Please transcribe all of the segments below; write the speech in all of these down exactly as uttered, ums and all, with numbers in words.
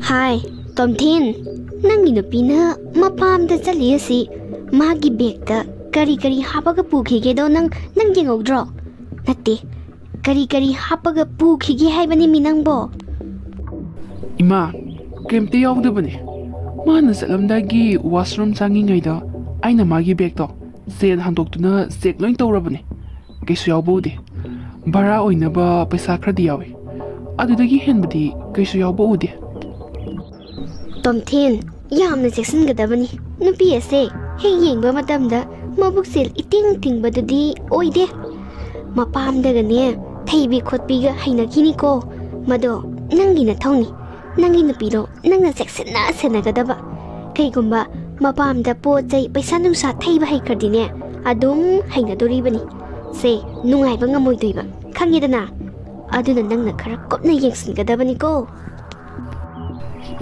ꯍꯥꯏ, ꯇꯣꯝꯊꯤꯟ, ꯅꯪꯒꯤ ꯅꯨꯄꯤꯅ ꯃꯄꯥꯝꯗ ꯆꯠꯂꯤ ꯑꯁꯤ ꯃꯥꯒꯤ ꯕꯦꯒꯇ ꯀꯔꯤ ꯀꯔꯤ ꯍꯥꯞꯄꯒ ꯄꯨꯈꯤꯒꯦꯗꯣ ꯅꯪ, ꯅꯪ ꯌꯦꯡꯍꯧꯗ꯭ꯔꯣ? ꯅꯠꯇꯦ, ꯀꯔꯤ ꯀꯔꯤ ꯍꯥꯞꯄꯒ ꯄꯨꯈꯤꯒꯦ ꯍꯥꯏꯕꯅꯤ ꯃꯤ ꯅꯪꯕꯣ? ꯏꯃꯥ, ꯀꯩꯝꯇ ꯌꯥꯎꯗꯕꯅꯦ꯫ ꯃꯥꯅ ꯆꯠꯂꯝꯗꯥꯏꯒꯤ ꯋꯥꯁꯔꯨꯝ ꯆꯪꯉꯤꯉꯩꯗ ꯑꯩꯅ ꯃꯥꯒꯤ ꯕꯦꯒꯇꯣ ꯆꯦꯟ ꯍꯟꯗꯣꯛꯇꯨꯅ ꯆꯦꯛ ꯂꯣꯏ ꯇꯧꯔꯕꯅꯦ꯫ ꯀꯩꯁꯨ ꯌꯥꯎꯕ ꯎꯗꯦ꯫ ꯚꯔꯥ ꯑꯣꯏꯅꯕ ꯄꯩꯁꯥ ꯈꯔꯗꯤ ꯌꯥꯎꯏ꯫ ꯑꯗꯨꯗꯒꯤ ꯍꯦꯟꯕꯗꯤ ꯀꯩꯁꯨ ꯌꯥꯎꯕ ꯎꯗꯦ꯫ ꯇꯣꯝꯊꯤꯟ, ꯌꯥꯝꯅ ꯆꯦꯛꯁꯤꯟꯒꯗꯕꯅꯤ꯫ ꯅꯨꯄꯤ ꯑꯁꯦ ꯍꯦꯛ ꯌꯦꯡꯕ ꯃꯇꯝꯗ ꯃꯕꯨꯛꯆꯦꯜ ꯏꯇꯤꯡ ꯇꯤꯡꯕꯗꯨꯗꯤ ꯑꯣꯏꯗꯦ꯫ ꯃꯄꯥꯝꯗꯒꯅꯦ ꯊꯩꯕꯤ ꯈꯣꯠꯄꯤꯒ ꯍꯩꯅꯈꯤꯅꯤꯀꯣ꯫ ꯃꯗꯣ ꯅꯪꯒꯤ ꯅꯊꯧꯅꯤ꯫ ꯅꯪꯒꯤ ꯅꯨꯄꯤꯗꯣ ꯅꯪꯅ ꯆꯦꯛꯁꯤꯟꯅ ꯁꯦꯟꯅꯒꯗꯕ꯫ ꯀꯩꯒꯨꯝꯕ ꯃꯄꯥꯝꯗ ꯄꯣꯠ ꯆꯩ ꯄꯩꯁꯥ ꯅꯨꯡꯁꯥ ꯊꯩꯕ ꯍꯩꯈ꯭ꯔꯗꯤꯅꯦ, ꯑꯗꯨꯝ ꯍꯩꯅꯗꯣꯔꯤꯕꯅꯤ꯫ ꯁꯦ, ꯅꯨꯡꯉꯥꯏꯕ ꯉꯝꯃꯣꯏꯗꯣꯏꯕ, ꯈꯪꯉꯦꯗꯅ? ꯑꯗꯨꯅ ꯅꯪꯅ ꯈꯔ ꯀꯨꯞꯅ ꯌꯦꯡꯁꯤꯟꯒꯗꯕꯅꯤꯀꯣ꯫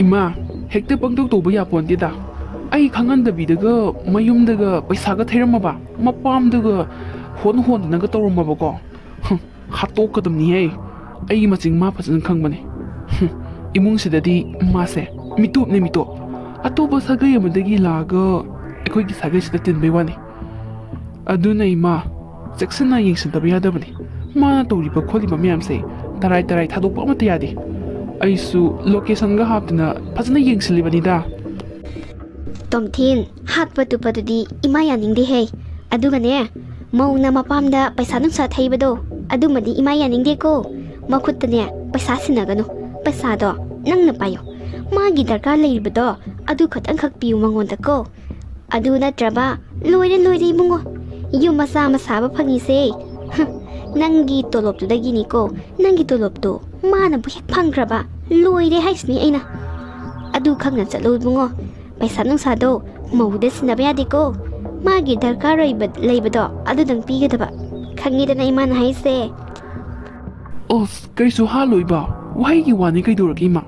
ꯏꯃꯥ, ꯍꯦꯛꯇ ꯄꯪꯇꯧ ꯇꯧꯕ ꯌꯥꯄꯣꯟꯇꯦꯗ꯫ ꯑꯩ ꯈꯪꯍꯟꯗꯕꯤꯗꯒ ꯃꯌꯨꯝꯗꯒ ꯄꯩꯁꯥꯒ ꯊꯩꯔꯝꯃꯕ, ꯃꯄꯥꯝꯗꯒ ꯍꯣꯟ ꯍꯣꯟꯗꯅꯒ ꯇꯧꯔꯝꯃꯕꯀꯣ꯫ ꯍꯨꯝ, ꯍꯥꯠꯇꯣꯛꯀꯗꯕꯅꯤꯍꯦ꯫ ꯑꯩꯒꯤ ꯃꯆꯤꯡ ꯃꯥ ꯐꯖꯅ ꯈꯪꯕꯅꯦ꯫ ꯍꯨꯝ, ꯏꯃꯨꯡꯁꯤꯗꯗꯤ ꯃꯥꯁꯦ ꯃꯤꯇꯣꯞꯅꯦ, ꯃꯤꯇꯣꯞ꯫ ꯑꯇꯣꯞꯄ ꯁꯥꯒꯩ ꯑꯃꯗꯒꯤ ꯂꯥꯛꯑꯒ ꯑꯩꯈꯣꯏꯒꯤ ꯁꯥꯒꯩꯁꯤꯗ ꯇꯤꯟꯕꯩ ꯋꯥꯅꯤ꯫ ꯑꯗꯨꯅ ꯏꯃꯥ, ꯆꯦꯛꯁꯤꯟꯅ ꯌꯦꯡꯁꯤꯟꯗꯕ ꯌꯥꯗꯕꯅꯤ꯫ ꯃꯥꯅ ꯇꯧꯔꯤꯕ ꯈꯣꯠꯂꯤꯕ ꯃꯌꯥꯝꯁꯦ ꯇꯔꯥꯏ ꯇꯔꯥꯏ ꯊꯥꯗꯣꯛꯄ ꯑꯃꯠꯇ ꯌꯥꯗꯦ꯫ ꯑꯩꯁꯨ ꯂꯣꯀꯦꯁꯟꯒ ꯍꯥꯞꯇꯅ ꯐꯖꯅ ꯌꯦꯡꯁꯤꯜꯂꯤꯕꯅꯤꯗ꯫ ꯇꯣꯝꯊꯤꯟ, ꯍꯥꯠꯄ ꯇꯨꯞꯄꯗꯨꯗꯤ ꯏꯃꯥ ꯌꯥꯅꯤꯡꯗꯦꯍꯦ꯫ ꯑꯗꯨꯒꯅꯦ, ꯃꯧꯅ ꯃꯄꯥꯝꯗ ꯄꯩꯁꯥ ꯅꯨꯡꯁꯥ ꯊꯩꯕꯗꯣ, ꯑꯗꯨꯃꯗꯤ ꯏꯃꯥ ꯌꯥꯅꯤꯡꯗꯦꯀꯣ꯫ ꯃꯈꯨꯠꯇꯅꯦ ꯄꯩꯁꯥ ꯁꯤꯟꯅꯒꯅꯨ꯫ ꯄꯩꯁꯥꯗꯣ ꯅꯪꯅ ꯄꯥꯏꯌꯣ꯫ ꯃꯥꯒꯤ ꯗꯔꯀꯥꯔ ꯂꯩꯔꯤꯕꯗꯣ ꯑꯗꯨ ꯈꯛꯇꯪꯈꯛ ꯄꯤꯌꯨ ꯃꯉꯣꯟꯗꯀꯣ꯫ ꯑꯗꯨ ꯅꯠꯇ꯭ꯔꯕ ꯂꯣꯏꯔꯦ, ꯂꯣꯏꯔꯦ ꯏꯕꯨꯡꯉꯣ꯫ ꯌꯨꯝ ꯃꯆꯥ ꯑꯃ ꯁꯥꯕ ꯐꯪꯉꯤꯁꯦ, ꯍ, ꯅꯪꯒꯤ ꯇꯣꯂꯣꯞꯇꯨꯗꯒꯤꯅꯤꯀꯣ꯫ ꯅꯪꯒꯤ ꯇꯣꯂꯣꯞꯇꯣ ꯃꯥꯅꯕꯨ ꯍꯦꯛ ꯐꯪꯈ꯭ꯔꯕ ꯂꯣꯏꯔꯦ ꯍꯥꯏꯁꯤꯅꯤ ꯑꯩꯅ꯫ ꯑꯗꯨ ꯈꯪꯅ ꯆꯠꯂꯨ ꯏꯕꯨꯡꯉꯣ꯫ ꯄꯩꯁꯥ ꯅꯨꯡꯁꯥꯗꯣ ꯃꯧꯗ ꯁꯤꯟꯅꯕ ꯌꯥꯗꯦꯀꯣ꯫ ꯃꯥꯒꯤ ꯗꯔꯀꯥꯔ ꯑꯣꯏꯕ ꯂꯩꯕꯗꯣ ꯑꯗꯨꯗꯪ ꯄꯤꯒꯗꯕ꯫ ꯈꯪꯉꯤꯗꯅ ꯏꯃꯥꯅ ꯍꯥꯏꯁꯦ꯫ ꯑꯣꯁ, ꯀꯩꯁꯨ ꯍꯥꯠꯂꯣꯏꯕ꯫ ꯋꯥꯍꯩꯒꯤ ꯋꯥꯅꯤ, ꯀꯩꯗꯧꯔꯒꯦ ꯏꯃꯥ?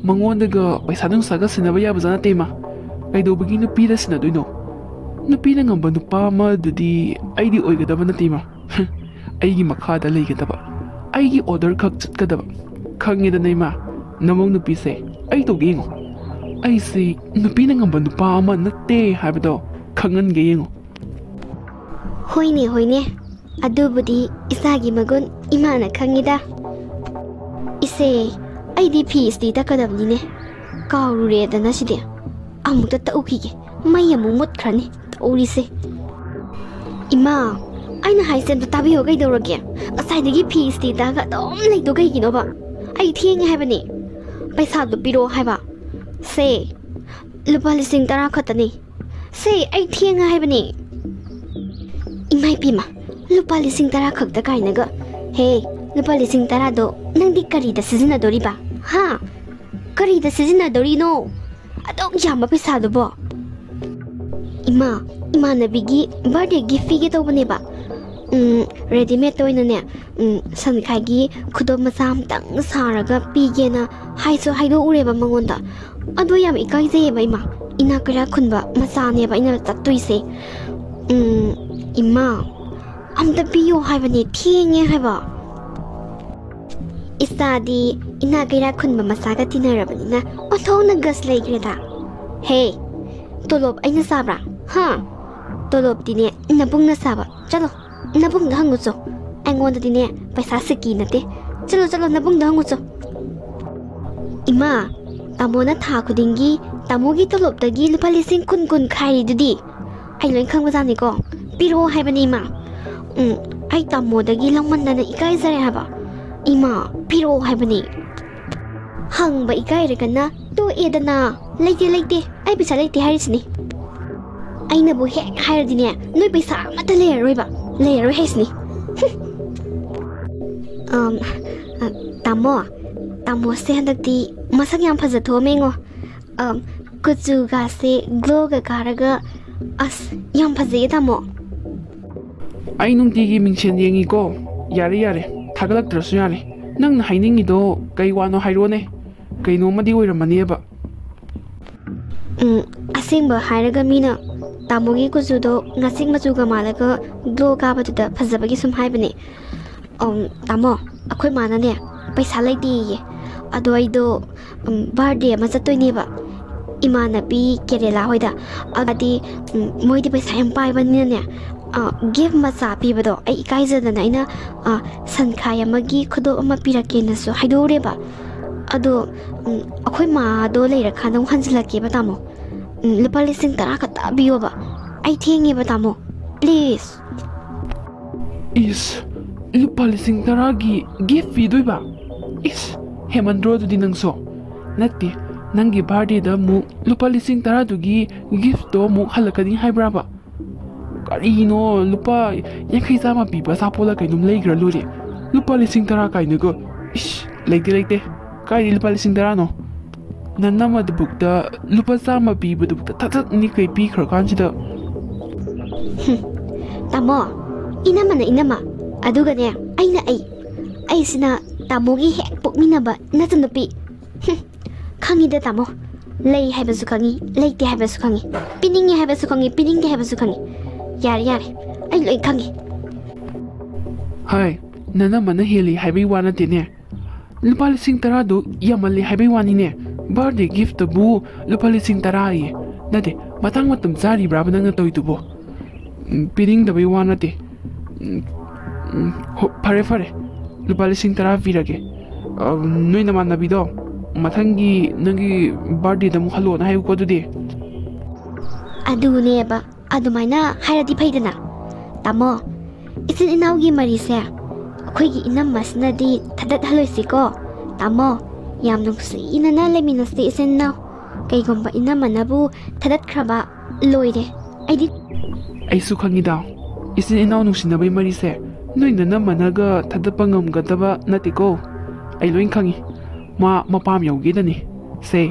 ꯃꯉꯣꯟꯗꯒ ꯄꯩꯁꯥ ꯅꯨꯡꯁꯥꯒ ꯁꯤꯟꯅꯕ ꯌꯥꯕꯖꯥꯠ ꯅꯠꯇꯦ ꯏꯃꯥ꯫ ꯀꯩꯗꯧꯕꯒꯤ ꯅꯨꯄꯤꯗ ꯁꯤꯟꯅꯗꯣꯏꯅꯣ? ꯅꯨꯄꯤꯅ ꯉꯝꯕ ꯅꯨꯄꯥ ꯑꯃꯗꯨꯗꯤ ꯑꯩꯗꯤ ꯑꯣꯏꯒꯗꯕ ꯅꯠꯇꯦ ꯏꯃꯥ꯫ ꯑꯩꯒꯤ ꯃꯈꯥꯗ ꯂꯩꯒꯗꯕ, ꯑꯩꯒꯤ ꯑꯣꯔꯗꯔ ꯈꯛ ꯆꯠꯀꯗꯕ꯫ ꯈꯪꯉꯦꯗꯅ ꯏꯃꯥ? ꯅꯃꯧ ꯅꯨꯄꯤꯁꯦ ꯑꯩ ꯇꯧꯒꯦ ꯌꯦꯡꯉꯣ꯫ ꯑꯩꯁꯤ ꯅꯨꯄꯤꯅ ꯉꯝꯕ ꯅꯨꯄꯥ ꯑꯃ ꯅꯠꯇꯦ ꯍꯥꯏꯕꯗꯣ ꯈꯪꯍꯟꯒꯦ ꯌꯦꯡꯉꯣ꯫ ꯍꯣꯏꯅꯦ, ꯍꯣꯏꯅꯦ, ꯑꯗꯨꯕꯨꯗꯤ ꯏꯆꯥꯒꯤ ꯃꯒꯨꯟ ꯏꯃꯥꯅ ꯈꯪꯉꯤꯗ꯫ ꯏꯆꯦ, ꯑꯩꯗꯤ ꯐꯤ ꯏꯁꯇꯤ ꯇꯛꯀꯗꯕꯅꯤꯅꯦ, ꯀꯥꯎꯔꯨꯔꯦꯗꯅ ꯁꯤꯗꯤ꯫ ꯑꯃꯨꯛꯇ ꯇꯛꯎꯈꯤꯒꯦ, ꯃꯩ ꯑꯃꯨꯛ ꯃꯨꯠꯈ꯭ꯔꯅꯤ ꯇꯧꯔꯤꯁꯦ꯫ ꯏꯃꯥ, ꯑꯩꯅ ꯍꯥꯏꯁꯦ ꯑꯝꯇ ꯇꯥꯕꯤꯌꯣ, ꯀꯩꯗꯧꯔꯒꯦ? ꯉꯁꯥꯏꯗꯒꯤ ꯐꯤ ꯏꯁꯇꯤ ꯇꯛꯑꯒ ꯑꯗꯨꯝ ꯂꯩꯗꯣ ꯀꯩꯒꯤꯅꯣꯕ? ꯑꯩ ꯊꯦꯡꯉꯦ ꯍꯥꯏꯕꯅꯤ꯫ ꯄꯩꯁꯥꯗꯣ ꯄꯤꯔꯛꯑꯣ ꯍꯥꯏꯕ꯫ ꯁꯦ, ꯂꯨꯄꯥ ꯂꯤꯁꯤꯡ ꯇꯔꯥ ꯈꯛꯇꯅꯤ꯫ ꯁꯦ, ꯑꯩ ꯊꯦꯡꯉꯦ ꯍꯥꯏꯕꯅꯤ꯫ ꯏꯃꯥ ꯏꯄꯦꯝꯃ, ꯂꯨꯄꯥ ꯂꯤꯁꯤꯡ ꯇꯔꯥ ꯈꯛꯇ ꯀꯥꯏꯅꯒ꯫ ꯍꯦ, ꯂꯨꯄꯥ ꯂꯤꯁꯤꯡ ꯇꯔꯥꯗꯣ ꯅꯪꯗꯤ ꯀꯔꯤꯗ ꯁꯤꯖꯤꯟꯅꯗꯣꯔꯤꯕ? ꯍꯥ? ꯀꯔꯤꯗ ꯁꯤꯖꯤꯟꯅꯗꯣꯔꯤꯅꯣ? ꯑꯗꯨꯛ ꯌꯥꯝꯕ ꯄꯩꯁꯥꯗꯨꯕꯣ? ꯏꯃꯥ, ꯏꯃꯥꯟꯅꯕꯤꯒꯤ ꯕꯥꯔꯗꯦ ꯒꯤꯐ ꯄꯤꯒꯦ ꯇꯧꯕꯅꯦꯕ꯫ ꯎꯝ, ꯔꯦꯗꯤꯃꯦꯗꯇ ꯑꯣꯏꯅꯅꯦ, ꯎꯝ, ꯁꯟꯈꯥꯏꯒꯤ ꯈꯨꯗꯣꯞ ꯃꯆꯥ ꯑꯝꯇꯪ ꯁꯥꯔꯒ ꯄꯤꯒꯦꯅ ꯍꯥꯏꯁꯨ ꯍꯥꯏꯗꯣꯛꯎꯔꯦꯕ ꯃꯉꯣꯟꯗ꯫ ꯑꯗꯣ ꯌꯥꯝ ꯏꯀꯥꯏꯖꯩꯌꯦꯕ ꯏꯃꯥ, ꯏꯅꯥꯛ ꯀꯩꯔꯥꯛ ꯈꯨꯟꯕ ꯃꯆꯥꯅꯦꯕ ꯑꯩꯅ ꯆꯠꯇꯣꯏꯁꯦ꯫ ꯎꯝ, ꯏꯃꯥ, ꯑꯝꯇ ꯄꯤꯌꯣ ꯍꯥꯏꯕꯅꯦ, ꯊꯦꯡꯉꯦ ꯍꯥꯏꯕ꯫ ꯏꯆꯥꯗꯤ ꯏꯅꯥꯛ ꯀꯩꯔꯥꯛ ꯈꯨꯟꯕ ꯃꯆꯥꯒ ꯇꯤꯟꯅꯔꯕꯅꯤꯅ ꯑꯣꯟꯊꯣꯛꯅ ꯒꯁ ꯂꯩꯈ꯭ꯔꯦꯗ꯫ ꯍꯦ, ꯇꯣꯂꯣꯞ ꯑꯩꯅ ꯆꯥꯕ꯭ꯔꯥ? ꯍꯥ? ꯇꯣꯂꯣꯞꯇꯤꯅꯦ ꯅꯕꯨꯡꯅ ꯆꯥꯕ꯫ ꯆꯠꯂꯣ, ꯅꯕꯨꯡꯗ ꯍꯪꯉꯨꯆꯣ꯫ ꯑꯩꯉꯣꯟꯗꯗꯤꯅꯦ ꯄꯩꯁꯥ ꯁꯤꯀꯤ ꯅꯠꯇꯦ꯫ ꯆꯠꯂꯣ, ꯆꯠꯂꯣ, ꯅꯕꯨꯡꯗ ꯍꯪꯉꯨꯆꯣ꯫ ꯏꯃꯥ, ꯇꯥꯃꯣꯅ ꯊꯥ ꯈꯨꯗꯤꯡꯒꯤ ꯇꯥꯃꯣꯒꯤ ꯇꯣꯂꯣꯞꯇꯒꯤ ꯂꯨꯄꯥ ꯂꯤꯁꯤꯡ ꯀꯨꯟ ꯀꯨꯟ ꯈꯥꯏꯔꯤꯗꯨꯗꯤ꯫ ꯑꯩ ꯂꯣꯏ ꯈꯪꯕꯖꯥꯠꯅꯤꯀꯣ꯫ ꯄꯤꯔꯛꯑꯣ ꯍꯥꯏꯕꯅꯤ ꯏꯃꯥ꯫ ꯎꯝ, ꯑꯩ ꯇꯥꯃꯣꯗꯒꯤ ꯂꯧꯃꯟꯗꯅ ꯏꯀꯥꯏꯖꯔꯦ ꯍꯥꯏꯕ꯫ ꯏꯃꯥ, ꯄꯤꯔꯛꯑꯣ ꯍꯥꯏꯕꯅꯤ꯫ ꯍꯪꯕ ꯏꯀꯥꯏꯔꯒꯅ ꯇꯣꯛꯑꯦꯗꯅ꯫ ꯂꯩꯇꯦ, ꯂꯩꯇꯦ, ꯑꯩ ꯄꯩꯁꯥ ꯂꯩꯇꯦ ꯍꯥꯏꯔꯤꯁꯤꯅꯤ꯫ ꯑꯩꯅꯕꯨ ꯍꯦꯛ ꯍꯥꯏꯔꯗꯤꯅꯦ, ꯅꯣꯏ ꯄꯩꯁꯥ ꯑꯃꯠꯇ ꯂꯩꯔꯔꯣꯏꯕ꯫ ꯂꯩꯔꯔꯣꯏ ꯍꯥꯏꯁꯤꯅꯤ꯫ ꯑꯝ, ꯑ, ꯇꯥꯃꯣ, ꯇꯥꯃꯣꯁꯦ ꯍꯟꯗꯛꯇꯤ ꯃꯁꯛ ꯌꯥꯝ ꯐꯖ ꯊꯣꯛꯑꯝꯃꯦꯉꯣ꯫ ꯑꯝ, ꯀꯨꯆꯨꯒꯥꯁꯦ ꯒ꯭ꯂꯣꯒ ꯀꯥꯔꯒ, ꯑꯁ, ꯌꯥꯝ ꯐꯖꯩꯌꯦ ꯇꯥꯃꯣ꯫ ꯑꯩ ꯅꯨꯡꯇꯤꯒꯤ ꯃꯤꯡꯁꯦꯟ ꯌꯦꯡꯉꯤꯀꯣ꯫ ꯌꯥꯔꯦ, ꯌꯥꯔꯦ, ꯊꯥꯒꯠꯂꯛꯇ꯭ꯔꯁꯨ ꯌꯥꯔꯦ꯫ ꯅꯪꯅ ꯍꯥꯏꯅꯤꯡꯉꯤꯗꯣ ꯀꯩ ꯋꯥꯅꯣ ꯍꯥꯏꯔꯣꯅꯦ꯫ ꯀꯩꯅꯣꯝꯃꯗꯤ ꯑꯣꯏꯔꯝꯃꯅꯦꯕ꯫ ꯎꯝ, ꯑꯁꯦꯡꯕ ꯍꯥꯏꯔꯒ ꯃꯤꯅ ꯇꯥꯃꯣꯒꯤ ꯀꯨꯆꯨꯗꯣ ꯉꯥꯆꯤꯛ ꯃꯆꯨꯒ ꯃꯥꯜꯂꯒ ꯒ꯭ꯂꯣ ꯀꯥꯕꯗꯨꯗ ꯐꯖꯕꯒꯤ ꯁꯨꯝ ꯍꯥꯏꯕꯅꯦ꯫ ꯑꯝ, ꯇꯥꯃꯣ, ꯑꯩꯈꯣꯏ ꯃꯥꯅꯅꯦ ꯄꯩꯁꯥ ꯂꯩꯇꯦꯌꯦ꯫ ꯑꯗꯣ ꯑꯩꯗꯣ ꯕꯥꯔꯗꯦ ꯑꯃ ꯆꯠꯇꯣꯏꯅꯦꯕ, ꯏꯃꯥꯟꯅꯕꯤ ꯀꯦꯔꯦꯂꯥ ꯍꯣꯏꯗ꯫ ꯑꯗꯨꯗꯤ ꯃꯣꯏꯗꯤ ꯄꯩꯁꯥ ꯌꯥꯝ ꯄꯥꯏꯕꯅꯤꯅꯅꯦ, ꯒꯤꯐ ꯃꯆꯥ ꯄꯤꯕꯗꯣ ꯑꯩ ꯏꯀꯥꯏꯖꯗꯅ ꯑꯩꯅ ꯁꯟꯈꯥꯏ ꯑꯃꯒꯤ ꯈꯨꯗꯣꯞ ꯑꯃ ꯄꯤꯔꯛꯀꯦꯅꯁꯨ ꯍꯥꯏꯗꯣꯛꯎꯔꯦꯕ꯫ ꯑꯗꯣ ꯑꯩꯈꯣꯏ ꯃꯥꯗꯣ ꯂꯩꯔꯀꯥꯟꯗ ꯑꯃꯨꯛ ꯍꯟꯖꯤꯜꯂꯛꯀꯦꯕ, ꯇꯥꯃꯣ꯫ ꯂꯨꯄꯥ ꯂꯤꯁꯤꯡ ꯇꯔꯥ ꯈꯛꯇ ꯄꯤꯌꯣꯕ꯫ ꯑꯩ ꯊꯦꯡꯉꯦꯕ, ꯇꯥꯃꯣ꯫ ꯄ꯭ꯂꯤꯖ꯫ ꯏꯁ, ꯂꯨꯄꯥ ꯂꯤꯁꯤꯡ ꯇꯔꯥꯒꯤ ꯒꯤꯐ ꯄꯤꯗꯣꯏꯕ? ꯏꯁ, ꯍꯦꯃꯟꯗ꯭ꯔꯣ ꯑꯗꯨꯗꯤ ꯅꯪꯁꯨ? ꯅꯠꯇꯦ, ꯅꯪꯒꯤ ꯕꯥꯔꯗꯦꯗ ꯑꯃꯨꯛ ꯂꯨꯄꯥ ꯂꯤꯁꯤꯡ ꯇꯔꯥꯗꯨꯒꯤ ꯒꯤꯐꯇꯣ ꯑꯃꯨꯛ ꯍꯜꯂꯛꯀꯅꯤ ꯍꯥꯏꯕ꯭ꯔꯥꯕ? ꯀꯔꯤꯅꯣ, ꯂꯨꯄꯥ ꯌꯥꯡꯈꯩ ꯆꯥꯝꯃ ꯄꯤꯕ ꯑꯆꯥꯄꯣꯠꯂ ꯀꯩꯅꯣꯝ ꯂꯩꯈ꯭ꯔ ꯂꯣꯏꯔꯦ꯫ ꯂꯨꯄꯥ ꯂꯤꯁꯤꯡ ꯇꯔꯥ ꯀꯥꯏꯅꯒ? ꯏꯁ, ꯂꯩꯇꯦ, ꯂꯩꯇꯦ꯫ ꯀꯥꯏꯗꯩ ꯂꯨꯄꯥ ꯂꯤꯁꯤꯡ ꯇꯔꯥꯅꯣ? ꯅꯅꯝꯃꯗꯨꯕꯨꯛꯇ ꯂꯨꯄꯥ ꯆꯥꯝꯃ ꯄꯤꯕꯗꯨꯕꯨꯛꯇ ꯊꯛ ꯊꯛ ꯅꯤꯛꯈꯩ ꯄꯤꯈ꯭ꯔꯀꯥꯟꯁꯤꯗ꯫ ꯇꯥꯃꯣ, ꯏꯅꯝꯃꯅ ꯏꯅꯝꯃ, ꯑꯗꯨꯒꯅꯦ, ꯑꯩꯅ ꯑꯩ꯫ ꯑꯩꯁꯤꯅ ꯇꯥꯃꯣꯒꯤ ꯍꯦꯛ ꯄꯣꯛꯃꯤꯟꯅꯕ ꯅꯆꯟꯅꯨꯄꯤ꯫ ꯈꯪꯉꯤꯗ, ꯇꯥꯃꯣ꯫ ꯂꯩ ꯍꯥꯏꯕꯁꯨ ꯈꯪꯉꯤ, ꯂꯩꯇꯦ ꯍꯥꯏꯕꯁꯨ ꯈꯪꯉꯤ, ꯄꯤꯅꯤꯡꯉꯤ ꯍꯥꯏꯕꯁꯨ ꯈꯪꯉꯤ, ꯄꯤꯅꯤꯡꯗꯦ ꯍꯥꯏꯕꯁꯨ ꯈꯪꯉꯤ꯫ ꯌꯥꯔꯦ, ꯌꯥꯔꯦ, ꯑꯩ ꯂꯣꯏ ꯈꯪꯉꯤ꯫ ꯍꯥꯏ, ꯅꯅꯝꯃꯅ ꯍꯦꯜꯂꯤ ꯍꯥꯏꯕꯩ ꯋꯥ ꯅꯠꯇꯦꯅꯦ꯫ ꯂꯨꯄꯥ ꯂꯤꯁꯤꯡ ꯇꯔꯥꯗꯣ ꯌꯥꯝꯃꯜꯂꯦ ꯍꯥꯏꯕꯩ ꯋꯥꯅꯤꯅꯦ꯫ ꯕꯥꯔꯗꯦ ꯒꯤꯐꯇꯕꯨ ꯂꯨꯄꯥ ꯂꯤꯁꯤꯡ ꯇꯔꯥ ꯑꯌꯦ꯫ ꯅꯠꯇꯦ, ꯃꯇꯥꯡ ꯃꯇꯝ ꯆꯥꯔꯤꯕ꯭ꯔꯥꯕ ꯅꯪꯅ ꯇꯧꯔꯤꯗꯨꯕꯣ? ꯎꯝ, ꯄꯤꯅꯤꯡꯗꯕꯩ ꯋꯥ ꯅꯠꯇꯦ꯫ ꯎꯝ, ꯎꯝ, ꯍꯣ, ꯐꯔꯦ, ꯐꯔꯦ꯫ ꯂꯨꯄꯥ ꯂꯤꯁꯤꯡ ꯇꯔꯥ ꯄꯤꯔꯒꯦ꯫ ꯑ, ꯅꯣꯏ ꯅꯃꯥꯟꯅꯕꯤꯗꯣ ꯃꯊꯪꯒꯤ ꯅꯪꯒꯤ ꯕꯥꯔꯗꯦꯗ ꯑꯃꯨꯛ ꯍꯜꯂꯣꯅ ꯍꯥꯏꯌꯨꯀꯣ ꯑꯗꯨꯗꯤ꯫ ꯑꯗꯨꯅꯦꯕ, ꯑꯗꯨꯃꯥꯏꯅ ꯍꯥꯏꯔꯗꯤ ꯐꯩꯗꯅ꯫ ꯇꯥꯃꯣ, ꯏꯆꯤꯟ ꯏꯅꯥꯎꯒꯤ ꯃꯔꯤꯁꯦ ꯑꯩꯈꯣꯏꯒꯤ ꯏꯅꯝꯃꯁꯤꯅꯗꯤ ꯊꯗꯠꯍꯜꯂꯣꯏꯁꯤꯀꯣ꯫ ꯇꯥꯃꯣ, ꯌꯥꯝ ꯅꯨꯡꯁꯤꯅꯅ ꯂꯩꯃꯤꯟꯅꯁꯤ ꯏꯆꯤꯟ ꯏꯅꯥꯎ꯫ ꯀꯩꯒꯨꯝꯕ ꯏꯅꯝꯃꯅꯕꯨ ꯊꯗꯠꯈ꯭ꯔꯕ, ꯂꯣꯏꯔꯦ꯫ ꯑꯩꯗꯤ ꯑꯩꯁꯨ ꯈꯪꯉꯤꯗ, ꯏꯆꯤꯟ ꯏꯅꯥꯎ ꯅꯨꯡꯁꯤꯅꯕꯩ ꯃꯔꯤꯁꯦ ꯅꯣꯏ ꯅꯅꯝꯃꯅꯒ ꯊꯗꯠꯄ ꯉꯝꯒꯗꯕ ꯅꯠꯇꯦꯀꯣ꯫ ꯑꯩ ꯂꯣꯏ ꯈꯪꯉꯤ꯫ ꯃꯥ ꯃꯄꯥꯝ ꯌꯧꯒꯦꯗꯅꯤ꯫ ꯁꯦ,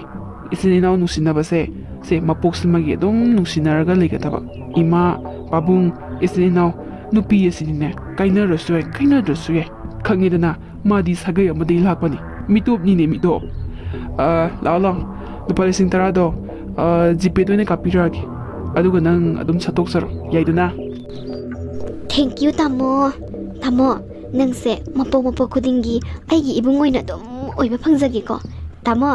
ꯏꯆꯤꯟ ꯏꯅꯥꯎ ꯅꯨꯡꯁꯤꯅꯕꯁꯦ, ꯁꯦ, ꯃꯄꯣꯛꯁꯤꯃꯒꯤ ꯑꯗꯨꯝ ꯅꯨꯡꯁꯤꯅꯔꯒ ꯂꯩꯒꯗꯕ꯫ ꯏꯃꯥ, ꯄꯥꯕꯨꯡ, ꯏꯆꯤꯟ ꯏꯅꯥꯎ, ꯅꯨꯄꯤ ꯑꯁꯤꯗꯤꯅꯦ, ꯀꯥꯏꯅꯔꯁꯨ ꯌꯥꯏ, ꯀꯥꯏꯅꯗ꯭ꯔꯁꯨ ꯌꯥꯏ꯫ ꯈꯪꯉꯦꯗꯅ, ꯃꯥꯗꯤ ꯁꯥꯒꯩ ꯑꯃꯗꯒꯤ ꯂꯥꯛꯄꯅꯤ꯫ ꯃꯤꯇꯣꯞꯅꯤꯅꯦ, ꯃꯤꯇꯣꯞ꯫ ꯑ, ꯂꯥꯛꯑꯣ, ꯂꯥꯛꯑꯣ꯫ ꯂꯨꯄꯥ ꯂꯤꯁꯤꯡ ꯇꯔꯥꯗꯣ, ꯑ, ꯖꯤꯄꯦꯗ ꯑꯣꯏꯅ ꯀꯥꯞꯄꯤꯔꯛꯑꯒꯦ꯫ ꯑꯗꯨꯒ ꯅꯪ ꯑꯗꯨꯝ ꯁꯠꯇꯣꯛꯆꯔꯣ, ꯌꯥꯏꯗꯅ? Thank you, ꯇꯥꯃꯣ꯫ ꯇꯥꯃꯣ, ꯅꯪꯁꯦ ꯃꯄꯣꯛ ꯃꯄꯣꯛ ꯈꯨꯗꯤꯡꯒꯤ ꯑꯩꯒꯤ ꯏꯕꯨꯡ ꯑꯣꯏꯅ ꯑꯗꯨꯝ ꯑꯣꯏꯕ ꯐꯪꯖꯒꯦꯀꯣ꯫ ꯇꯥꯃꯣ,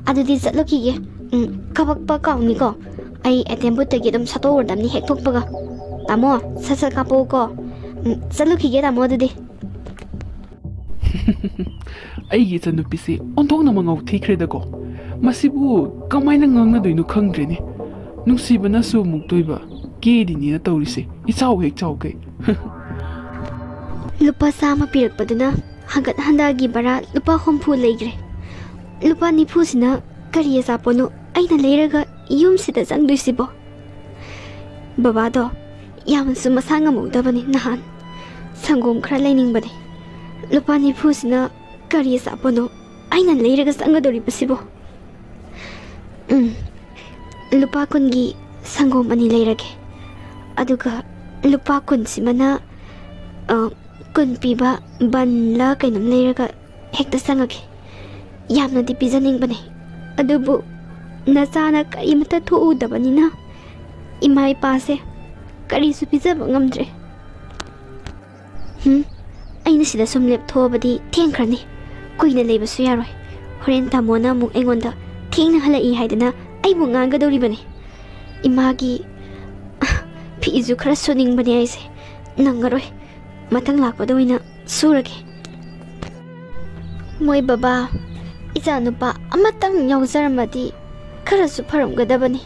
ꯑꯗꯨꯗꯤ ꯆꯠꯂꯨꯈꯤꯒꯦ꯫ ꯎꯝ, ꯀꯥꯄꯛꯄ ꯀꯥꯎꯅꯤꯀꯣ꯫ ꯑꯩ ꯑꯦ ꯇꯤ ꯑꯦꯝ ꯕꯨꯠꯇꯒꯤ ꯑꯗꯨꯝ ꯁꯠꯇꯣꯛꯎꯔꯗꯕꯅꯤ ꯍꯦꯛ ꯊꯣꯛꯄꯒ꯫ ꯇꯥꯃꯣ, ꯁꯠ ꯁꯠ ꯀꯥꯞꯄꯛꯎꯀꯣ꯫ ꯎꯝ, ꯆꯠꯂꯨꯈꯤꯒꯦ ꯇꯥꯃꯣ ꯑꯗꯨꯗꯤ꯫ ꯑꯩꯒꯤ ꯏꯆꯟꯅꯨꯄꯤꯁꯤ ꯑꯣꯟꯊꯣꯛꯅ ꯃꯉꯥꯎ ꯊꯤꯈ꯭ꯔꯦꯗꯀꯣ꯫ ꯃꯁꯤꯕꯨ ꯀꯃꯥꯏꯅ ꯉꯥꯡꯅꯗꯣꯏꯅꯣ ꯈꯪꯗ꯭ꯔꯦꯅꯦ꯫ ꯅꯨꯡꯁꯤꯕꯅꯁꯨ ꯃꯨꯛꯇꯣꯏꯕ, ꯀꯦꯔꯤꯅꯦꯅ ꯇꯧꯔꯤꯁꯦ, ꯏꯆꯥꯎ ꯍꯦꯛ ꯆꯥꯎꯈꯩ꯫ ꯂꯨꯄꯥ ꯆꯥꯝꯃ ꯄꯤꯔꯛꯄꯗꯨꯅ ꯍꯪꯒꯠ ꯍꯟꯗꯥꯒꯤ ꯚꯔꯥ ꯂꯨꯄꯥ ꯍꯨꯝꯐꯨ ꯂꯩꯈ꯭ꯔꯦ꯫ ꯂꯨꯄꯥ ꯅꯤꯐꯨꯁꯤꯅ ꯀꯔꯤ ꯑꯆꯥꯄꯣꯠꯅꯣ ꯑꯩꯅ ꯂꯩꯔꯒ ꯌꯨꯝꯁꯤꯗ ꯆꯪꯗꯣꯏꯁꯤꯕꯣ? ꯕꯕꯥꯗꯣ ꯌꯥꯝꯅꯁꯨ ꯃꯁꯥ ꯉꯝꯍꯧꯗꯕꯅꯤ ꯅꯍꯥꯟ꯫ ꯁꯪꯒꯣꯝ ꯈꯔ ꯂꯩꯅꯤꯡꯕꯅꯤ꯫ ꯂꯨꯄꯥ ꯅꯤꯐꯨꯁꯤꯅ ꯀꯔꯤ ꯑꯆꯥꯄꯣꯠꯅꯣ ꯑꯩꯅ ꯂꯩꯔꯒ ꯆꯪꯒꯗꯧꯔꯤꯕꯁꯤꯕꯣ? ꯎꯝ, ꯂꯨꯄꯥ ꯀꯨꯟꯒꯤ ꯁꯪꯒꯣꯝ ꯑꯅꯤ ꯂꯩꯔꯒꯦ꯫ ꯑꯗꯨꯒ ꯂꯨꯄꯥ ꯀꯨꯟꯁꯤꯃꯅ, ꯑ, ꯀꯨꯟ ꯄꯤꯕ ꯕꯟꯂ ꯀꯩꯅꯣꯝ ꯂꯩꯔꯒ ꯍꯦꯛꯇ ꯆꯪꯉꯒꯦ꯫ ꯌꯥꯝꯅꯗꯤ ꯄꯤꯖꯅꯤꯡꯕꯅꯦ, ꯑꯗꯨꯕꯨ ꯅꯆꯥꯅ ꯀꯔꯤꯃꯠꯇ ꯊꯣꯛꯎꯗꯕꯅꯤꯅ ꯏꯃꯥ ꯏꯄꯥꯁꯦ ꯀꯔꯤꯁꯨ ꯄꯤꯖꯕ ꯉꯝꯗ꯭ꯔꯦ꯫ ꯍꯨꯝ, ꯑꯩꯅ ꯁꯤꯗ ꯁꯨꯝ ꯂꯦꯞꯊꯣꯛꯑꯕꯗꯤ ꯊꯦꯡꯈ꯭ꯔꯅꯤ꯫ ꯀꯨꯏꯅ ꯂꯩꯕꯁꯨ ꯌꯥꯔꯣꯏ꯫ ꯍꯣꯔꯦꯟ ꯇꯥꯃꯣꯅ ꯑꯃꯨꯛ ꯑꯩꯉꯣꯟꯗ ꯊꯦꯡꯅ ꯍꯜꯂꯛꯏ ꯍꯥꯏꯗꯅ ꯑꯩꯕꯨ ꯉꯥꯡꯒꯗꯧꯔꯤꯕꯅꯤ꯫ ꯏꯃꯥꯒꯤ ꯐꯤꯁꯨ ꯈꯔ ꯁꯨꯅꯤꯡꯕꯅꯦ ꯑꯩꯁꯦ꯫ ꯅꯪꯉꯔꯣꯏ꯫ ꯃꯊꯪ ꯂꯥꯛꯄꯗ ꯑꯣꯏꯅ ꯁꯨꯔꯒꯦ꯫ ꯃꯣꯏ ꯕꯕꯥ, ꯏꯆꯥ ꯅꯨꯄꯥ ꯑꯃꯇꯪ ꯌꯥꯎꯖꯔꯝꯃꯗꯤ ꯈꯔꯁꯨ ꯐꯔꯝꯒꯗꯕꯅꯤ꯫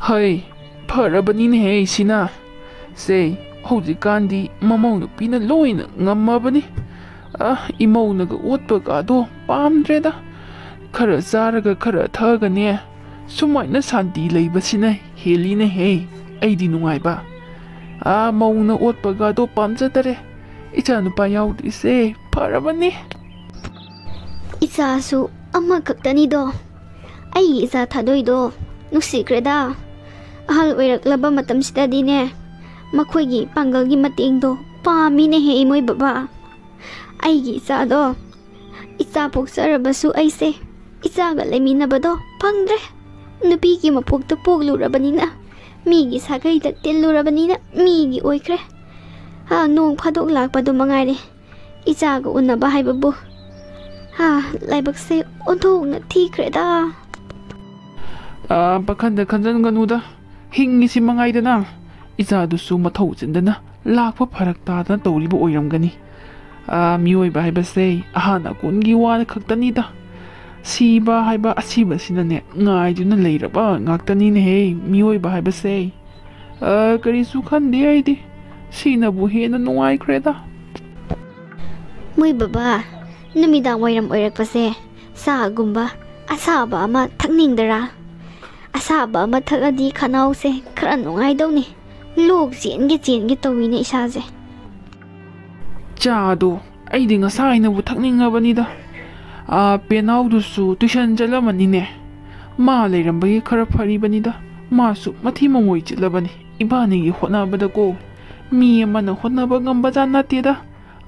ꯍꯩ, ꯐꯔꯕꯅꯤꯅꯦꯍꯦ ꯁꯤꯅ꯫ ꯁꯦ, ꯍꯧꯖꯤꯛꯀꯥꯟꯗꯤ ꯃꯃꯧ ꯅꯨꯄꯤꯅ ꯂꯣꯏꯅ ꯉꯝꯃꯕꯅꯤ꯫ ꯑ, ꯏꯃꯧꯅꯒ ꯑꯣꯠꯄꯒꯗꯣ ꯄꯥꯝꯗ꯭ꯔꯦꯗ꯫ ꯈꯔ ꯆꯥꯔꯒ ꯈꯔ ꯊꯛꯑꯒꯅꯦ, ꯁꯨꯃꯥꯏꯅ ꯁꯥꯟꯇꯤ ꯂꯩꯕꯁꯤꯅ ꯍꯦꯜꯂꯤꯅꯦꯍꯦ ꯑꯩꯗꯤ ꯅꯨꯡꯉꯥꯏꯕ꯫ ꯑ, ꯃꯧꯅ ꯑꯣꯠꯄꯒꯗꯣ ꯄꯥꯝꯖꯗꯔꯦ꯫ ꯏꯆꯥ ꯅꯨꯄꯥ ꯌꯥꯎꯗ꯭ꯔꯤꯁꯦ ꯐꯔꯕꯅꯤ꯫ ꯏꯆꯥꯁꯨ ꯑꯃꯈꯛꯇꯅꯤꯗꯣ꯫ ꯑꯩꯒꯤ ꯏꯆꯥ ꯊꯥꯗꯣꯏꯗꯣ ꯅꯨꯡꯁꯤꯈ꯭ꯔꯦꯗ꯫ ꯑꯍꯜ ꯑꯣꯏꯔꯛꯂꯕ ꯃꯇꯝꯁꯤꯗꯗꯤꯅꯦ, ꯃꯈꯣꯏꯒꯤ ꯄꯥꯡꯒꯜꯒꯤ ꯃꯇꯦꯡꯗꯣ ꯄꯥꯝꯃꯤꯅꯦꯍꯦ ꯏꯃꯣꯏ ꯕꯕꯥ꯫ ꯑꯩꯒꯤ ꯏꯆꯥꯗꯣ, ꯏꯆꯥ ꯄꯣꯛꯆꯔꯕꯁꯨ ꯑꯩꯁꯦ ꯏꯆꯥꯒ ꯂꯩꯃꯤꯟꯅꯕꯗꯣ ꯐꯪꯗ꯭ꯔꯦ꯫ ꯅꯨꯄꯤꯒꯤ ꯃꯄꯣꯛꯇ ꯄꯣꯛꯂꯨꯔꯕꯅꯤꯅ, ꯃꯤꯒꯤ ꯁꯥꯒꯩꯗ ꯇꯤꯜꯂꯨꯔꯕꯅꯤꯅ ꯃꯤꯒꯤ ꯑꯣꯏꯈ꯭ꯔꯦ꯫ ꯍꯥ, ꯅꯣꯡ ꯐꯥꯗꯣꯛ ꯂꯥꯛꯄꯗꯨ ꯃꯉꯥꯏꯔꯦ ꯏꯆꯥꯒ ꯎꯅꯕ ꯍꯥꯏꯕꯕꯨ꯫ ꯍꯥ, ꯂꯥꯏꯕꯛꯁꯦ ꯑꯣꯟꯊꯣꯛꯅ ꯊꯤꯈ꯭ꯔꯦꯗ꯫ ꯑꯥ, ꯄꯥꯈꯟꯗ ꯈꯟꯖꯟꯒꯅꯨꯗ, ꯍꯤꯡꯉꯤꯁꯤ ꯃꯉꯥꯏꯗꯅ꯫ ꯏꯆꯥꯗꯨꯁꯨ ꯃꯊꯧ ꯆꯤꯟꯗꯅ ꯂꯥꯛꯄ ꯐꯔꯛ ꯇꯥꯗꯅ ꯇꯧꯔꯤꯕ ꯑꯣꯏꯔꯝꯒꯅꯤ꯫ ꯑꯥ, ꯃꯤꯑꯣꯏꯕ ꯍꯥꯏꯕꯁꯦ ꯑꯍꯥꯟ ꯑꯀꯣꯟꯒꯤ ꯋꯥ ꯈꯛꯇꯅꯤꯗ꯫ ꯁꯤꯕ ꯍꯥꯏꯕ ꯑꯁꯤꯕꯁꯤꯅꯅꯦ ꯉꯥꯏꯗꯨꯅ ꯂꯩꯔꯕ ꯉꯥꯛꯇꯅꯤꯅꯦꯍꯦ, ꯃꯤꯑꯣꯏꯕ ꯍꯥꯏꯕꯁꯦ꯫ ꯑꯥ, ꯀꯔꯤꯁꯨ ꯈꯟꯗꯦ ꯑꯩꯗꯤ꯫ ꯁꯤꯅꯕꯨ ꯍꯦꯟꯅ ꯅꯨꯡꯉꯥꯏꯈ꯭ꯔꯦꯗ꯫ ꯃꯣꯏ ꯕꯕꯥ, ꯅꯨꯃꯤꯗꯥꯡ ꯋꯥꯏꯔꯝ ꯑꯣꯏꯔꯛꯄꯁꯦ ꯆꯥꯒꯨꯝꯕ ꯑꯁꯥꯕ ꯑꯃ ꯊꯛꯅꯤꯡꯗꯔꯥ? ꯑꯁꯥꯕ ꯑꯃ ꯊꯛꯑꯗꯤ ꯈꯅꯥꯎꯁꯦ ꯈꯔ ꯅꯨꯡꯉꯥꯏꯗꯧꯅꯤ꯫ ꯂꯣꯛ ꯆꯦꯟꯒꯦ ꯆꯦꯟꯒꯦ ꯇꯧꯋꯤꯅꯦ ꯏꯁꯥꯁꯦ꯫ ꯆꯥꯗꯣ ꯑꯩꯗꯤ ꯉꯁꯥꯏꯅꯕꯨ ꯊꯛꯅꯤꯡꯉꯕꯅꯤꯗ꯫ ꯑꯥ, ꯄꯦꯅꯥꯎꯗꯨꯁꯨ ꯇꯨꯏꯁꯟ ꯆꯠꯂꯝꯃꯅꯤꯅꯦ꯫ ꯃꯥ ꯂꯩꯔꯝꯕꯒꯤ ꯈꯔ ꯐꯔꯤꯕꯅꯤꯗ꯫ ꯃꯥꯁꯨ ꯃꯊꯤ ꯃꯉꯣꯏ ꯆꯤꯠꯂꯕꯅꯤ ꯏꯕꯥꯅꯤꯒꯤ ꯍꯣꯠꯅꯕꯗꯀꯣ꯫ ꯃꯤ ꯑꯃꯅ ꯍꯣꯠꯅꯕ ꯉꯝꯕꯖꯥꯠ ꯅꯠꯇꯦꯗ꯫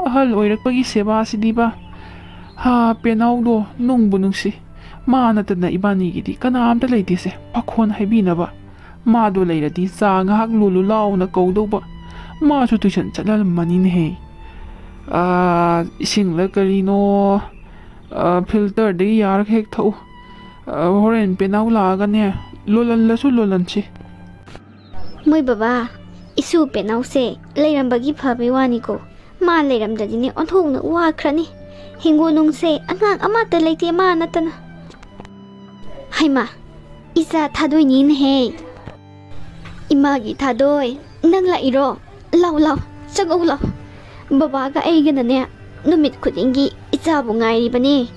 ꯑꯍꯜ ꯑꯣꯏꯔꯛꯄꯒꯤ ꯁꯦꯕꯥꯁꯤꯗꯤꯕ꯫ ꯍꯥ, ꯄꯦꯅꯥꯎꯗꯣ ꯅꯨꯡꯕꯨ ꯅꯨꯡꯁꯤ꯫ ꯃꯥ ꯅꯠꯇꯅ ꯏꯕꯥꯅꯤꯒꯤꯗꯤ ꯀꯅꯥꯝꯇ ꯂꯩꯇꯦꯁꯦ ꯄꯥꯈꯣꯟ ꯍꯥꯏꯕꯤꯅꯕ꯫ ꯃꯥꯗꯣ ꯂꯩꯔꯗꯤ ꯆꯥ ꯉꯥꯏꯍꯥꯛ ꯂꯣꯜꯂꯨ ꯂꯥꯎꯅ ꯀꯧꯗꯧꯕ꯫ ꯃꯥꯁꯨ ꯇꯨꯏꯁꯟ ꯆꯠꯂꯝꯃꯅꯤꯅꯦꯍꯦ꯫ ꯑꯥ, ꯏꯁꯤꯡꯂ ꯀꯔꯤꯅꯣ, ꯑꯥ, ꯐꯤꯜꯇꯔꯗꯒꯤ ꯌꯥꯔꯒ ꯍꯦꯛ ꯊꯛꯎ꯫ ꯑꯥ, ꯍꯣꯔꯦꯟ ꯄꯦꯅꯥꯎ ꯂꯥꯛꯑꯒꯅꯦ, ꯂꯣꯜꯍꯜꯂꯁꯨ ꯂꯣꯜꯍꯟꯁꯤ꯫ ꯃꯣꯏ ꯕꯕꯥ, ꯏꯁꯨ ꯄꯦꯅꯥꯎꯁꯦ ꯂꯩꯔꯝꯕꯒꯤ ꯐꯕꯩ ꯋꯥꯅꯤꯀꯣ꯫ ꯃꯥ ꯂꯩꯔꯝꯗ꯭ꯔꯗꯤꯅꯦ ꯑꯣꯟꯊꯣꯛꯅ ꯋꯥꯈ꯭ꯔꯅꯤ꯫ ꯍꯤꯡꯒꯣꯜ ꯅꯨꯡꯁꯦ ꯑꯉꯥꯡ ꯑꯃꯠꯇ ꯂꯩꯇꯦ ꯃꯥ ꯅꯠꯇꯅ꯫ ꯍꯩꯃꯥ, ꯏꯆꯥ ꯊꯥꯗꯣꯏꯅꯤꯅꯦꯍꯦ꯫ ꯏꯃꯥꯒꯤ ꯊꯥꯗꯣꯏ, ꯅꯪ ꯂꯥꯛꯏꯔꯣ? ꯂꯥꯎ, ꯂꯥꯎ, ꯆꯪꯉꯧ ꯂꯥꯎ꯫ ꯕꯕꯥꯒ ꯑꯩꯒꯅꯅꯦ, ꯅꯨꯃꯤꯠ ꯈꯨꯗꯤꯡꯒꯤ ꯏꯆꯥꯕꯨ ꯉꯥꯏꯔꯤꯕꯅꯦ꯫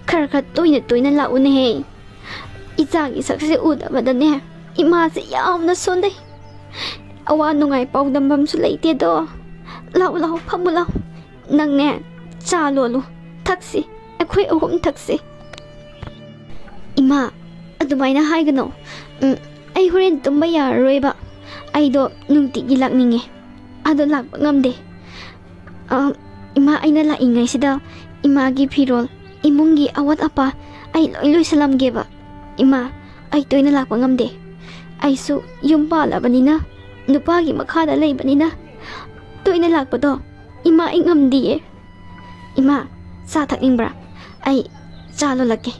ꯈꯔ ꯈꯔ ꯇꯣꯏꯅ ꯇꯣꯏꯅ ꯂꯥꯛꯎꯅꯦꯍꯦ꯫ ꯏꯆꯥꯒꯤ ꯁꯛꯁꯦ ꯎꯗꯕꯗꯅꯦ, ꯏꯃꯥꯁꯦ ꯌꯥꯝꯅ ꯁꯣꯟꯊꯩ꯫ ꯑꯋꯥ ꯅꯨꯡꯉꯥꯏ ꯄꯥꯎꯗꯝꯐꯝꯁꯨ ꯂꯩꯇꯦꯗꯣ꯫ ꯂꯥꯎ, ꯂꯥꯎ, ꯐꯝꯃꯨ ꯂꯥꯎ꯫ ꯅꯪꯅꯦ, ꯆꯥ ꯂꯣꯜꯂꯨ, ꯊꯛꯁꯤ, ꯑꯩꯈꯣꯏ ꯑꯍꯨꯝ ꯊꯛꯁꯤ꯫ ꯏꯃꯥ, ꯑꯗꯨꯃꯥꯏꯅ ꯍꯥꯏꯒꯅꯣ꯫ ꯎꯝ, ꯑꯩ ꯍꯣꯔꯦꯟ ꯇꯨꯝꯕ ꯌꯥꯔꯔꯣꯏꯕ꯫ ꯑꯩꯗꯣ ꯅꯨꯡꯇꯤꯒꯤ ꯂꯥꯛꯅꯤꯡꯉꯦ꯫ ꯑꯗꯣ ꯂꯥꯛꯄ ꯉꯝꯗꯦ꯫ ꯑ, ꯏꯃꯥ, ꯑꯩꯅ ꯂꯥꯛꯏꯉꯩꯁꯤꯗ ꯏꯃꯥꯒꯤ ꯐꯤꯔꯣꯜ, ꯏꯃꯨꯡꯒꯤ ꯑꯋꯥꯠ ꯑꯄꯥ ꯑꯩ ꯂꯣꯏ ꯂꯣꯏꯁꯜꯂꯝꯒꯦꯕ꯫ ꯏꯃꯥ, ꯑꯩ ꯇꯣꯏꯅ ꯂꯥꯛꯄ ꯉꯝꯗꯦ꯫ ꯑꯩꯁꯨ ꯌꯨꯝ ꯄꯥꯜꯂꯕꯅꯤꯅ, ꯅꯨꯄꯥꯒꯤ ꯃꯈꯥꯗ ꯂꯩꯕꯅꯤꯅ, ꯇꯣꯏꯅ ꯂꯥꯛꯄꯗꯣ ꯏꯃꯥ, ꯑꯩ ꯉꯝꯗꯤꯌꯦ꯫ ꯏꯃꯥ, ꯆꯥ ꯊꯛꯅꯤꯡꯕ꯭ꯔꯥ? ꯑꯩ ꯆꯥ ꯂꯣꯜꯂꯛꯀꯦ꯫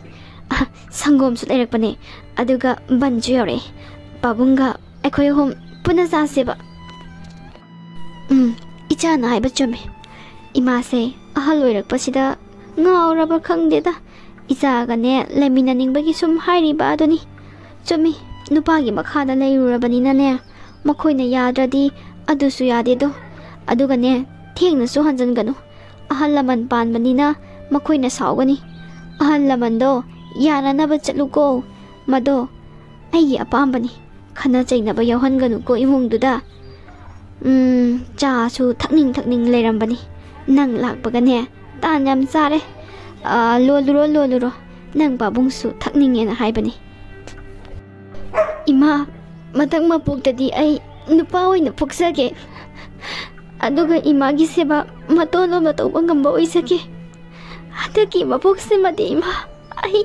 ꯑ, ꯁꯪꯒꯣꯝꯁꯨ ꯂꯩꯔꯛꯄꯅꯦ, ꯑꯗꯨꯒ ꯕꯟꯁꯨ ꯌꯧꯔꯛꯑꯦ꯫ ꯄꯥꯕꯨꯡꯒ ꯑꯩꯈꯣꯏ ꯑꯍꯨꯝ ꯄꯨꯟꯅ ꯆꯥꯁꯦꯕ꯫ ꯎꯝ, ꯏꯆꯥꯅ ꯍꯥꯏꯕ ꯆꯨꯝꯃꯦ꯫ ꯏꯃꯥꯁꯦ ꯑꯍꯜ ꯑꯣꯏꯔꯛꯄꯁꯤꯗ ꯉꯥꯎꯔꯕ ꯈꯪꯗꯦꯗ꯫ ꯏꯆꯥꯒꯅꯦ ꯂꯩꯃꯤꯟꯅꯅꯤꯡꯕꯒꯤ ꯁꯨꯝ ꯍꯥꯏꯔꯤꯕ ꯑꯗꯨꯅꯤ꯫ ꯆꯨꯝꯃꯤ, ꯅꯨꯄꯥꯒꯤ ꯃꯈꯥꯗ ꯂꯩꯔꯨꯔꯕꯅꯤꯅꯅꯦ, ꯃꯈꯣꯏꯅ ꯌꯥꯗ꯭ꯔꯗꯤ ꯑꯗꯨꯁꯨ ꯌꯥꯗꯦꯗꯣ꯫ ꯑꯗꯨꯒꯅꯦ, ꯊꯦꯡꯅꯁꯨ ꯍꯟꯖꯟꯒꯅꯨ꯫ ꯑꯍꯜ ꯂꯃꯟ ꯄꯥꯟꯕꯅꯤꯅ ꯃꯈꯣꯏꯅ ꯁꯥꯎꯒꯅꯤ꯫ ꯑꯍꯜ ꯂꯃꯟꯗꯣ ꯌꯥꯅꯅꯕ ꯆꯠꯂꯨꯀꯣ꯫ ꯃꯗꯣ ꯑꯩꯒꯤ ꯑꯄꯥꯝꯕꯅꯤ꯫ ꯈꯠꯅ ꯆꯩꯅꯕ ꯌꯥꯎꯍꯟꯒꯅꯨꯀꯣ ꯏꯃꯨꯡꯗꯨꯗ꯫ ꯎꯝ, ꯆꯥꯁꯨ ꯊꯛꯅꯤꯡ ꯊꯛꯅꯤꯡ ꯂꯩꯔꯝꯕꯅꯤ꯫ ꯅꯪ ꯂꯥꯛꯄꯒꯅꯦ, ꯇꯥꯟ ꯌꯥꯝ ꯆꯥꯔꯦ꯫ ꯑꯥ, ꯂꯣꯜꯂꯨꯔꯣ, ꯂꯣꯜꯂꯨꯔꯣ꯫ ꯅꯪ ꯄꯥꯕꯨꯡꯁꯨ ꯊꯛꯅꯤꯡꯉꯦꯅ ꯍꯥꯏꯕꯅꯤ꯫ ꯏꯃꯥ, ꯃꯊꯪ ꯃꯄꯣꯛꯇꯗꯤ ꯑꯩ ꯅꯨꯄꯥ ꯑꯣꯏꯅ ꯄꯣꯛꯆꯒꯦ꯫ ꯑꯗꯨꯒ ꯏꯃꯥꯒꯤ ꯁꯦꯕꯥ ꯃꯇꯣꯟ ꯂꯣꯝꯅ ꯇꯧꯕ ꯉꯝꯕ ꯑꯣꯏꯖꯒꯦ꯫ ꯍꯟꯗꯛꯀꯤ ꯃꯄꯣꯛꯁꯤꯃꯗꯤ ꯏꯃꯥ, ꯑꯩ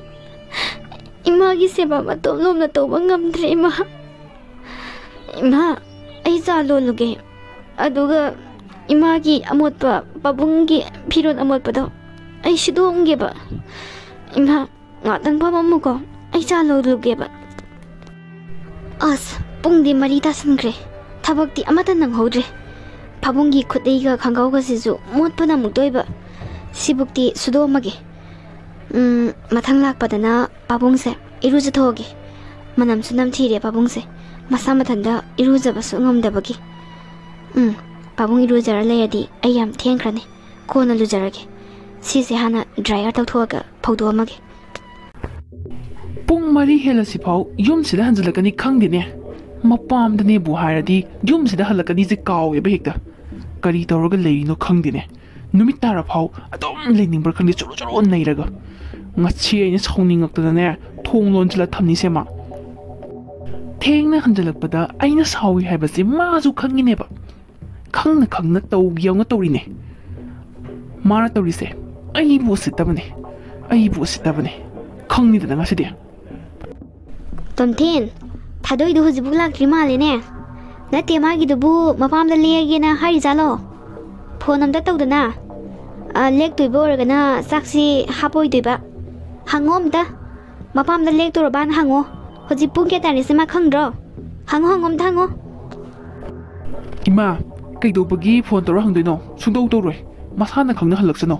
ꯏꯃꯥꯒꯤ ꯁꯦꯕꯥ ꯃꯇꯣꯟ ꯂꯣꯝꯅ ꯇꯧꯕ ꯉꯝꯗ꯭ꯔꯦ ꯏꯃꯥ꯫ ꯏꯃꯥ, ꯑꯩ ꯆꯥ ꯂꯣꯜꯂꯨꯒꯦ꯫ ꯑꯗꯨꯒ ꯏꯃꯥꯒꯤ ꯑꯃꯣꯠꯄ, ꯄꯥꯕꯨꯡꯒꯤ ꯐꯤꯔꯣꯜ ꯑꯃꯣꯠꯄꯗꯣ ꯑꯩ ꯁꯨꯗꯣꯛꯑꯝꯒꯦꯕ꯫ ꯏꯃꯥ, ꯉꯥꯛꯇꯪ ꯐꯝꯃꯝꯃꯨꯀꯣ, ꯑꯩ ꯆꯥ ꯂꯣꯜꯂꯨꯒꯦꯕ꯫ ꯑꯁ, ꯄꯨꯡꯗꯤ ꯃꯔꯤ ꯇꯥꯁꯟꯈ꯭ꯔꯦ꯫ ꯊꯕꯛꯇꯤ ꯑꯃꯠꯇ ꯅꯪꯍꯧꯗ꯭ꯔꯦ꯫ ꯄꯥꯕꯨꯡꯒꯤ ꯈꯨꯗꯩꯒ ꯈꯪꯒꯥꯎꯒꯁꯤꯁꯨ ꯃꯣꯠꯄꯅ ꯑꯃꯨꯛꯇꯣꯏꯕ꯫ ꯁꯤꯕꯨꯛꯇꯤ ꯁꯨꯗꯣꯛꯑꯝꯃꯒꯦ꯫ ꯎꯝ, ꯃꯊꯪ ꯂꯥꯛꯄꯗꯅ ꯄꯥꯕꯨꯡꯁꯦ ꯏꯔꯨꯖꯊꯣꯛꯑꯒꯦ꯫ ꯃꯅꯝꯁꯨ ꯅꯝꯊꯤꯔꯦ ꯄꯥꯕꯨꯡꯁꯦ꯫ ꯃꯁꯥ ꯃꯊꯟꯇ ꯏꯔꯨꯖꯕꯁꯨ ꯉꯝꯗꯕꯒꯤ꯫ ꯎꯝ, ꯄꯥꯕꯨꯡ ꯏꯔꯨꯖꯔ ꯂꯩꯔꯗꯤ ꯑꯩ ꯌꯥꯝ ꯊꯦꯡꯈ꯭ꯔꯅꯤ꯫ ꯀꯣꯟꯅ ꯂꯨꯖꯔꯒꯦ꯫ ꯁꯤꯁꯦ ꯍꯥꯟꯅ dryer ꯇꯧꯊꯣꯛꯑꯒ ꯐꯧꯗꯣꯛꯑꯝꯃꯒꯦ꯫ ꯄꯨꯡ ꯃꯔꯤ ꯍꯦꯜꯂꯁꯤꯐꯥꯎ ꯌꯨꯝꯁꯤꯗ ꯍꯟꯖꯤꯜꯂꯛꯀꯅꯤ ꯈꯪꯗꯦꯅꯦ꯫ ꯃꯄꯥꯝꯗꯅꯦꯕꯨ ꯍꯥꯏꯔꯗꯤ ꯌꯨꯝꯁꯤꯗ ꯍꯜꯂꯛꯀꯅꯤꯁꯦ ꯀꯥꯎꯋꯦꯕ ꯍꯦꯛꯇ꯫ ꯀꯔꯤ ꯇꯧꯔꯒ ꯂꯩꯔꯤꯅꯣ ꯈꯪꯗꯦꯅꯦ꯫ ꯅꯨꯃꯤꯠ ꯇꯥꯔꯐꯥꯎ ꯑꯗꯨꯝ ꯂꯩꯅꯤꯡꯕ꯭ꯔꯥ ꯈꯪꯗꯦ, ꯆꯨꯔꯨ ꯆꯨꯔꯨ ꯅꯩꯔꯒ꯫ ꯉꯁꯤ ꯑꯩꯅ ꯁꯥꯎꯅꯤꯡꯉꯛꯇꯅꯅꯦ, ꯊꯣꯡ ꯂꯣꯟꯁꯤꯜꯂ ꯊꯝꯅꯤꯁꯦ ꯃꯥ꯫ ꯊꯦꯡꯅ ꯍꯟꯖꯤꯜꯂꯛꯄꯗ ꯑꯩꯅ ꯁꯥꯎꯏ ꯍꯥꯏꯕꯁꯦ ꯃꯥꯁꯨ ꯈꯪꯉꯤꯅꯦꯕ꯫ ꯈꯪꯅ ꯈꯪꯅ ꯇꯧꯒꯦ ꯌꯥꯎꯅ ꯇꯧꯔꯤꯅꯦ꯫ ꯃꯥꯅ ꯇꯧꯔꯤꯁꯦ ꯑꯩꯕꯨ ꯎꯁꯤꯠꯇꯕꯅꯦ, ꯑꯩꯕꯨ ꯎꯁꯤꯠꯇꯕꯅꯦ꯫ ꯈꯪꯅꯤꯗꯅ ꯉꯁꯤꯗꯤ꯫ ꯇꯣꯝꯊꯤꯟ, ꯊꯥꯗꯣꯏꯗꯨ ꯍꯧꯖꯤꯛꯐꯥꯎ ꯂꯥꯛꯇ꯭ꯔꯤ ꯃꯥꯜꯂꯦꯅꯦ꯫ ꯅꯠꯇꯦ, ꯃꯥꯒꯤꯗꯨꯕꯨ ꯃꯄꯥꯝꯗ ꯂꯦꯛꯑꯒꯦꯅ ꯍꯥꯏꯔꯤꯖꯥꯠꯂꯣ? ꯐꯣꯟ ꯑꯝꯇ ꯇꯧꯗꯅ꯫ ꯑ, ꯂꯦꯛꯇꯣꯏꯕ ꯑꯣꯏꯔꯒꯅ ꯆꯥꯛꯁꯤ ꯍꯥꯞꯄꯣꯏꯗꯣꯏꯕ? ꯍꯪꯉꯣ ꯑꯝꯇ꯫ ꯃꯄꯥꯝꯗ ꯂꯦꯛꯇꯣꯔꯕꯅ ꯍꯪꯉꯣ꯫ ꯍꯧꯖꯤꯛ ꯄꯨꯡ ꯀꯌꯥ ꯇꯥꯔꯦꯁꯦ ꯃꯥ ꯈꯪꯗ꯭ꯔꯣ? ꯍꯪꯉꯣ, ꯍꯪꯉꯣ, ꯑꯝꯇ ꯍꯪꯉꯣ꯫ ꯏꯃꯥ, ꯀꯩꯗꯧꯕꯒꯤ ꯐꯣꯟ ꯇꯧꯔ ꯍꯪꯗꯣꯏꯅꯣ? ꯁꯨꯡꯇꯧ ꯇꯧꯔꯣꯏ꯫ ꯃꯁꯥꯅ ꯈꯪꯅ ꯍꯜꯂꯛꯁꯅꯣ꯫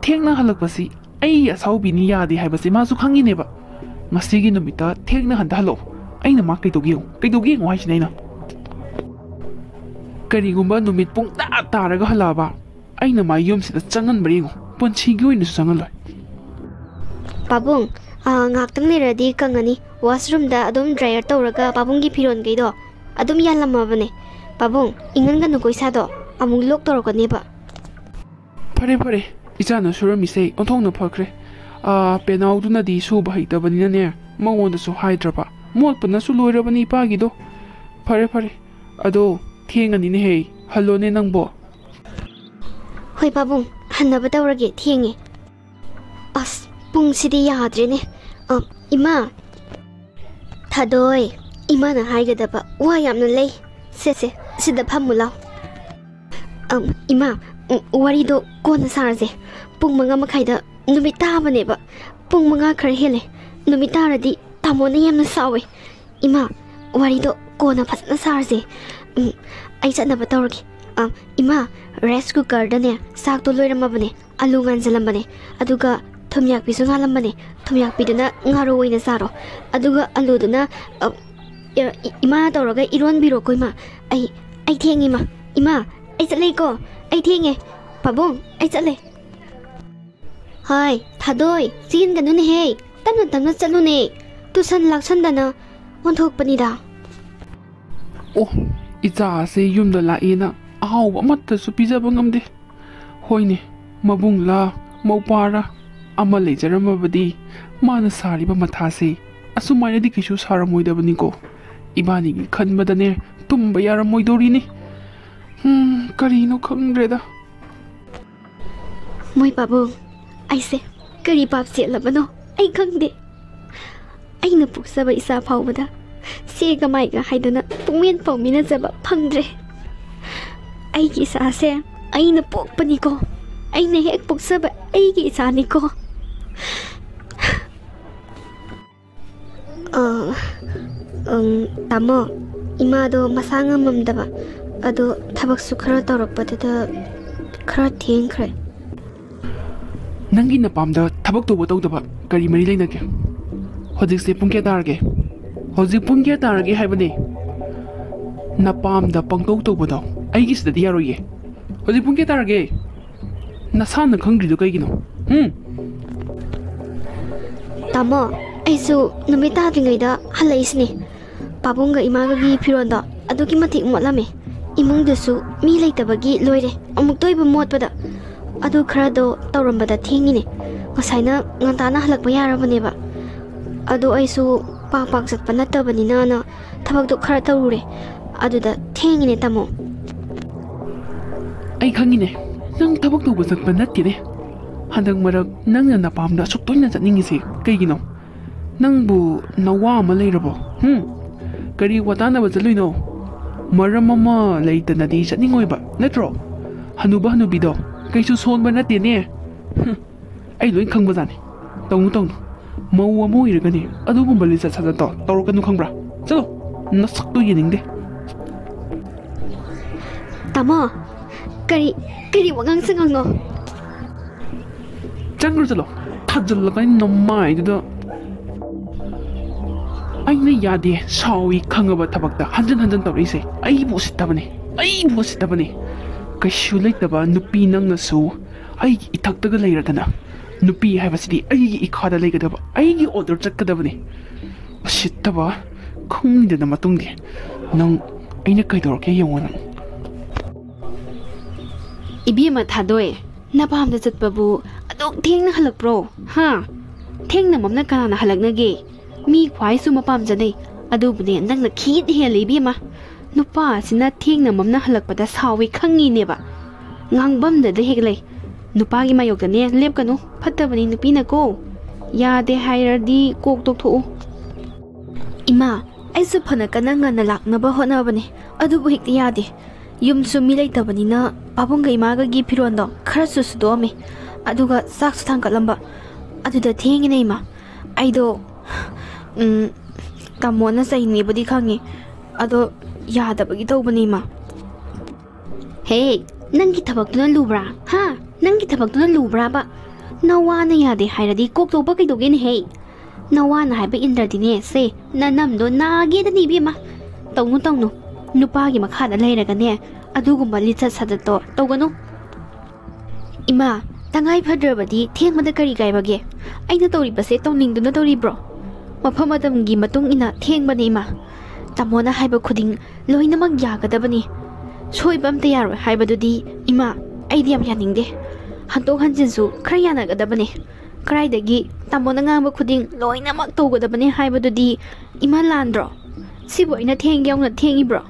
ꯊꯦꯡꯅ ꯍꯜꯂꯛꯄꯁꯤ ꯑꯩ ꯑꯁꯥꯎꯕꯤꯅꯤ ꯌꯥꯗꯦ ꯍꯥꯏꯕꯁꯦ ꯃꯥꯁꯨ ꯈꯪꯉꯤꯅꯦꯕ꯫ ꯉꯁꯤꯒꯤ ꯅꯨꯃꯤꯠꯇ ꯊꯦꯡꯅ ꯍꯟꯊ ꯍꯜꯂꯛꯑꯣ꯫ ꯑꯩꯅ ꯃꯥ ꯀꯩꯗꯧꯒꯦ ꯌꯦꯡꯉꯨ, ꯀꯩꯗꯧꯒꯦ ꯌꯦꯡꯉꯨ ꯍꯥꯏꯁꯤꯅꯦ ꯑꯩꯅ꯫ ꯀꯔꯤꯒꯨꯝꯕ ꯅꯨꯃꯤꯠ ꯄꯨꯡ ꯇꯥ ꯇꯥꯔꯒ ꯍꯜꯂꯛꯑꯕ, ꯑꯩꯅ ꯃꯥ ꯌꯨꯝꯁꯤꯗ ꯆꯪꯍꯟꯕ꯭ꯔꯥ ꯌꯦꯡꯉꯨ, ꯄꯨꯟꯁꯤꯒꯤ ꯑꯣꯏꯅꯁꯨ ꯆꯪꯍꯜꯂꯣꯏ꯫ ꯄꯥꯕꯨꯡ, ꯑꯥ, ꯉꯥꯛꯇꯪ ꯂꯩꯔꯗꯤ ꯀꯪꯉꯅꯤ꯫ ꯋꯥꯁꯔꯨꯝꯗ ꯑꯗꯨꯝ ꯗ꯭ꯔꯥꯏꯌꯔ ꯇꯧꯔꯒ ꯄꯥꯕꯨꯡꯒꯤ ꯐꯤꯔꯣꯟꯈꯩꯗꯣ ꯑꯗꯨꯝ ꯌꯥꯜꯂꯝꯃꯕꯅꯦ꯫ ꯄꯥꯕꯨꯡ, ꯏꯪꯍꯟꯒꯅꯨꯀꯣ ꯏꯁꯥꯗꯣ, ꯑꯃꯨꯛ ꯂꯣꯛ ꯇꯧꯔꯛꯀꯅꯦꯕ꯫ ꯐꯔꯦ, ꯐꯔꯦ, ꯏꯆꯥꯅ ꯁꯨꯔꯝꯃꯤꯁꯦ ꯑꯣꯟꯊꯣꯛꯅ ꯐꯈ꯭ꯔꯦ꯫ ꯑꯥ, ꯄꯦꯅꯥꯎꯗꯨꯅꯗꯤ ꯁꯨꯕ ꯍꯩꯇꯕꯅꯤꯅꯅꯦ, ꯃꯉꯣꯟꯗꯁꯨ ꯍꯥꯏꯗ꯭ꯔꯕ꯫ ꯃꯣꯠꯄꯅꯁꯨ ꯂꯣꯏꯔꯕꯅꯤ ꯏꯄꯥꯒꯤꯗꯣ꯫ ꯐꯔꯦ, ꯐꯔꯦ, ꯑꯗꯣ ꯊꯦꯡꯉꯅꯤꯅꯦꯍꯦ, ꯍꯜꯂꯣꯅꯦ ꯅꯪꯕꯣ꯫ ꯍꯣꯏ ꯄꯥꯕꯨꯡ, ꯍꯟꯅꯕ ꯇꯧꯔꯒꯦ, ꯊꯦꯡꯉꯦ꯫ ꯑꯁ, ꯄꯨꯡꯁꯤꯗꯤ ꯌꯥꯗ꯭ꯔꯦꯅꯦ꯫ ꯑ, ꯏꯃꯥ꯫ ꯊꯥꯗꯣꯏ, ꯏꯃꯥꯅ ꯍꯥꯏꯒꯗꯕ ꯋꯥ ꯌꯥꯝꯅ ꯂꯩ꯫ ꯁꯦ, ꯁꯦ, ꯁꯤꯗ ꯐꯝꯃꯨ ꯂꯥꯎ꯫ ꯑꯝ, ꯏꯃꯥ, ꯎꯝ, ꯋꯥꯔꯤꯗꯣ ꯀꯣꯟꯅ ꯁꯥꯔꯁꯦ꯫ ꯄꯨꯡ ꯃꯉꯥ ꯃꯈꯥꯏꯗ ꯅꯨꯃꯤꯠ ꯇꯥꯕꯅꯦꯕ꯫ ꯄꯨꯡ ꯃꯉꯥ ꯈꯔ ꯍꯦꯜꯂꯦ꯫ ꯅꯨꯃꯤꯠ ꯇꯥꯔꯗꯤ ꯇꯥꯃꯣꯅ ꯌꯥꯝꯅ ꯁꯥꯎꯋꯦ꯫ ꯏꯃꯥ, ꯋꯥꯔꯤꯗꯣ ꯀꯣꯟꯅ ꯐꯖꯅ ꯁꯥꯔꯁꯦ꯫ ꯎꯝ, ꯑꯩ ꯆꯠꯅꯕ ꯇꯧꯔꯒꯦ꯫ ꯑ, ꯏꯃꯥ, ꯔꯥꯏꯁ ꯀꯨꯀꯔꯗꯅꯦ ꯆꯥꯛꯇꯣ ꯂꯣꯏꯔꯝꯃꯕꯅꯦ, ꯑꯂꯨ ꯉꯥꯟꯁꯤꯜꯂꯝꯕꯅꯦ, ꯑꯗꯨꯒ ꯊꯨꯝꯌꯥꯛꯄꯤꯁꯨ ꯉꯥꯜꯂꯝꯕꯅꯦ꯫ ꯊꯨꯝꯌꯥꯛꯄꯤꯗꯨꯅ ꯉꯥꯔꯣ ꯑꯣꯏꯅ ꯆꯥꯔꯣ, ꯑꯗꯨꯒ ꯑꯂꯨꯗꯨꯅ, ꯑ, ꯑ, ꯏ-, ꯏꯃꯥ ꯇꯧꯔꯒ ꯏꯔꯣꯟꯕꯤꯔꯣꯀꯣ ꯏꯃꯥ꯫ ꯑꯩ, ꯑꯩ ꯊꯦꯡꯉꯦ ꯏꯃꯥ꯫ ꯏꯃꯥ, ꯑꯩ ꯆꯠꯂꯦꯀꯣ, ꯑꯩ ꯊꯦꯡꯉꯦ꯫ ꯄꯥꯕꯨꯡ, ꯑꯩ ꯆꯠꯂꯦ꯫ ꯍꯥꯏ, ꯊꯥꯗꯣꯏ, ꯆꯦꯟꯒꯅꯨꯅꯦꯍꯦ, ꯇꯞꯅ ꯇꯞꯅ ꯆꯠꯂꯨꯅꯦ, ꯇꯨꯁꯟ ꯂꯥꯛꯁꯟꯗꯅ ꯑꯣꯟꯊꯣꯛꯄꯅꯤꯗ꯫ ꯑꯣ, ꯏꯆꯥꯁꯦ ꯌꯨꯝꯗ ꯂꯥꯛꯑꯦꯅ ꯑꯍꯥꯎꯕ ꯑꯃꯠꯇꯁꯨ ꯄꯤꯖꯕ ꯉꯝꯗꯦ꯫ ꯍꯣꯏꯅꯦ, ꯃꯕꯨꯡꯂꯥ ꯃꯧꯄꯥꯔꯥ ꯑꯃ ꯂꯩꯖꯔꯝꯃꯕꯗꯤ ꯃꯥꯅ ꯁꯥꯔꯤꯕ ꯃꯊꯥꯁꯦ ꯑꯁꯨꯃꯥꯏꯅꯗꯤ ꯀꯩꯁꯨ ꯁꯥꯔꯝꯃꯣꯏꯗꯕꯅꯤꯀꯣ꯫ ꯏꯕꯥꯅꯤꯒꯤ ꯈꯟꯕꯗꯅꯦ ꯇꯨꯝꯕ ꯌꯥꯔꯝꯃꯣꯏꯗꯧꯔꯤꯅꯤ꯫ ꯍꯝ, ꯀꯔꯤꯅꯣ ꯈꯪꯗ꯭ꯔꯦꯗ꯫ ꯃꯣꯏ ꯄꯥꯕꯨꯡ, ꯑꯩꯁꯦ ꯀꯔꯤ ꯄꯥꯞ ꯆꯦꯜꯂꯕꯅꯣ ꯑꯩ ꯈꯪꯗꯦ꯫ ꯑꯩꯅ ꯄꯣꯛꯆꯕ ꯏꯆꯥ ꯐꯥꯎꯕꯗ ꯁꯦꯒ ꯃꯥꯏꯒ ꯍꯥꯏꯗꯨꯅ ꯄꯨꯡꯃꯦꯟ ꯄꯥꯎꯃꯤꯟꯅꯖꯕ ꯐꯪꯗ꯭ꯔꯦ꯫ ꯑꯩꯒꯤ ꯏꯆꯥꯁꯦ ꯑꯩꯅ ꯄꯣꯛꯄꯅꯤꯀꯣ꯫ ꯑꯩꯅ ꯍꯦꯛ ꯄꯣꯛꯆꯕ ꯑꯩꯒꯤ ꯏꯆꯥꯅꯤꯀꯣ꯫ ꯑ, ꯎꯝ, ꯇꯥꯃꯣ, ꯏꯃꯥꯗꯣ ꯃꯁꯥ ꯉꯝꯃꯝꯗꯕ, ꯑꯗꯣ ꯊꯕꯛꯁꯨ ꯈꯔ ꯇꯧꯔꯛꯄꯗꯨꯗ ꯈꯔ ꯊꯦꯡꯈ꯭ꯔꯦ꯫ ꯅꯪꯒꯤ ꯅꯄꯥꯝꯗ ꯊꯕꯛ ꯇꯧꯕ ꯇꯧꯗꯕ ꯀꯔꯤ ꯃꯔꯤ ꯂꯩꯅꯒꯦ? ꯍꯧꯖꯤꯛꯁꯦ ꯄꯨꯡ ꯀꯌꯥ ꯇꯥꯔꯒꯦ? ꯍꯧꯖꯤꯛ ꯄꯨꯡ ꯀꯌꯥ ꯇꯥꯔꯒꯦ ꯍꯥꯏꯕꯅꯦ? ꯅꯄꯥꯝꯗ ꯄꯪꯇꯧ ꯇꯧꯕꯗꯣ ꯑꯩꯒꯤꯁꯤꯗꯗꯤ ꯌꯥꯔꯣꯏꯌꯦ꯫ ꯍꯧꯖꯤꯛ ꯄꯨꯡ ꯀꯌꯥ ꯇꯥꯔꯒꯦ? ꯅꯁꯥꯅ ꯈꯪꯗ꯭ꯔꯤꯗꯣ ꯀꯩꯒꯤꯅꯣ? ꯍꯨꯝ? ꯇꯥꯃꯣ, ꯑꯩꯁꯨ ꯅꯨꯃꯤꯠ ꯇꯥꯗ꯭ꯔꯤꯉꯩꯗ ꯍꯜꯂꯛꯏꯁꯤꯅꯦ꯫ ꯄꯥꯕꯨꯡꯒ ꯏꯃꯥꯒꯒꯤ ꯐꯤꯔꯣꯜꯗꯣ ꯑꯗꯨꯛꯀꯤ ꯃꯇꯤꯛ ꯃꯣꯠꯂꯝꯃꯦ꯫ ꯏꯃꯨꯡꯗꯨꯁꯨ ꯃꯤ ꯂꯩꯇꯕꯒꯤ ꯂꯣꯏꯔꯦ, ꯑꯃꯨꯛꯇ ꯑꯣꯏꯕ ꯃꯣꯠꯄꯗ꯫ ꯑꯗꯨ ꯈꯔꯗꯣ ꯇꯧꯔꯝꯕꯗ ꯊꯦꯡꯉꯤꯅꯦ꯫ ꯉꯁꯥꯏꯅ ꯉꯟꯇꯥꯅ ꯍꯜꯂꯛꯄ ꯌꯥꯔꯕꯅꯦꯕ꯫ ꯑꯗꯣ ꯑꯩꯁꯨ ꯄꯥꯛ ꯄꯥꯛ ꯆꯠꯄ ꯅꯠꯇꯕꯅꯤꯅꯅ ꯊꯕꯛꯇꯣ ꯈꯔ ꯇꯧꯔꯨꯔꯦ꯫ ꯑꯗꯨꯗ ꯊꯦꯡꯉꯤꯅꯦ, ꯇꯥꯃꯣ꯫ ꯑꯩ ꯈꯪꯉꯤꯅꯦ, ꯅꯪ ꯊꯕꯛ ꯇꯧꯕ ꯆꯠꯄ ꯅꯠꯇꯦꯅꯦ꯫ ꯍꯟꯗꯛ ꯃꯔꯛ ꯅꯪꯅ ꯅꯄꯥꯝꯗ ꯑꯁꯨꯛ ꯇꯣꯏꯅ ꯆꯠꯅꯤꯡꯉꯤꯁꯦ ꯀꯩꯒꯤꯅꯣ? ꯅꯪꯕꯨ ꯅꯋꯥ ꯑꯃ ꯂꯩꯔꯕꯣ? ꯍꯨꯝ? ꯀꯔꯤ ꯋꯥꯇꯥꯟꯅꯕ ꯆꯠꯂꯨꯏꯅꯣ? ꯃꯔꯝ ꯑꯃ ꯂꯩꯇꯅꯗꯤ ꯆꯠꯅꯤꯡꯉꯣꯏꯕ, ꯅꯠꯇ꯭ꯔꯣ? ꯍꯅꯨꯕ ꯍꯅꯨꯕꯤꯗꯣ ꯀꯩꯁꯨ ꯁꯣꯟꯕ ꯅꯠꯇꯦꯅꯦ꯫ ꯍꯨꯝ, ꯑꯩ ꯂꯣꯏ ꯈꯪꯕꯖꯥꯠꯅꯤ꯫ ꯇꯧꯅꯨ, ꯇꯧꯅꯨ꯫ ꯃꯧ ꯑꯃ ꯑꯣꯏꯔꯒꯅꯦ ꯑꯗꯨꯒꯨꯝꯕ ꯂꯤꯆꯠ ꯁꯥꯖꯠꯇꯣ ꯇꯧꯔꯛꯀꯅꯨ, ꯈꯪꯕ꯭ꯔꯥ? ꯆꯠꯂꯣ, ꯅꯁꯛꯇꯣ ꯌꯦꯡꯅꯤꯡꯗꯦ꯫ ꯇꯥꯃꯣ, ꯀꯔꯤ, ꯀꯔꯤ ꯋꯥꯉꯥꯡ ꯁꯉꯥꯡꯅꯣ? ꯆꯪꯈ꯭ꯔꯣ, ꯆꯠꯂꯣ꯫ ꯊꯥꯖꯤꯜꯂꯛꯀꯅꯤ ꯅꯃꯥꯏꯗꯨꯗ꯫ ꯑꯩꯅ ꯌꯥꯗꯦ, ꯁꯥꯎꯏ ꯈꯪꯉꯕ ꯊꯕꯛꯇ ꯍꯟꯖꯤꯟ ꯍꯟꯖꯤꯟ ꯇꯧꯔꯛꯏꯁꯦ꯫ ꯑꯩꯕꯨ ꯎꯁꯤꯠꯇꯕꯅꯤ, ꯑꯩꯕꯨ ꯎꯁꯤꯠꯇꯕꯅꯤ꯫ ꯀꯩꯁꯨ ꯂꯩꯇꯕ ꯅꯨꯄꯤ ꯅꯪꯅꯁꯨ ꯑꯩꯒꯤ ꯏꯊꯛꯇꯒ ꯂꯩꯔꯗꯅ, ꯅꯨꯄꯤ ꯍꯥꯏꯕꯁꯤꯗꯤ ꯑꯩꯒꯤ ꯏꯈꯥꯗ ꯂꯩꯒꯗꯕ, ꯑꯩꯒꯤ order ꯆꯠꯀꯗꯕꯅꯤ꯫ ꯎꯁꯤꯠꯇꯕ, ꯈꯪꯗꯅ ꯃꯇꯨꯡꯗꯤ ꯅꯪ ꯑꯩꯅ ꯀꯩꯗꯧꯔꯛꯀꯦ ꯌꯦꯡꯉꯣ ꯅꯪ꯫ ꯏꯕꯦꯝꯃ ꯊꯥꯗꯣꯏ, ꯅꯄꯥꯝꯗ ꯆꯠꯄꯕꯨ ꯑꯗꯨꯛ ꯊꯦꯡꯅ ꯍꯜꯂꯛꯄ꯭ꯔꯣ? ꯍꯥ? ꯊꯦꯡꯅ ꯃꯝꯅ ꯀꯅꯥꯅ ꯍꯜꯂꯛꯅꯒꯦ? ꯃꯤ ꯈ꯭ꯋꯥꯏꯁꯨ ꯃꯄꯥꯝ ꯆꯠꯅꯩ꯫ ꯑꯗꯨꯕꯨꯅꯦ, ꯅꯪꯅ ꯈꯤꯠ ꯍꯦꯜꯂꯦ ꯏꯕꯦꯝꯃ꯫ ꯅꯨꯄꯥ ꯑꯁꯤꯅ ꯊꯦꯡꯅ ꯃꯝꯅ ꯍꯜꯂꯛꯄꯗ ꯁꯥꯎꯋꯦ ꯈꯪꯉꯤꯅꯦꯕ꯫ ꯉꯥꯡꯕꯝꯗꯗ ꯍꯦꯛ ꯂꯩ꯫ ꯅꯨꯄꯥꯒꯤ ꯃꯥꯌꯣꯛꯇꯅꯦ ꯂꯦꯞꯀꯅꯨ꯫ ꯐꯠꯇꯕꯅꯤ ꯅꯨꯄꯤꯅꯀꯣ꯫ ꯌꯥꯗꯦ ꯍꯥꯏꯔꯗꯤ ꯀꯣꯛ ꯇꯣꯛꯊꯣꯛꯎ꯫ ꯏꯃꯥ, ꯑꯩꯁꯨ ꯐꯅ ꯀꯟꯅ ꯉꯟꯅ ꯂꯥꯛꯅꯕ ꯍꯣꯠꯅꯕꯅꯦ, ꯑꯗꯨꯕꯨ ꯍꯦꯛꯇ ꯌꯥꯗꯦ꯫ ꯌꯨꯝꯁꯨ ꯃꯤ ꯂꯩꯇꯕꯅꯤꯅ ꯄꯥꯕꯨꯡꯒ ꯏꯃꯥꯒꯒꯤ ꯐꯤꯔꯣꯜꯗꯣ ꯈꯔꯁꯨ ꯁꯨꯗꯣꯛꯑꯝꯃꯦ, ꯑꯗꯨꯒ ꯆꯥꯛꯁꯨ ꯊꯥꯡꯒꯠꯂꯝꯕ꯫ ꯑꯗꯨꯗ ꯊꯦꯡꯉꯤꯅꯦ ꯏꯃꯥ꯫ ꯑꯩꯗꯣ, ꯎꯝ, ꯇꯥꯃꯣꯅ ꯆꯩꯅꯤꯕꯨꯗꯤ ꯈꯪꯉꯤ, ꯑꯗꯣ ꯌꯥꯗꯕꯒꯤ ꯇꯧꯕꯅꯦ ꯏꯃꯥ꯫ ꯍꯦ, ꯅꯪꯒꯤ ꯊꯕꯛꯇꯨꯅ ꯂꯨꯕ꯭ꯔꯥ? ꯍꯥ? ꯅꯪꯒꯤ ꯊꯕꯛꯇꯨꯅ ꯂꯨꯕ꯭ꯔꯥꯕ? ꯅꯋꯥꯅ ꯌꯥꯗꯦ ꯍꯥꯏꯔꯗꯤ ꯀꯣꯛ ꯇꯧꯕ ꯀꯩꯗꯧꯒꯦꯅꯦ ꯍꯦ? ꯅꯋꯥꯅ ꯍꯥꯏꯕ ꯏꯟꯗ꯭ꯔꯗꯤꯅꯦ, ꯁꯦ, ꯅꯅꯝꯗꯣ ꯅꯥꯒꯦꯗꯅꯤ ꯏꯕꯦꯝꯃ꯫ ꯇꯧꯅꯨ, ꯇꯧꯅꯨ꯫ ꯅꯨꯄꯥꯒꯤ ꯃꯈꯥꯗ ꯂꯩꯔꯒꯅꯦ, ꯑꯗꯨꯒꯨꯝꯕ ꯂꯤꯆꯠ ꯁꯥꯖꯠꯇꯣ ꯇꯧꯒꯅꯨ꯫ ꯏꯃꯥ, ꯇꯉꯥꯏ ꯐꯗ꯭ꯔꯕꯗꯤ ꯊꯦꯡꯕꯗ ꯀꯔꯤ ꯀꯥꯏꯕꯒꯦ? ꯑꯩꯅ ꯇꯧꯔꯤꯕꯁꯦ ꯇꯧꯅꯤꯡꯗꯨꯅ ꯇꯧꯔꯤꯕ꯭ꯔꯣ? ꯃꯐꯝ ꯃꯇꯝꯒꯤ ꯃꯇꯨꯡ ꯏꯟꯅ ꯊꯦꯡꯕꯅꯦ ꯏꯃꯥ꯫ ꯇꯥꯃꯣꯅ ꯍꯥꯏꯕ ꯈꯨꯗꯤꯡ ꯂꯣꯏꯅꯃꯛ ꯌꯥꯒꯗꯕꯅꯤ꯫ ꯁꯣꯏꯕ ꯑꯝꯇ ꯌꯥꯔꯣꯏ ꯍꯥꯏꯕꯗꯨꯗꯤ, ꯏꯃꯥ, ꯑꯩꯗꯤ ꯌꯥꯝ ꯌꯥꯅꯤꯡꯗꯦ꯫ ꯍꯟꯗꯣꯛ ꯍꯟꯖꯤꯟꯁꯨ ꯈꯔ ꯌꯥꯅꯒꯗꯕꯅꯦ꯫ ꯀꯗꯥꯏꯗꯒꯤ ꯇꯥꯃꯣꯅ ꯉꯥꯡꯕ ꯈꯨꯗꯤꯡ ꯂꯣꯏꯅꯃꯛ ꯇꯧꯒꯗꯕꯅꯦ ꯍꯥꯏꯕꯗꯨꯗꯤ ꯏꯃꯥ ꯂꯥꯟꯗ꯭ꯔꯣ? ꯁꯤꯕꯨ ꯑꯩꯅ ꯊꯦꯡꯒꯦ ꯌꯥꯎꯅ ꯊꯦꯡꯉꯤꯕ꯭ꯔꯣ?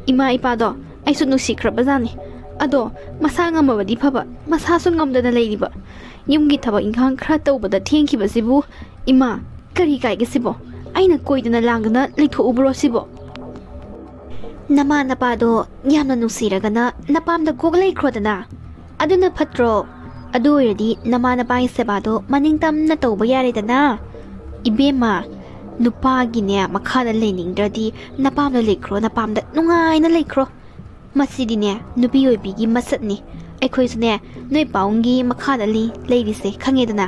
ꯏꯃꯥ ꯏꯄꯥꯗꯣ ꯑꯩꯁꯨ ꯅꯨꯡꯁꯤꯈ꯭ꯔꯕꯖꯥꯠꯅꯤ꯫ ꯑꯗꯣ ꯃꯁꯥ ꯉꯝꯃꯕꯗꯤ ꯐꯕ, ꯃꯁꯥꯁꯨ ꯉꯝꯗꯅ ꯂꯩꯔꯤꯕ꯫ ꯌꯨꯝꯒꯤ ꯊꯕꯛ ꯏꯪꯈꯥꯡ ꯈꯔ ꯇꯧꯕꯗ ꯊꯦꯡꯈꯤꯕꯁꯤꯕꯨ, ꯏꯃꯥ, ꯀꯔꯤ ꯀꯥꯏꯒꯦ ꯁꯤꯕꯣ? ꯑꯩꯅ ꯀꯣꯏꯗꯅ ꯂꯥꯡꯗꯅ ꯂꯩꯊꯣꯛꯎꯕ꯭ꯔꯣ ꯁꯤꯕꯣ? ꯅꯃꯥ ꯅꯄꯥꯗꯣ ꯌꯥꯝꯅ ꯅꯨꯡꯁꯤꯔꯒꯅ ꯅꯄꯥꯝꯗ ꯀꯣꯛ ꯂꯩꯈ꯭ꯔꯣꯗꯅ꯫ ꯑꯗꯨꯅ ꯐꯠꯇ꯭ꯔꯣ? ꯑꯗꯨ ꯑꯣꯏꯔꯗꯤ ꯅꯃꯥ ꯅꯄꯥꯒꯤ ꯁꯦꯕꯥꯗꯣ ꯃꯅꯤꯡ ꯇꯝꯅ ꯇꯧꯕ ꯌꯥꯔꯦꯗꯅ꯫ ꯏꯕꯦꯝꯃ, ꯅꯨꯄꯥꯒꯤꯅꯦ ꯃꯈꯥꯗ ꯂꯩꯅꯤꯡꯗ꯭ꯔꯗꯤ ꯅꯄꯥꯝꯗ ꯂꯩꯈ꯭ꯔꯣ, ꯅꯄꯥꯝꯗ ꯅꯨꯡꯉꯥꯏꯅ ꯂꯩꯈ꯭ꯔꯣ꯫ ꯃꯁꯤꯗꯤꯅꯦ ꯅꯨꯄꯤ ꯑꯣꯏꯕꯤꯒꯤ ꯃꯁꯛꯅꯤ꯫ ꯑꯩꯈꯣꯏꯁꯨꯅꯦ ꯅꯣꯏ ꯄꯥꯎꯡꯒꯤ ꯃꯈꯥꯗ ꯂꯩ-, ꯂꯩꯔꯤꯁꯦ ꯈꯪꯉꯦꯗꯅ꯫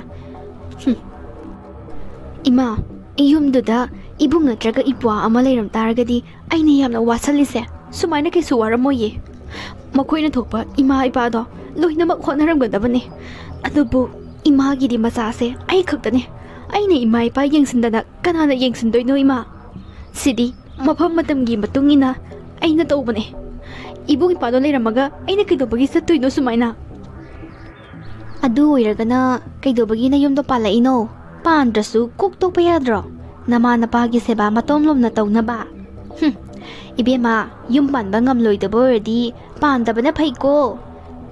ꯍꯨꯝ꯫ ꯏꯃꯥ, ꯌꯨꯝꯗꯨꯗ ꯏꯕꯨꯡ ꯅꯠꯇ꯭ꯔꯒ ꯏꯄ꯭ꯋꯥ ꯑꯃ ꯂꯩꯔꯝ ꯇꯥꯔꯒꯗꯤ ꯑꯩꯅ ꯌꯥꯝꯅ ꯋꯥꯁꯜꯂꯤꯁꯦ ꯁꯨꯃꯥꯏꯅ ꯀꯩꯁꯨ ꯋꯥꯔꯝꯃꯣꯏꯌꯦ꯫ ꯃꯈꯣꯏꯅ ꯊꯣꯛꯄ ꯏꯃꯥ ꯏꯄꯥꯗꯣ ꯂꯣꯏꯅꯃꯛ ꯍꯣꯠꯅꯔꯝꯒꯗꯕꯅꯦ꯫ ꯑꯗꯨꯕꯨ ꯏꯃꯥꯒꯤꯗꯤ ꯃꯆꯥꯁꯦ ꯑꯩ ꯈꯛꯇꯅꯦ꯫ ꯑꯩꯅ ꯏꯃꯥ ꯏꯄꯥ ꯌꯦꯡꯁꯤꯟꯗꯅ ꯀꯅꯥꯅ ꯌꯦꯡꯁꯤꯟꯗꯣꯏꯅꯣ ꯏꯃꯥ? ꯁꯤꯗꯤ ꯃꯐꯝ ꯃꯇꯝꯒꯤ ꯃꯇꯨꯡ ꯏꯟꯅ ꯑꯩꯅ ꯇꯧꯕꯅꯦ꯫ ꯏꯕꯨꯡ ꯏꯄꯥꯗꯣ ꯂꯩꯔꯝꯃꯒ ꯑꯩꯅ ꯀꯩꯗꯧꯕꯒꯤ ꯆꯠꯇꯣꯏꯅꯣ ꯁꯨꯃꯥꯏꯅ? ꯑꯗꯨ ꯑꯣꯏꯔꯒꯅ ꯀꯩꯗꯧꯕꯒꯤ ꯅꯌꯨꯝꯗꯣ ꯄꯥꯜꯂꯛꯏꯅꯣ? ꯄꯥꯟꯗ꯭ꯔꯁꯨ ꯀꯣꯛ ꯇꯣꯛꯄ ꯌꯥꯗ꯭ꯔꯣ? ꯅꯃꯥ ꯅꯄꯥꯒꯤ ꯁꯦꯕꯥ ꯃꯇꯣꯝꯂꯣꯝꯅ ꯇꯧꯅꯕ꯫ ꯍꯨꯝ, ꯏꯕꯦꯝꯃ, ꯌꯨꯝ ꯄꯥꯟꯕ ꯉꯝꯂꯣꯏꯗꯕ ꯑꯣꯏꯔꯗꯤ ꯄꯥꯟꯗꯕꯅ ꯐꯩꯀꯣ꯫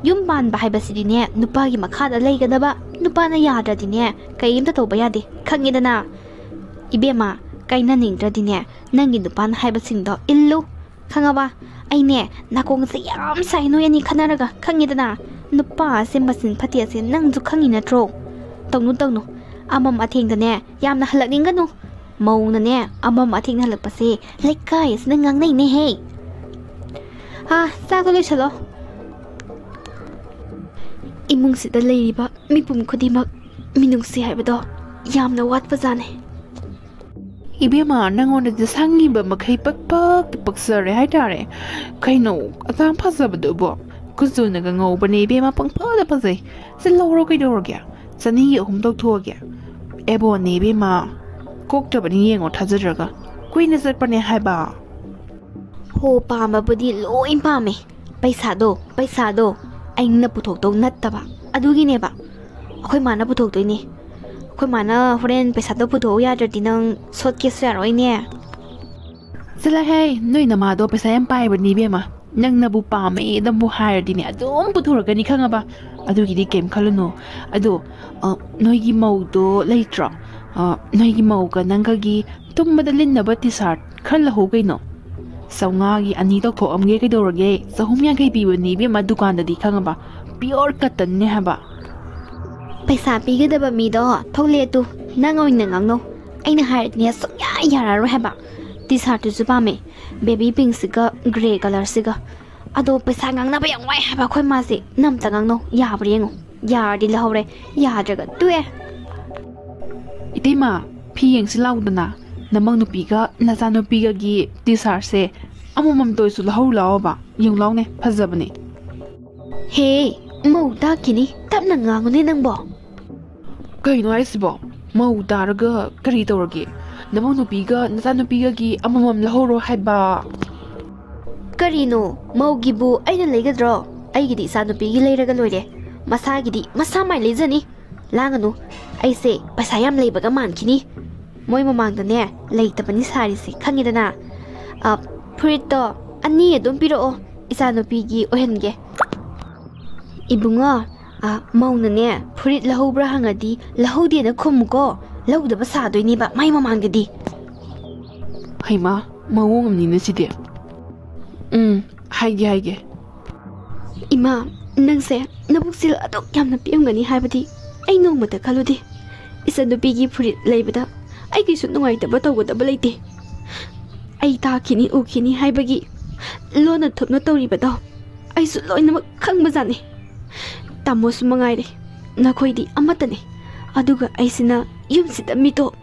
ꯌꯨꯝ ꯄꯥꯟꯕ ꯍꯥꯏꯕꯁꯤꯗꯤꯅꯦ ꯅꯨꯄꯥꯒꯤ ꯃꯈꯥꯗ ꯂꯩꯒꯗꯕ, ꯅꯨꯄꯥꯅ ꯌꯥꯗ꯭ꯔꯗꯤꯅꯦ ꯀꯔꯤꯝꯇ ꯇꯧꯕ ꯌꯥꯗꯦ, ꯈꯪꯉꯦꯗꯅ꯫ ꯏꯕꯦꯝꯃ, ꯀꯥꯏꯅꯅꯤꯡꯗ꯭ꯔꯗꯤꯅꯦ ꯅꯪꯒꯤ ꯅꯨꯄꯥꯅ ꯍꯥꯏꯕꯁꯤꯡꯗꯣ ꯏꯜꯂꯨ, ꯈꯪꯉꯕ? ꯑꯩꯅꯦ, ꯅꯥꯀꯣꯡꯁꯦ ꯌꯥꯝ ꯁꯥꯏ ꯅꯣꯏ ꯑꯅꯤ ꯈꯟꯅꯔꯒ, ꯈꯪꯉꯤꯗꯅ? ꯅꯨꯄꯥ ꯑꯁꯦ ꯃꯆꯤꯟ ꯐꯠꯇꯦ ꯑꯁꯦ ꯅꯪꯁꯨ ꯈꯪꯉꯤ ꯅꯠꯇ꯭ꯔꯣ? ꯇꯧꯅꯨ, ꯇꯧꯅꯨ꯫ ꯑꯃꯝ ꯑꯊꯦꯡꯗꯅꯦ ꯌꯥꯝꯅ ꯍꯜꯂꯛꯅꯤꯡꯒꯅꯨ꯫ ꯃꯧꯅꯅꯦ ꯑꯃꯝ ꯑꯊꯦꯡꯅ ꯍꯜꯂꯛꯄꯁꯦ ꯂꯩꯀꯥꯏ ꯑꯁꯤꯅ ꯉꯥꯡꯅꯩꯅꯦꯍꯦ꯫ ꯑꯥ, ꯆꯥꯛꯇꯣ ꯂꯣꯏꯁꯜꯂꯣ꯫ ꯏꯃꯨꯡꯁꯤꯗ ꯂꯩꯔꯤꯕ ꯃꯤꯄꯨꯝ ꯈꯨꯗꯤꯡꯃꯛ ꯃꯤꯅꯨꯡꯁꯤ ꯍꯥꯏꯕꯗꯣ ꯌꯥꯝꯅ ꯋꯥꯠꯄꯖꯥꯠꯅꯤ꯫ ꯏꯕꯦꯝꯃ, ꯅꯪꯉꯣꯟꯗꯗꯤ ꯁꯪꯉꯤꯕ ꯃꯈꯩ ꯄꯛ ꯄꯛꯇ ꯄꯛꯆꯔꯦ ꯍꯥꯏꯇꯥꯔꯦ꯫ ꯀꯩꯅꯣ, ꯑꯗꯥꯝ ꯐꯖꯕꯗꯨꯕꯣ? ꯀꯨꯆꯨꯅꯒ ꯉꯧꯕꯅꯦ ꯏꯕꯦꯝꯃ, ꯄꯪꯐꯗ ꯐꯖꯩ꯫ ꯁꯤ ꯂꯧꯔꯣ, ꯀꯩꯗꯧꯔꯒꯦ? ꯆꯅꯤꯒꯤ ꯑꯍꯨꯝ ꯇꯧꯊꯣꯛꯑꯒꯦ꯫ ꯑꯦꯕꯣꯟꯅꯦ ꯏꯕꯦꯝꯃ, ꯀꯣꯛꯇꯕꯅꯤ ꯌꯦꯡꯉꯣ ꯊꯥꯖꯗ꯭ꯔꯒ꯫ ꯀꯨꯏꯅ ꯆꯠꯄꯅꯦ ꯍꯥꯏꯕ꯫ ꯍꯣ, ꯄꯥꯝꯕꯕꯨꯗꯤ ꯂꯣꯏ ꯄꯥꯝꯃꯦ꯫ ꯄꯩꯁꯥꯗꯣ, ꯄꯩꯁꯥꯗꯣ ꯑꯩꯅ ꯄꯨꯊꯣꯛꯇꯧ ꯅꯠꯇꯕ, ꯑꯗꯨꯒꯤꯅꯦꯕ꯫ ꯑꯩꯈꯣꯏ ꯃꯥꯅ ꯄꯨꯊꯣꯛꯇꯣꯏꯅꯦ꯫ ꯑꯩꯈꯣꯏ ꯃꯥꯅ ꯍꯣꯔꯦꯟ ꯄꯩꯁꯥꯗꯣ ꯄꯨꯊꯣꯛꯎ ꯌꯥꯗ꯭ꯔꯗꯤ ꯅꯪ ꯁꯣꯠꯀꯦꯁꯨ ꯌꯥꯔꯣꯏꯅꯦ꯫ ꯆꯠꯂꯍꯦ, ꯅꯣꯏ ꯅꯃꯥꯗꯣ ꯄꯩꯁꯥ ꯌꯥꯝ ꯄꯥꯏꯕꯅꯤ ꯏꯕꯦꯝꯃ꯫ ꯅꯪꯅꯕꯨ ꯄꯥꯝꯃꯦ ꯅꯪꯕꯨ ꯍꯥꯏꯔꯗꯤꯅꯦ ꯑꯗꯨꯝ ꯄꯨꯊꯣꯔꯛꯀꯅꯤ, ꯈꯪꯉꯕ? ꯑꯗꯨꯒꯤꯗꯤ ꯀꯩꯝ ꯈꯜꯂꯨꯅꯨ꯫ ꯑꯗꯣ, ꯑ, ꯅꯣꯏꯒꯤ ꯃꯧꯗꯣ ꯂꯩꯇ꯭ꯔꯣ? ꯑ, ꯅꯣꯏꯒꯤ ꯃꯧꯒ ꯅꯪꯒꯒꯤ ꯇꯨꯝꯕꯗ ꯂꯤꯠꯅꯕ ꯇꯤ ꯁꯥꯔꯠ ꯈꯔ ꯂꯧꯍꯧ ꯀꯩꯅꯣ꯫ ꯆꯥꯝꯃꯉꯥꯒꯤ ꯑꯅꯤ ꯇꯧꯊꯣꯛꯑꯝꯒꯦ ꯀꯩꯗꯧꯔꯒꯦ? ꯆꯍꯨꯝ ꯌꯥꯡꯈꯩ ꯄꯤꯕꯅꯤ ꯏꯕꯦꯝꯃ, ꯗꯨꯀꯥꯟꯗꯗꯤ, ꯈꯪꯉꯕ? Pure cottonꯅꯦ ꯍꯥꯏꯕ꯫ ꯄꯩꯁꯥ ꯄꯤꯒꯗꯕ ꯃꯤꯗꯣ ꯊꯣꯛꯂꯛꯑꯦ ꯇꯨ꯫ ꯅꯪ ꯑꯣꯏꯅ ꯉꯥꯡꯅꯧ꯫ ꯑꯩꯅ ꯍꯥꯏꯔꯗꯤꯅꯦ ꯁꯨꯡꯌꯥ ꯌꯥꯔꯔꯣꯏ ꯍꯥꯏꯕ꯫ ꯇꯤ ꯁꯥꯔꯠꯇꯨꯁꯨ ꯄꯥꯝꯃꯦ, ꯕꯦꯕꯤ ꯄꯤꯡꯁꯤꯒ ꯒ꯭ꯔꯦ ꯀꯂꯔꯁꯤꯒ꯫ ꯑꯗꯣ ꯄꯩꯁꯥ ꯉꯥꯡꯅꯕ ꯌꯥꯝ ꯋꯥꯏ ꯍꯥꯏꯕ ꯑꯩꯈꯣꯏ ꯃꯥꯁꯦ꯫ ꯅꯪ ꯑꯝꯇ ꯉꯥꯡꯅꯧ, ꯌꯥꯕ꯭ꯔꯥ ꯌꯦꯡꯉꯣ꯫ ꯌꯥꯔꯗꯤ ꯂꯧꯍꯧꯔꯦ, ꯌꯥꯗ꯭ꯔꯒ ꯇꯣꯛꯑꯦ꯫ ꯏꯇꯩꯃ, ꯐꯤ ꯌꯦꯡꯁꯤ ꯂꯥꯎꯗꯅ꯫ ꯅꯃꯧ ꯅꯨꯄꯤꯒ ꯅꯆꯥꯅꯨꯄꯤꯒꯒꯤ ꯇꯤ ꯁꯥꯔꯠꯁꯦ ꯑꯃꯃꯝꯇ ꯑꯣꯏꯁꯨ ꯂꯧꯍꯧꯔꯨ ꯂꯥꯛꯑꯣꯕ꯫ ꯌꯦꯡꯉꯨ ꯂꯥꯎꯅꯦ, ꯐꯖꯕꯅꯦ꯫ ꯍꯦ, ꯃꯧ ꯇꯥꯛꯈꯤꯅꯤ, ꯇꯞꯅ ꯉꯥꯡꯉꯨꯅꯦ ꯅꯪꯕꯣ꯫ ꯀꯩꯅꯣ ꯍꯥꯏꯁꯤꯕꯣ? ꯃꯧ ꯇꯥꯔꯒ ꯀꯔꯤ ꯇꯧꯔꯒꯦ? ꯅꯃꯧ ꯅꯨꯄꯤꯒ ꯅꯆꯥꯅꯨꯄꯤꯒꯒꯤ ꯑꯃꯃꯝ ꯂꯧꯍꯧꯔꯣ ꯍꯥꯏꯕ꯫ ꯀꯔꯤꯅꯣ? ꯃꯧꯒꯤꯕꯨ ꯑꯩꯅ ꯂꯩꯒꯗ꯭ꯔꯣ? ꯑꯩꯒꯤꯗꯤ ꯏꯆꯥꯅꯨꯄꯤꯒꯤ ꯂꯩꯔꯒ ꯂꯣꯏꯔꯦ꯫ ꯃꯁꯥꯒꯤꯗꯤ ꯃꯁꯥ ꯃꯥꯏ ꯂꯩꯖꯅꯤ꯫ ꯂꯥꯡꯒꯅꯨ꯫ ꯑꯩꯁꯦ ꯄꯩꯁꯥ ꯌꯥꯝ ꯂꯩꯕꯒ ꯃꯥꯟꯈꯤꯅꯤ꯫ ꯃꯣꯏ ꯃꯃꯥꯡꯗꯅꯦ ꯂꯩꯇꯕꯅꯤ ꯁꯥꯔꯤꯁꯦ, ꯈꯪꯉꯦꯗꯅ? ꯑ, ꯐꯨꯔꯤꯠꯇꯣ ꯑꯅꯤ ꯑꯗꯨꯝ ꯄꯤꯔꯛꯑꯣ, ꯏꯆꯥꯅꯨꯄꯤꯒꯤ ꯑꯣꯏꯍꯟꯒꯦ꯫ ꯏꯕꯨꯡꯉꯣ, ꯑ, ꯃꯧꯅꯅꯦ ꯐꯨꯔꯤꯠ ꯂꯧꯍꯧꯕ꯭ꯔꯥ ꯍꯪꯉꯗꯤ ꯂꯧꯍꯧꯗꯦꯅ ꯈꯨꯝꯃꯨꯀꯣ꯫ ꯂꯧꯗꯕ ꯁꯥꯗꯣꯏꯅꯦꯕ ꯃꯥꯏ ꯃꯃꯥꯡꯗꯗꯤ꯫ ꯍꯩꯃꯥ, ꯃꯑꯣꯡ ꯑꯃꯅꯤꯅꯦ ꯁꯤꯗꯤ꯫ ꯎꯝ, ꯍꯥꯏꯒꯦ, ꯍꯥꯏꯒꯦ꯫ ꯏꯃꯥ, ꯅꯪꯁꯦ ꯅꯕꯨꯛ ꯆꯦꯜ ꯑꯗꯨꯛ ꯌꯥꯝꯅ ꯄꯤꯛꯑꯝꯒꯅꯤ ꯍꯥꯏꯕꯗꯤ ꯑꯩ ꯅꯣꯡꯃꯇ ꯈꯜꯂꯨꯗꯦ꯫ ꯏꯆꯟꯅꯨꯄꯤꯒꯤ ꯐꯨꯔꯤꯠ ꯂꯩꯕꯗ ꯑꯩꯒꯤꯁꯨ ꯅꯨꯡꯉꯥꯏꯇꯕ ꯇꯧꯒꯗꯕ ꯂꯩꯇꯦ꯫ ꯑꯩ ꯇꯥꯈꯤꯅꯤ ꯎꯈꯤꯅꯤ ꯍꯥꯏꯕꯒꯤ ꯂꯣꯟꯅ ꯊꯨꯞꯅ ꯇꯧꯔꯤꯕꯗꯣ ꯑꯩꯁꯨ ꯂꯣꯏꯅꯃꯛ ꯈꯪꯕꯖꯥꯠꯅꯤ꯫ ꯇꯥꯃꯣꯁꯨ ꯃꯉꯥꯏꯔꯦ, ꯅꯈꯣꯏꯗꯤ ꯑꯃꯠꯇꯅꯤ꯫ ꯑꯗꯨꯒ ꯑꯩꯁꯤꯅ ꯌꯨꯝꯁꯤꯗ ꯃꯤꯇꯣꯞ,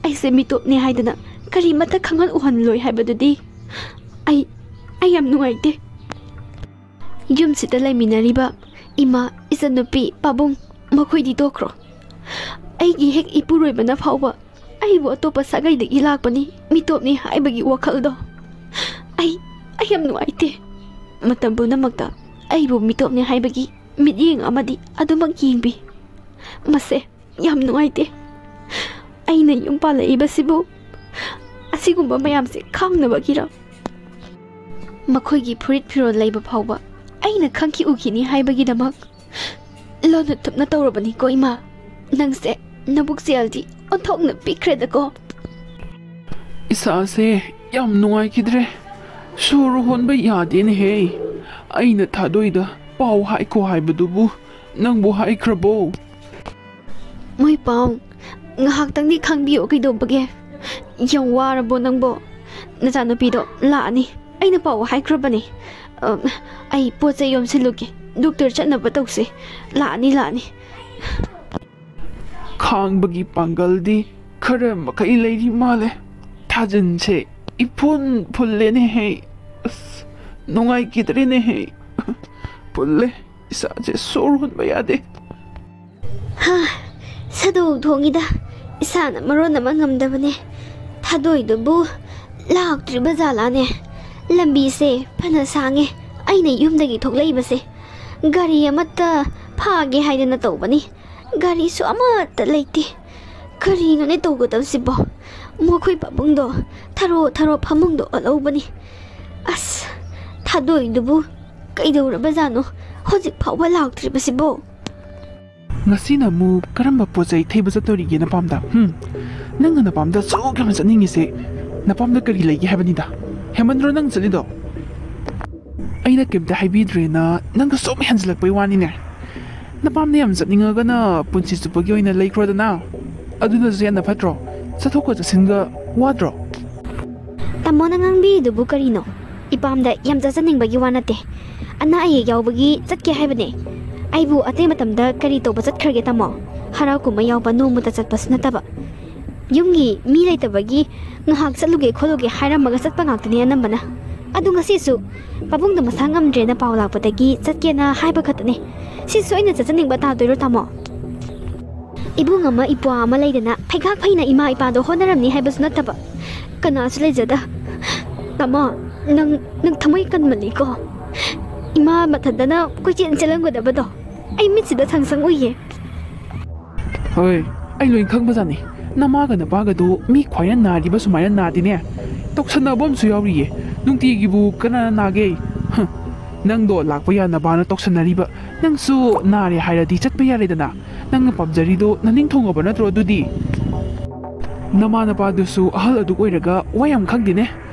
ꯑꯩꯁꯦ ꯃꯤꯇꯣꯞꯅꯦ ꯍꯥꯏꯗꯅ ꯀꯔꯤꯃꯠꯇ ꯈꯪꯍꯟ ꯎꯍꯜꯂꯣꯏ ꯍꯥꯏꯕꯗꯨꯗꯤ ꯑꯩ, ꯑꯩ ꯌꯥꯝ ꯅꯨꯡꯉꯥꯏꯇꯦ꯫ ꯌꯨꯝꯁꯤꯗ ꯂꯩꯃꯤꯟꯅꯔꯤꯕ ꯏꯃꯥ, ꯏꯆꯟꯅꯨꯄꯤ, ꯄꯥꯕꯨꯡ, ꯃꯈꯣꯏꯗꯤ ꯇꯣꯛꯈ꯭ꯔꯣ꯫ ꯑꯩꯒꯤ ꯍꯦꯛ ꯏꯄꯨꯔꯣꯏꯕꯅ ꯐꯥꯎꯕ ꯑꯩꯕꯨ ꯑꯇꯣꯞꯄ ꯁꯥꯒꯩꯗꯒꯤ ꯂꯥꯛꯄꯅꯤ, ꯃꯤꯇꯣꯞꯅꯤ ꯍꯥꯏꯕꯒꯤ ꯋꯥꯈꯜꯗꯣ꯫ ꯑꯩ, ꯑꯩ ꯌꯥꯝ ꯅꯨꯡꯉꯥꯏꯇꯦ꯫ ꯃꯇꯝ ꯄꯨꯝꯅꯃꯛꯇ ꯑꯩꯕꯨ ꯃꯤꯇꯣꯞꯅꯤ ꯍꯥꯏꯕꯒꯤ ꯃꯤꯠꯌꯦꯡ ꯑꯃꯗꯤ ꯑꯗꯨꯃꯛ ꯌꯦꯡꯕꯤ꯫ ꯃꯁꯦ ꯌꯥꯝ ꯅꯨꯡꯉꯥꯏꯇꯦ꯫ ꯑꯩꯅ ꯌꯨꯝ ꯄꯥꯜꯂꯛꯏꯕꯁꯤꯕꯨ ꯑꯁꯤꯒꯨꯝꯕ ꯃꯌꯥꯝꯁꯦ ꯈꯪꯅꯕꯒꯤꯔ? ꯃꯈꯣꯏꯒꯤ ꯐꯨꯔꯤꯠ ꯐꯤꯔꯣꯜ ꯂꯩꯕ ꯐꯥꯎꯕ ꯑꯩꯅ ꯈꯪꯈꯤ ꯎꯈꯤꯅꯤ ꯍꯥꯏꯕꯒꯤꯗꯃꯛ ꯂꯣꯟꯅ ꯊꯨꯞꯅ ꯇꯧꯔꯕꯅꯤꯀꯣ ꯏꯃꯥ꯫ ꯅꯪꯁꯦ ꯅꯕꯨꯛ ꯆꯦꯜꯗꯤ ꯑꯣꯟꯊꯣꯛꯅ ꯄꯤꯛꯈ꯭ꯔꯦꯗꯀꯣ꯫ ꯏꯁꯥꯁꯦ ꯌꯥꯝ ꯅꯨꯡꯉꯥꯏꯈꯤꯗ꯭ꯔꯦ꯫ ꯁꯣꯔ ꯍꯣꯟꯕ ꯌꯥꯗꯦꯅꯦꯍꯦ꯫ ꯑꯩꯅ ꯊꯥꯗꯣꯏꯗ ꯄꯥꯎ ꯍꯥꯏꯈꯣ ꯍꯥꯏꯕꯗꯨꯕꯨ ꯅꯪꯕꯨ ꯍꯥꯏꯈ꯭ꯔꯕꯣ? ꯃꯣꯏ ꯄꯥꯎ ꯉꯥꯏꯍꯥꯛꯇꯪꯗꯤ ꯈꯪꯕꯤꯌꯣ, ꯀꯩꯗꯧꯕꯒꯦ? ꯌꯥꯝ ꯋꯥꯔꯕꯣ ꯅꯪꯕꯣ? ꯅꯆꯥꯅꯨꯄꯤꯗꯣ ꯂꯥꯛꯑꯅꯤ, ꯑꯩꯅ ꯄꯥꯎ ꯍꯥꯏꯈ꯭ꯔꯕꯅꯦ꯫ ꯑ, ꯑꯩ ꯄꯣꯠ ꯆꯩ ꯌꯣꯝꯁꯤꯜꯂꯨꯒꯦ, ꯗꯣꯛꯇꯔ ꯆꯠꯅꯕ ꯇꯧꯁꯦ꯫ ꯂꯥꯛꯑꯅꯤ, ꯂꯥꯛꯑꯅꯤ꯫ ꯈꯥꯡꯕꯒꯤ ꯄꯥꯡꯒꯜꯗꯤ ꯈꯔ ꯃꯈꯩ ꯂꯩꯔꯤ ꯃꯥꯜꯂꯦ꯫ ꯊꯥꯖꯤꯟꯁꯦ ꯏꯐꯨꯟ ꯐꯨꯜꯂꯦꯅꯦꯍꯦ꯫ ꯑꯁ, ꯅꯨꯡꯉꯥꯏꯈꯤꯗ꯭ꯔꯦꯅꯦꯍꯦ꯫ ꯐꯨꯜꯂꯦ, ꯏꯁꯥꯁꯦ ꯁꯣꯔ ꯍꯣꯟꯕ ꯌꯥꯗꯦ꯫ ꯍꯥ, ꯁꯥꯗꯣꯛ ꯊꯣꯡꯉꯤꯗ꯫ ꯏꯁꯥꯅ ꯃꯔꯣꯟ ꯑꯃ ꯉꯝꯗꯕꯅꯦ꯫ ꯊꯥꯗꯣꯏꯗꯨꯕꯨ ꯂꯥꯛꯇ꯭ꯔꯤꯕ ꯖꯥꯠꯂꯥꯅꯦ? ꯂꯝꯕꯤꯁꯦ ꯐꯅ ꯁꯥꯡꯉꯦ, ꯑꯩꯅ ꯌꯨꯝꯗꯒꯤ ꯊꯣꯛꯂꯛꯏꯕꯁꯦ꯫ ꯒꯥꯔꯤ ꯑꯃꯠꯇ ꯐꯥꯒꯦ ꯍꯥꯏꯗꯅ ꯇꯧꯕꯅꯤ, ꯒꯥꯔꯤꯁꯨ ꯑꯃꯠꯇ ꯂꯩꯇꯦ꯫ ꯀꯔꯤꯅꯣꯅꯦ ꯇꯧꯒꯗꯕꯁꯤꯕꯣ? ꯃꯈꯣꯏ ꯄꯥꯕꯨꯡꯗꯣ ꯊꯔꯣ ꯊꯔꯣ ꯐꯃꯨꯡꯗ ꯑꯣꯜꯍꯧꯕꯅꯤ꯫ ꯑꯁ, ꯊꯥꯗꯣꯏꯗꯨꯕꯨ ꯀꯩꯗꯧꯔꯕꯖꯥꯠꯅꯣ ꯍꯧꯖꯤꯛ ꯐꯥꯎꯕ ꯂꯥꯛꯇ꯭ꯔꯤꯕꯁꯤꯕꯣ? ꯉꯁꯤꯅ ꯑꯃꯨꯛ ꯀꯔꯝꯕ ꯄꯣꯠ ꯆꯩ ꯊꯩꯕ ꯆꯠꯇꯣꯔꯤꯒꯦ ꯅꯄꯥꯝꯗ? ꯍꯨꯝ? ꯅꯪꯅ ꯅꯄꯥꯝꯗ ꯑꯁꯨꯛ ꯌꯥꯝꯅ ꯆꯠꯅꯤꯡꯉꯤꯁꯦ, ꯅꯄꯥꯝꯗ ꯀꯔꯤ ꯂꯩꯒꯦ ꯍꯥꯏꯕꯅꯤꯗ? ꯍꯦꯃꯟꯗ꯭ꯔꯣ ꯅꯪ ꯆꯠꯂꯤꯗꯣ? ꯑꯩꯅ ꯀꯩꯝꯇ ꯍꯥꯏꯕꯤꯗ꯭ꯔꯦꯅ ꯅꯪꯒ ꯁꯨꯝ ꯍꯦꯟꯖꯤꯜꯂꯛꯄꯩ ꯋꯥꯅꯤꯅꯦ꯫ ꯅꯄꯥꯝꯗ ꯌꯥꯝ ꯆꯠꯅꯤꯡꯉꯒꯅ ꯄꯨꯟꯁꯤ ꯆꯨꯞꯄꯒꯤ ꯑꯣꯏꯅ ꯂꯩꯈ꯭ꯔꯣꯗꯅ꯫ ꯑꯗꯨꯅꯁꯨ ꯍꯦꯟꯅ ꯐꯠꯇ꯭ꯔꯣ? ꯆꯠꯊꯣꯛꯀ ꯆꯠꯁꯤꯟꯒ ꯋꯥꯗ꯭ꯔꯣ? ꯇꯥꯃꯣꯅ ꯉꯥꯡꯕꯤꯔꯤꯗꯨꯕꯨ ꯀꯔꯤꯅꯣ? ꯏꯄꯥꯝꯗ ꯌꯥꯝ ꯆꯠꯆꯅꯤꯡꯕꯒꯤ ꯋꯥ ꯅꯠꯇꯦ꯫ ꯑꯅꯥ ꯑꯌꯦꯛ ꯌꯥꯎꯕꯒꯤ ꯆꯠꯀꯦ ꯍꯥꯏꯕꯅꯦ꯫ ꯑꯩꯕꯨ ꯑꯇꯩ ꯃꯇꯝꯗ ꯀꯔꯤ ꯇꯧꯕ ꯆꯠꯈ꯭ꯔꯒꯦ ꯇꯥꯃꯣ? ꯍꯔꯥꯎ ꯀꯨꯝꯍꯩ ꯌꯥꯎꯕ ꯅꯣꯡꯃꯇ ꯆꯠꯄꯁꯨ ꯅꯠꯇꯕ꯫ ꯌꯨꯝꯒꯤ ꯃꯤ ꯂꯩꯇꯕꯒꯤ ꯉꯥꯏꯍꯥꯛ ꯆꯠꯂꯨꯒꯦ ꯈꯣꯠꯂꯨꯒꯦ ꯍꯥꯏꯔꯝꯃꯒ ꯆꯠꯄ ꯉꯥꯛꯇꯅꯦ ꯑꯅꯝꯕꯅ꯫ ꯑꯗꯨ ꯉꯁꯤꯁꯨ ꯄꯥꯕꯨꯡꯗꯣ ꯃꯁꯥ ꯉꯝꯗ꯭ꯔꯦꯅ ꯄꯥꯎ ꯂꯥꯛꯄꯗꯒꯤ ꯆꯠꯀꯦꯅ ꯍꯥꯏꯕ ꯈꯛꯇꯅꯦ꯫ ꯁꯤꯁꯨ ꯑꯩꯅ ꯆꯠꯆꯅꯤꯡꯕ ꯇꯥꯗꯣꯏꯔꯣ ꯇꯥꯃꯣ? ꯏꯕꯨꯡ ꯑꯃ ꯏꯄ꯭ꯋꯥ ꯑꯃ ꯂꯩꯗꯅ ꯐꯩꯒꯥꯛ ꯐꯩꯅ ꯏꯃꯥ ꯏꯄꯥꯗꯣ ꯍꯣꯠꯅꯔꯝꯅꯤ ꯍꯥꯏꯕꯁꯨ ꯅꯠꯇꯕ꯫ ꯀꯅꯥꯁꯨ ꯂꯩꯖꯗ꯫ ꯇꯥꯃꯣ, ꯅꯪ, ꯅꯪ ꯊꯃꯣꯏ ꯀꯟꯃꯜꯂꯤꯀꯣ꯫ ꯏꯃꯥ ꯃꯊꯟꯇꯅ ꯀꯣꯏꯆꯦꯟ ꯆꯦꯜꯂꯝꯒꯗꯕꯗꯣ ꯑꯩ ꯃꯤꯠꯁꯤꯗ ꯁꯪ ꯁꯪ ꯎꯏꯌꯦ꯫ ꯍꯣꯏ, ꯑꯩ ꯂꯣꯏ ꯈꯪꯕꯖꯥꯠꯅꯤ꯫ ꯅꯃꯥꯒ ꯅꯄꯥꯒꯗꯣ ꯃꯤ ꯈ꯭ꯋꯥꯏꯅ ꯅꯥꯔꯤꯕ ꯁꯨꯃꯥꯏꯅ ꯅꯥꯗꯦꯅꯦ꯫ ꯇꯧꯁꯟꯅꯕ ꯑꯃꯁꯨ ꯌꯥꯎꯔꯤꯌꯦ꯫ ꯅꯨꯡꯇꯤꯒꯤꯕꯨ ꯀꯅꯥꯅ ꯅꯥꯒꯦ? ꯍ, ꯅꯪꯗꯣ ꯂꯥꯛꯄ ꯌꯥꯅꯕꯅ ꯇꯧꯁꯟꯅꯔꯤꯕ꯫ ꯅꯪꯁꯨ ꯅꯥꯔꯦ ꯍꯥꯏꯔꯗꯤ ꯆꯠꯄ ꯌꯥꯔꯦꯗꯅ꯫ ꯅꯪꯅ ꯄꯥꯝꯖꯔꯤꯗꯣ ꯅꯅꯤꯡ ꯊꯨꯡꯉꯕ ꯅꯠꯇ꯭ꯔꯣ ꯑꯗꯨꯗꯤ? ꯅꯃꯥ ꯅꯄꯥꯗꯨꯁꯨ ꯑꯍꯜ ꯑꯗꯨꯛ ꯑꯣꯏꯔꯒ ꯋꯥ ꯌꯥꯝ ꯈꯪꯗꯦꯅꯦ꯫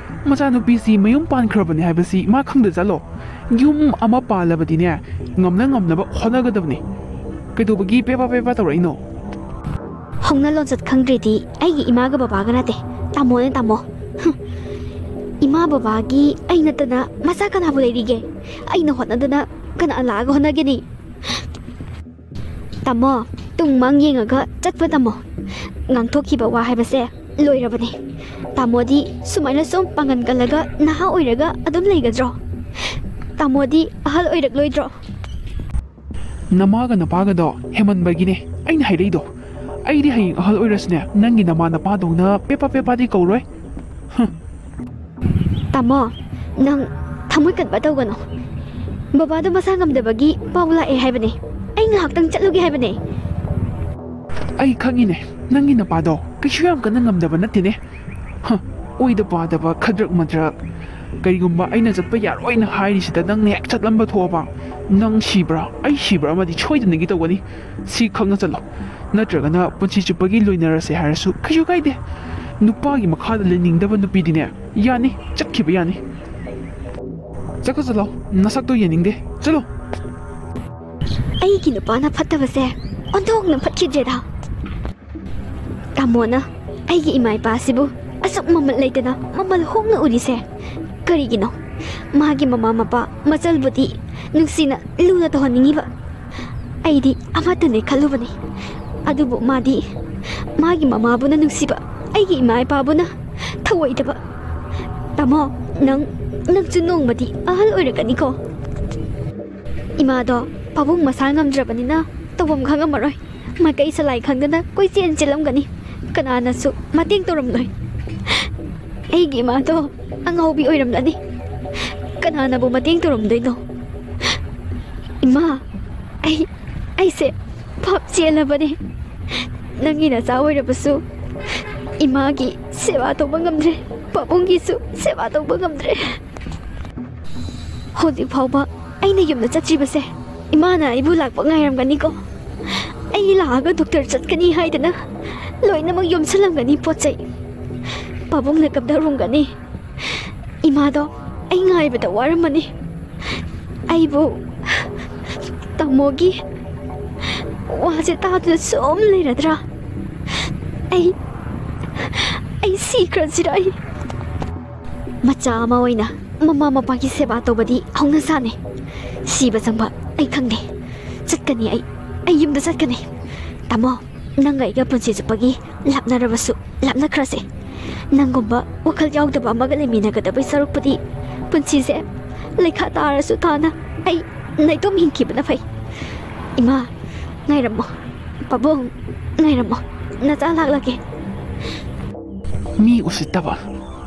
ꯃꯆꯥꯅꯨꯄꯤꯁꯤ ꯃꯌꯨꯝ ꯄꯥꯟꯈ꯭ꯔꯕꯅꯦ ꯍꯥꯏꯕꯁꯤ ꯃꯥ ꯈꯪꯗꯖꯥꯠꯂꯣ? ꯌꯨꯝ ꯑꯃ ꯄꯥꯜꯂꯕꯗꯤꯅꯦ, ꯉꯝꯅ ꯉꯝꯅꯕ ꯍꯣꯠꯅꯒꯗꯕꯅꯤ꯫ ꯀꯩꯗꯧꯕꯒꯤ ꯄꯦꯄꯥ ꯄꯦꯄꯥ ꯇꯧꯔꯛꯏꯅꯣ? ꯍꯧꯅ ꯂꯣꯟꯆꯠ ꯈꯪꯗ꯭ꯔꯤꯗꯤ ꯑꯩꯒꯤ ꯏꯃꯥꯒ ꯕꯕꯥꯒ ꯅꯠꯇꯦ, ꯇꯥꯃꯣꯅꯦ ꯇꯥꯃꯣ꯫ ꯍꯨꯝ꯫ ꯏꯃꯥ ꯕꯕꯥꯒꯤ ꯑꯩ ꯅꯠꯇꯅ ꯃꯆꯥ ꯀꯅꯥꯕꯨ ꯂꯩꯔꯤꯒꯦ? ꯑꯩꯅ ꯍꯣꯠꯅꯗꯅ ꯀꯅꯥ ꯂꯥꯛꯑꯒ ꯍꯣꯠꯅꯒꯅꯤ? ꯇꯥꯃꯣ, ꯇꯨꯡ ꯃꯥꯡ ꯌꯦꯡꯉꯒ ꯆꯠꯄ ꯇꯝꯃꯣ꯫ ꯉꯥꯡꯊꯣꯛꯈꯤꯕ ꯋꯥ ꯍꯥꯏꯕꯁꯦ ꯂꯣꯏꯔꯕꯅꯦ꯫ ꯇꯥꯃꯣꯗꯤ ꯁꯨꯃꯥꯏꯅ ꯁꯨꯝ ꯄꯥꯡꯒꯟ ꯀꯜꯂꯒ ꯅꯍꯥ ꯑꯣꯏꯔꯒ ꯑꯗꯨꯝ ꯂꯩꯒꯗ꯭ꯔꯣ? ꯇꯥꯃꯣꯗꯤ ꯑꯍꯜ ꯑꯣꯏꯔꯛꯂꯣꯏꯗ꯭ꯔꯣ? ꯅꯃꯥꯒ ꯅꯄꯥꯒꯗꯣ ꯍꯦꯃꯟꯕꯒꯤꯅꯦ ꯑꯩꯅ ꯍꯥꯏꯔꯛꯏꯗꯣ꯫ ꯑꯩꯗꯤ ꯍꯌꯦꯡ ꯑꯍꯜ ꯑꯣꯏꯔꯁꯨꯅꯦ, ꯅꯪꯒꯤ ꯅꯃꯥ ꯅꯄꯥꯗꯧꯅ ꯄꯦꯄꯥ ꯄꯦꯄꯥꯗꯤ ꯀꯧꯔꯣꯏ꯫ ꯍꯨꯝ꯫ ꯇꯥꯃꯣ, ꯅꯪ ꯊꯃꯣꯏ ꯀꯟꯕ ꯇꯧꯒꯅꯨ꯫ ꯕꯕꯥꯗꯣ ꯃꯁꯥ ꯉꯝꯗꯕꯒꯤ ꯄꯥꯎ ꯂꯥꯛꯑꯦ ꯍꯥꯏꯕꯅꯦ꯫ ꯑꯩ ꯉꯥꯏꯍꯥꯛꯇꯪ ꯆꯠꯂꯨꯒꯦ ꯍꯥꯏꯕꯅꯦ꯫ ꯑꯩ ꯈꯪꯉꯤꯅꯦ, ꯅꯪꯒꯤ ꯅꯄꯥꯗꯣ ꯀꯩꯁꯨ ꯌꯥꯝ ꯀꯟꯅ ꯉꯝꯗꯕ ꯅꯠꯇꯦꯅꯦ꯫ ꯍ, ꯑꯣꯏꯗ ꯄꯥꯗꯕ ꯈꯗ꯭ꯔꯛ ꯃꯗ꯭ꯔꯛ꯫ ꯀꯔꯤꯒꯨꯝꯕ ꯑꯩꯅ ꯆꯠꯄ ꯌꯥꯔꯣꯏꯅ ꯍꯥꯏꯔꯤꯁꯤꯗ ꯅꯪꯅ ꯍꯦꯛ ꯆꯠꯂꯝꯕ ꯊꯣꯛꯑꯕ, ꯅꯪ ꯁꯤꯕ꯭ꯔꯥ ꯑꯩ ꯁꯤꯕ꯭ꯔꯥ ꯑꯃꯗꯤ ꯁꯣꯏꯗꯅꯒꯤ ꯇꯧꯒꯅꯤ꯫ ꯁꯤ ꯈꯪꯅ ꯆꯠꯂꯣ꯫ ꯅꯠꯇ꯭ꯔꯒꯅ ꯄꯨꯟꯁꯤ ꯆꯨꯞꯄꯒꯤ ꯂꯣꯏꯅꯔꯁꯦ ꯍꯥꯏꯔꯁꯨ ꯀꯩꯁꯨ ꯀꯥꯏꯗꯦ꯫ ꯅꯨꯄꯥꯒꯤ ꯃꯈꯥꯗ ꯂꯩꯅꯤꯡꯗꯕ ꯅꯨꯄꯤꯗꯤꯅꯦ, ꯌꯥꯅꯤ, ꯆꯠꯈꯤꯕ ꯌꯥꯅꯤ꯫ ꯆꯠꯈꯣ, ꯆꯠꯂꯣ꯫ ꯅꯁꯛꯇꯣ ꯌꯦꯡꯅꯤꯡꯗꯦ꯫ ꯆꯠꯂꯣ꯫ ꯑꯩꯒꯤ ꯅꯨꯄꯥꯅ ꯐꯠꯇꯕꯁꯦ ꯑꯣꯟꯊꯣꯛꯅ ꯐꯠꯈꯤꯗ꯭ꯔꯦꯗ꯫ ꯇꯥꯃꯣꯅ ꯑꯩꯒꯤ ꯏꯃꯥ ꯏꯄꯥꯁꯤꯕꯨ ꯑꯁꯨꯛ ꯃꯃꯜ ꯂꯩꯇꯅ ꯃꯃꯜ ꯍꯣꯡꯅ ꯎꯔꯤꯁꯦ ꯀꯔꯤꯒꯤꯅꯣ? ꯃꯥꯒꯤ ꯃꯃꯥ ꯃꯄꯥ ꯃꯆꯜꯕꯨꯗꯤ ꯅꯨꯡꯁꯤꯅ ꯂꯨꯅ ꯇꯧꯍꯟꯅꯤꯡꯉꯤꯕ꯫ ꯑꯩꯗꯤ ꯑꯃꯠꯇꯅꯦ ꯈꯜꯂꯨꯕꯅꯤ꯫ ꯑꯗꯨꯕꯨ ꯃꯥꯗꯤ ꯃꯥꯒꯤ ꯃꯃꯥꯕꯨꯅ ꯅꯨꯡꯁꯤꯕ, ꯑꯩꯒꯤ ꯏꯃꯥ ꯏꯄꯥꯕꯨꯅ ꯊꯧꯑꯣꯏꯗꯕ꯫ ꯇꯥꯃꯣ, ꯅꯪ, ꯅꯪꯁꯨ ꯅꯣꯡꯃꯗꯤ ꯑꯍꯜ ꯑꯣꯏꯔꯛꯀꯅꯤꯀꯣ꯫ ꯏꯃꯥꯗꯣ ꯄꯥꯕꯨꯡ ꯃꯁꯥ ꯉꯝꯗ꯭ꯔꯕꯅꯤꯅ ꯇꯧꯐꯝ ꯈꯪꯉꯝꯃꯔꯣꯏ꯫ ꯃꯥꯏꯀꯩ ꯁꯂꯥꯏ ꯈꯪꯗꯅ ꯀꯣꯏꯆꯦꯟ ꯆꯦꯜꯂꯝꯒꯅꯤ꯫ ꯀꯅꯥꯅꯁꯨ ꯃꯇꯦꯡ ꯇꯧꯔꯝꯂꯣꯏ꯫ ꯑꯩꯒꯤ ꯏꯃꯥꯗꯣ ꯑꯉꯥꯎꯕꯤ ꯑꯣꯏꯔꯝꯂꯅꯤ꯫ ꯀꯅꯥꯅꯕꯨ ꯃꯇꯦꯡ ꯇꯧꯔꯝꯗꯣꯏꯅꯣ? ꯏꯃꯥ, ꯑꯩ, ꯑꯩꯁꯦ ꯄꯥꯞ ꯆꯦꯜꯂꯕꯅꯤ꯫ ꯅꯪꯒꯤ ꯅꯆꯥ ꯑꯣꯏꯔꯕꯁꯨ ꯏꯃꯥꯒꯤ ꯁꯦꯕꯥ ꯇꯧꯕ ꯉꯝꯗ꯭ꯔꯦ, ꯄꯥꯕꯨꯡꯒꯤꯁꯨ ꯁꯦꯕꯥ ꯇꯧꯕ ꯉꯝꯗ꯭ꯔꯦ꯫ ꯍꯧꯖꯤꯛ ꯐꯥꯎꯕ ꯑꯩꯅ ꯌꯨꯝꯗ ꯆꯠꯇ꯭ꯔꯤꯕꯁꯦ ꯏꯃꯥꯅ ꯑꯩꯕꯨ ꯂꯥꯛꯄ ꯉꯥꯏꯔꯝꯒꯅꯤꯀꯣ꯫ ꯑꯩ ꯂꯥꯛꯑꯒ ꯗꯣꯛꯇꯔ ꯆꯠꯀꯅꯤ ꯍꯥꯏꯗꯅ ꯂꯣꯏꯅꯃꯛ ꯌꯣꯝꯁꯜꯂꯝꯒꯅꯤ ꯄꯣꯠ ꯆꯩ꯫ ꯄꯥꯕꯨꯡꯅ ꯀꯞꯊꯔꯝꯒꯅꯤ꯫ ꯏꯃꯥꯗꯣ ꯑꯩ ꯉꯥꯏꯕꯗ ꯋꯥꯔꯝꯃꯅꯤ꯫ ꯑꯩꯕꯨ ꯇꯥꯃꯣꯒꯤ ꯋꯥꯁꯦ ꯇꯥꯗꯨꯅ ꯁꯨꯝ ꯂꯩꯔꯗ꯭ꯔꯥ? ꯑꯩ, ꯑꯩ ꯁꯤꯈ꯭ꯔꯁꯤꯔ? ꯑꯩ ꯃꯆꯥ ꯑꯃ ꯑꯣꯏꯅ ꯃꯃꯥ ꯃꯄꯥꯒꯤ ꯁꯦꯕꯥ ꯇꯧꯕꯗꯤ ꯍꯧꯅꯁꯥꯅꯤ꯫ ꯁꯤꯕ ꯆꯪꯕ ꯑꯩ ꯈꯪꯗꯦ꯫ ꯆꯠꯀꯅꯤ ꯑꯩ, ꯑꯩ ꯌꯨꯝꯗ ꯆꯠꯀꯅꯤ꯫ ꯇꯥꯃꯣ, ꯅꯪꯒ ꯑꯩꯒ ꯄꯨꯟꯁꯤ ꯆꯨꯞꯄꯒꯤ ꯂꯥꯞꯅꯔꯕꯁꯨ ꯂꯥꯞꯅꯈ꯭ꯔꯁꯦ꯫ ꯅꯪꯒꯨꯝꯕ ꯋꯥꯈꯜ ꯌꯥꯎꯗꯕ ꯑꯃꯒ ꯂꯩꯃꯤꯟꯅꯒꯗꯕꯩ ꯁꯔꯨꯛꯄꯨꯗꯤ ꯄꯨꯟꯁꯤꯁꯦ ꯂꯩꯈꯥ ꯇꯥꯔꯁꯨ ꯇꯥꯅ ꯑꯩ ꯅꯥꯏꯇꯣꯝ ꯍꯤꯡꯈꯤꯕꯅ ꯐꯩ꯫ ꯏꯃꯥ, ꯉꯥꯏꯔꯝꯃꯣ꯫ ꯄꯥꯕꯨꯡ, ꯉꯥꯏꯔꯝꯃꯣ꯫ ꯅꯆꯥ ꯂꯥꯛꯂꯒꯦ꯫ ꯃꯤ ꯎꯁꯤꯠꯇꯕ꯫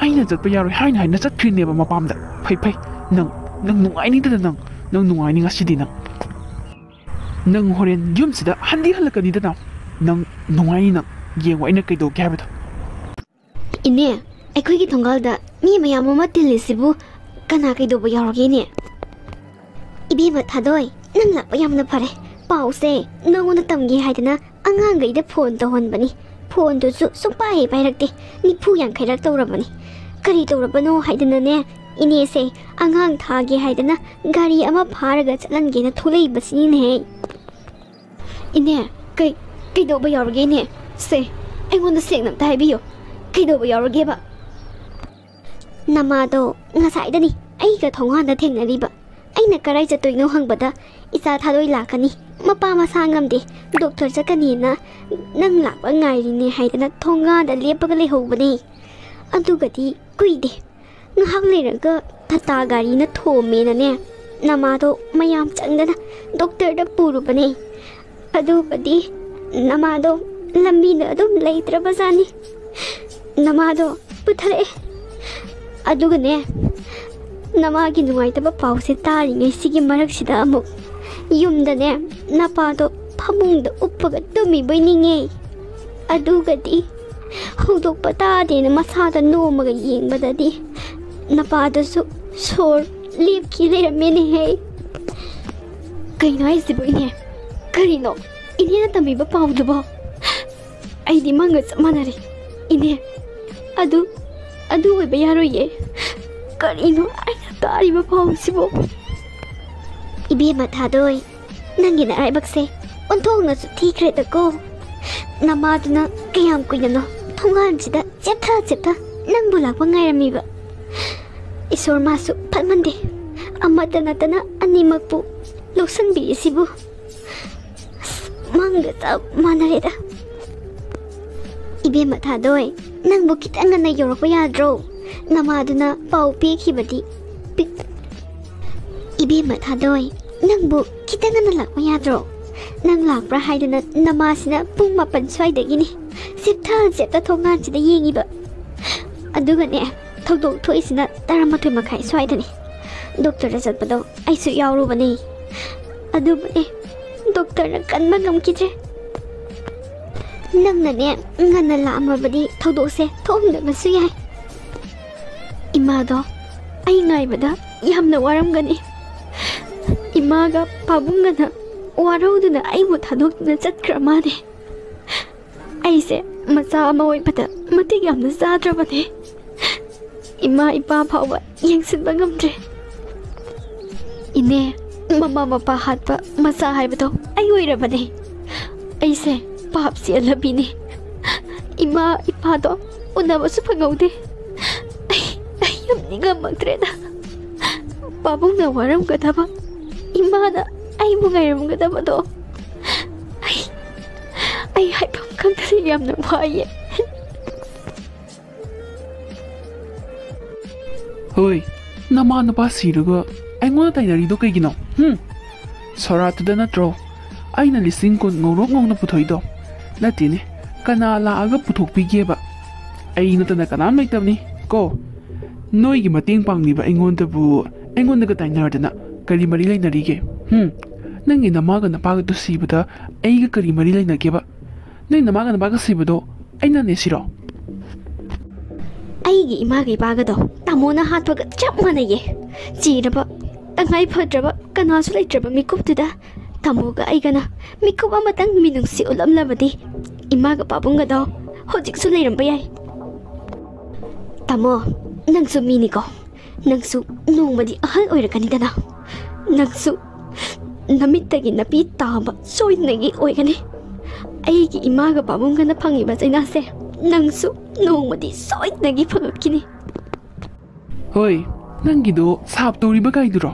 ꯑꯩꯅ ꯆꯠꯄ ꯌꯥꯔꯣꯏ ꯍꯥꯏꯅ ꯍꯥꯏꯅ ꯆꯠꯈ꯭ꯔꯤꯅꯦꯕ ꯃꯄꯥꯝꯗ꯫ ꯐꯩ, ꯐꯩ꯫ ꯅꯪ, ꯅꯪ ꯅꯨꯡꯉꯥꯏꯅꯤꯗꯅ ꯅꯪ꯫ ꯅꯪ ꯅꯨꯡꯉꯥꯏꯅꯤ ꯉꯁꯤꯗꯤ ꯅꯪ꯫ ꯅꯪ ꯍꯣꯔꯦꯟ ꯌꯨꯝꯁꯤꯗ ꯍꯟꯗꯤ ꯍꯜꯂꯛꯀꯅꯤꯗꯅ꯫ ꯅꯪ ꯅꯨꯡꯉꯥꯏꯅꯤ ꯅꯪ꯫ ꯌꯦꯡꯉꯣ ꯑꯩꯅ ꯀꯩꯗꯧꯒꯦ ꯍꯥꯏꯕꯗꯣ꯫ ꯏꯅꯦ, ꯑꯩꯈꯣꯏꯒꯤ ꯊꯣꯡꯒꯥꯜꯗ ꯃꯤ ꯃꯌꯥꯝ ꯑꯃ ꯇꯤꯜꯂꯤꯁꯤꯕꯨ ꯀꯅꯥ ꯀꯩꯗꯧꯕ ꯌꯥꯎꯔꯒꯦ, ꯏꯅꯦ? ꯏꯕꯦꯝꯃ ꯊꯥꯗꯣꯏ, ꯅꯪ ꯂꯥꯛꯄ ꯌꯥꯝꯅ ꯐꯔꯦ꯫ ꯄꯥꯎꯁꯦ ꯅꯉꯣꯟꯗ ꯇꯝꯒꯦ ꯍꯥꯏꯗꯅ ꯑꯉꯥꯡꯈꯩꯗ ꯐꯣꯟ ꯇꯧꯍꯟꯕꯅꯤ꯫ ꯐꯣꯟꯗꯨꯁꯨ ꯁꯨꯡꯄꯥꯏ ꯍꯦꯛ ꯄꯥꯏꯔꯛꯇꯦ꯫ ꯅꯤꯐꯨ ꯌꯥꯡꯈꯩꯔꯛ ꯇꯧꯔꯕꯅꯤ꯫ ꯀꯔꯤ ꯇꯧꯔꯕꯅꯣ ꯍꯥꯏꯗꯅꯅꯦ, ꯏꯅꯦꯁꯦ ꯑꯉꯥꯡ ꯊꯥꯒꯦ ꯍꯥꯏꯗꯅ ꯒꯥꯔꯤ ꯑꯃ ꯐꯥꯔꯒ ꯆꯠꯍꯟꯒꯦꯅ ꯊꯣꯛꯂꯛꯏꯕꯁꯤꯅꯤꯅꯦꯍꯦ꯫ ꯏꯅꯦ, ꯀꯩ, ꯀꯩꯗꯧꯕ ꯌꯥꯎꯔꯒꯦ ꯏꯅꯦ? ꯁꯦ, ꯑꯩꯉꯣꯟꯗ ꯁꯦꯡꯅ ꯑꯝꯇ ꯍꯥꯏꯕꯤꯌꯨ, ꯀꯩꯗꯧꯕ ꯌꯥꯎꯔꯒꯦꯕ? ꯅꯃꯥꯗꯣ ꯉꯁꯥꯏꯗꯅꯤ ꯑꯩꯒ ꯊꯣꯡꯒꯥꯟꯗ ꯊꯦꯡꯅꯔꯤꯕ꯫ ꯑꯩꯅ ꯀꯔꯥꯏ ꯆꯠꯇꯣꯏꯅꯣ ꯍꯪꯕꯗ, "ꯏꯆꯥ ꯊꯥꯗꯣꯏ ꯂꯥꯛꯀꯅꯤ, ꯃꯄꯥ ꯃꯁꯥ ꯉꯝꯗꯦ, ꯗꯣꯛꯇꯔ ꯆꯠꯀꯅꯤꯅ ꯅꯪ ꯂꯥꯛꯄ ꯉꯥꯏꯔꯤꯅꯦ" ꯍꯥꯏꯗꯅ ꯊꯣꯡꯒꯥꯟꯗ ꯂꯦꯞꯄꯒ ꯂꯩꯍꯧꯕꯅꯦ꯫ ꯑꯗꯨꯒꯗꯤ ꯀꯨꯏꯗꯦ, ꯉꯥꯏꯍꯥꯛ ꯂꯩꯔꯒ ꯇꯥꯇꯥ ꯒꯥꯔꯤꯅ ꯊꯣꯝꯃꯦꯅꯅꯦ, ꯅꯃꯥꯗꯣ ꯃꯌꯥꯝ ꯆꯪꯗꯅ ꯗꯣꯛꯇꯔꯗ ꯄꯨꯔꯨꯕꯅꯦ꯫ ꯑꯗꯨꯒꯗꯤ ꯅꯃꯥꯗꯣ ꯂꯝꯕꯤꯗ ꯑꯗꯨꯝ ꯂꯩꯇ꯭ꯔꯕꯖꯥꯠꯅꯤ꯫ ꯅꯃꯥꯗꯣ ꯄꯨꯊꯔꯛꯑꯦ꯫ ꯑꯗꯨꯒꯅꯦ, ꯅꯃꯥꯒꯤ ꯅꯨꯡꯉꯥꯏꯇꯕ ꯄꯥꯎꯁꯦ ꯇꯥꯔꯤꯉꯩ ꯁꯤꯒꯤ ꯃꯔꯛꯁꯤꯗ ꯑꯃꯨꯛ ꯌꯨꯝꯗꯅꯦ, ꯅꯄꯥꯗꯣ ꯐꯃꯨꯡꯗ ꯎꯞꯄꯒ ꯇꯨꯝꯃꯤꯕꯣꯏ ꯅꯤꯡꯉꯦ꯫ ꯑꯗꯨꯒꯗꯤ ꯍꯧꯗꯣꯛꯄ ꯇꯥꯗꯦꯅ ꯃꯁꯥꯗ ꯅꯣꯝꯃꯒ ꯌꯦꯡꯕꯗꯗꯤ ꯅꯄꯥꯗꯨꯁꯨ ꯁꯣꯔ ꯂꯦꯞꯈꯤ ꯂꯩꯔꯝꯃꯦꯅꯦꯍꯦ꯫ ꯀꯩꯅꯣ ꯍꯥꯏꯁꯤꯕꯣ ꯏꯅꯦ? ꯀꯔꯤꯅꯣ ꯏꯅꯦꯅ ꯇꯝꯕꯤꯕ ꯄꯥꯎꯗꯨꯕꯣ? ꯑꯩꯗꯤ ꯃꯪꯒ ꯆꯞ ꯃꯥꯟꯅꯔꯦ ꯏꯅꯦ꯫ ꯑꯗꯨ, ꯑꯗꯨ ꯑꯣꯏꯕ ꯌꯥꯔꯣꯏꯌꯦ꯫ ꯀꯔꯤꯅꯣ ꯑꯩꯅ ꯇꯥꯔꯤꯕ ꯄꯥꯎꯁꯤꯕꯣ? ꯏꯕꯦꯝꯃ ꯊꯥꯗꯣꯏ, ꯅꯪꯒꯤ ꯅꯔꯥꯏꯕꯛꯁꯦ ꯑꯣꯟꯊꯣꯛꯅꯁꯨ ꯊꯤꯈ꯭ꯔꯦꯗꯀꯣ꯫ ꯅꯃꯥꯗꯨꯅ ꯀꯌꯥꯝ ꯀꯨꯏꯅꯅꯣ ꯊꯣꯡꯒꯥꯟꯁꯤꯗ ꯆꯦꯞꯊ ꯆꯦꯞꯊ ꯅꯪꯕꯨ ꯂꯥꯛꯄ ꯉꯥꯏꯔꯝꯃꯤꯕ? ꯏꯁꯣꯔ ꯃꯥꯁꯨ ꯐꯠꯃꯟꯗꯦ, ꯑꯃꯠꯇ ꯅꯠꯇꯅ ꯑꯅꯤꯃꯛꯄꯨ ꯂꯧꯁꯟꯕꯤꯔꯤꯁꯤꯕꯨ꯫ ꯑꯁ, ꯃꯪꯒ ꯆꯞ ꯃꯥꯟꯅꯔꯦꯗ꯫ ꯏꯕꯦꯝꯃ ꯊꯥꯗꯣꯏ, ꯅꯪꯕꯨ ꯈꯤꯇꯪ ꯉꯟꯅ ꯌꯧꯔꯛꯄ ꯌꯥꯗ꯭ꯔꯣ? ꯅꯃꯥꯗꯨꯅ ꯄꯥꯎ ꯄꯤꯈꯤꯕꯗꯤ ꯄꯤ-, ꯏꯕꯦꯝꯃ ꯊꯥꯗꯣꯏ, ꯅꯪꯕꯨ ꯈꯤꯇꯪ ꯉꯟꯅ ꯂꯥꯛꯄ ꯌꯥꯗ꯭ꯔꯣ? ꯅꯪ ꯂꯥꯛꯄ꯭ꯔꯥ ꯍꯥꯏꯗꯅ ꯅꯃꯥꯁꯤꯅ ꯄꯨꯡ ꯃꯥꯄꯟ ꯁ꯭ꯋꯥꯏꯗꯒꯤꯅꯤ ꯆꯦꯞꯊ ꯆꯦꯞꯊ ꯊꯣꯡꯒꯥꯟꯁꯤꯗ ꯌꯦꯡꯉꯤꯕ꯫ ꯑꯗꯨꯒꯅꯦ, ꯊꯧꯗꯣꯛ ꯊꯣꯛꯏꯁꯤꯅ ꯇꯔꯥꯃꯥꯊꯣꯏ ꯃꯈꯥꯏ ꯁ꯭ꯋꯥꯏꯗꯅꯤ꯫ ꯗꯣꯛꯇꯔꯗ ꯆꯠꯄꯗꯣ ꯑꯩꯁꯨ ꯌꯥꯎꯔꯨꯕꯅꯦ꯫ ꯑꯗꯨꯕꯨꯅꯦ, ꯗꯣꯛꯇꯔꯅ ꯀꯟꯕ ꯉꯝꯈꯤꯗ꯭ꯔꯦ꯫ ꯅꯪꯅꯅꯦ, ꯉꯟꯅ ꯂꯥꯛꯑꯝꯃꯕꯗꯤ ꯊꯧꯗꯣꯛꯁꯦ ꯊꯣꯛꯑꯝꯗꯕꯁꯨ ꯌꯥꯏ꯫ ꯏꯃꯥꯗꯣ ꯑꯩ ꯉꯥꯏꯕꯗ ꯌꯥꯝꯅ ꯋꯥꯔꯝꯒꯅꯤ꯫ ꯏꯃꯥꯒ ꯄꯥꯕꯨꯡꯒꯅ ꯋꯥꯔꯧꯗꯨꯅ ꯑꯩꯕꯨ ꯊꯥꯗꯣꯛꯇꯨꯅ ꯆꯠꯈ꯭ꯔ ꯃꯥꯜꯂꯦ꯫ ꯑꯩꯁꯦ ꯃꯆꯥ ꯑꯃ ꯑꯣꯏꯕꯗ ꯃꯇꯤꯛ ꯌꯥꯝꯅ ꯆꯥꯗ꯭ꯔꯕꯅꯦ꯫ ꯏꯃꯥ ꯏꯄꯥ ꯐꯥꯎꯕ ꯌꯦꯡꯁꯤꯟꯕ ꯉꯝꯗ꯭ꯔꯦ꯫ ꯏꯅꯦ, ꯃꯃꯥ ꯃꯄꯥ ꯍꯥꯠꯄ ꯃꯆꯥ ꯍꯥꯏꯕꯗꯣ ꯑꯩ ꯑꯣꯏꯔꯕꯅꯦ꯫ ꯑꯩꯁꯦ ꯄꯥꯞ ꯆꯦꯜꯂꯕꯤꯅꯦ꯫ ꯏꯃꯥ ꯏꯄꯥꯗꯣ ꯎꯅꯕꯁꯨ ꯐꯪꯍꯧꯗꯦ꯫ ꯑꯩ, ꯑꯩ ꯌꯥꯝ ꯅꯤꯡꯉꯝꯃꯛꯇ꯭ꯔꯦꯗ꯫ ꯄꯥꯕꯨꯡꯅ ꯋꯥꯔꯝꯒꯗꯕ, ꯏꯃꯥꯅ ꯑꯩꯕꯨ ꯉꯥꯏꯔꯝꯒꯗꯕꯗꯣ꯫ ꯑꯩ, ꯑꯩ ꯍꯥꯏꯐꯝ ꯈꯪꯗ꯭ꯔꯦ, ꯌꯥꯝꯅ ꯋꯥꯏꯌꯦ꯫ ꯍꯣꯏ, ꯅꯃꯥ ꯅꯄꯥ ꯁꯤꯔꯒ ꯑꯩꯉꯣꯟꯗ ꯇꯥꯏꯅꯔꯤꯗꯣ ꯀꯩꯒꯤꯅꯣ? ꯍꯨꯝ? ꯁꯣꯔꯥꯠꯇꯨꯗ ꯅꯠꯇ꯭ꯔꯣ ꯑꯩꯅ ꯂꯤꯁꯤꯡ ꯀꯨꯟ ꯉꯧꯔꯣꯛ ꯉꯧꯅ ꯄꯨꯊꯣꯛꯏꯗꯣ? ꯅꯠꯇꯦꯅꯦ, ꯀꯅꯥ ꯂꯥꯛꯑꯒ ꯄꯨꯊꯣꯛꯄꯤꯒꯦꯕ? ꯑꯩ ꯅꯠꯇꯅ ꯀꯅꯥꯝ ꯂꯩꯇꯕꯅꯤ ꯀꯣ꯫ ꯅꯣꯏꯒꯤ ꯃꯇꯦꯡ ꯄꯥꯡꯂꯤꯕ ꯑꯩꯉꯣꯟꯗꯕꯨ, ꯑꯩꯉꯣꯟꯗꯒ ꯇꯥꯏꯅꯔꯗꯅ ꯀꯔꯤ ꯃꯔꯤ ꯂꯩꯅꯔꯤꯒꯦ? ꯍꯨꯝ? ꯅꯪꯒꯤ ꯅꯃꯥꯒ ꯅꯄꯥꯒꯗꯣ ꯁꯤꯕꯗ ꯑꯩꯒ ꯀꯔꯤ ꯃꯔꯤ ꯂꯩꯅꯒꯦꯕ? ꯅꯣꯏ ꯅꯃꯥꯒ ꯅꯄꯥꯒ ꯁꯤꯕꯗꯣ ꯑꯩꯅꯅꯦ ꯁꯤꯔꯣ? ꯑꯩꯒꯤ ꯏꯃꯥꯒ ꯏꯄꯥꯒꯗꯣ ꯇꯥꯃꯣꯅ ꯍꯥꯠꯄꯒ ꯆꯞ ꯃꯥꯟꯅꯩꯌꯦ꯫ ꯆꯤꯔꯕ, ꯇꯉꯥꯏ ꯐꯗ꯭ꯔꯕ, ꯀꯅꯥꯁꯨ ꯂꯩꯇ꯭ꯔꯕ ꯃꯤꯀꯨꯞꯇꯨꯗ ꯇꯥꯃꯣꯒ ꯑꯩꯒꯅ ꯃꯤꯀꯨꯞ ꯑꯃꯇꯪ ꯃꯤꯅꯨꯡꯁꯤ ꯎꯠꯂꯝꯂꯕꯗꯤ ꯏꯃꯥꯒ ꯄꯥꯕꯨꯡꯒꯗꯣ ꯍꯧꯖꯤꯛꯁꯨ ꯂꯩꯔꯝꯕ ꯌꯥꯏ꯫ ꯇꯥꯃꯣ, ꯅꯪꯁꯨ ꯃꯤꯅꯤꯀꯣ꯫ ꯅꯪꯁꯨ ꯅꯣꯡꯃꯗꯤ ꯑꯍꯜ ꯑꯣꯏꯔꯛꯀꯅꯤꯗꯅ꯫ ꯅꯪꯁꯨ ꯅꯃꯤꯠꯇꯒꯤ ꯅꯄꯤ ꯇꯥꯕ ꯁꯣꯏꯗꯅꯒꯤ ꯑꯣꯏꯒꯅꯤ꯫ ꯑꯩꯒꯤ ꯏꯃꯥꯒ ꯄꯥꯕꯨꯡꯒꯅ ꯐꯪꯉꯤꯕ ꯆꯩꯅꯥꯁꯦ ꯅꯪꯁꯨ ꯅꯣꯡꯃꯗꯤ ꯁꯣꯏꯗꯅꯒꯤ ꯐꯪꯉꯛꯈꯤꯅꯤ꯫ ꯍꯣꯏ, ꯅꯪꯒꯤꯗꯣ ꯁꯥꯞ ꯇꯧꯔꯤꯕ ꯀꯥꯏꯗꯨꯔꯣ?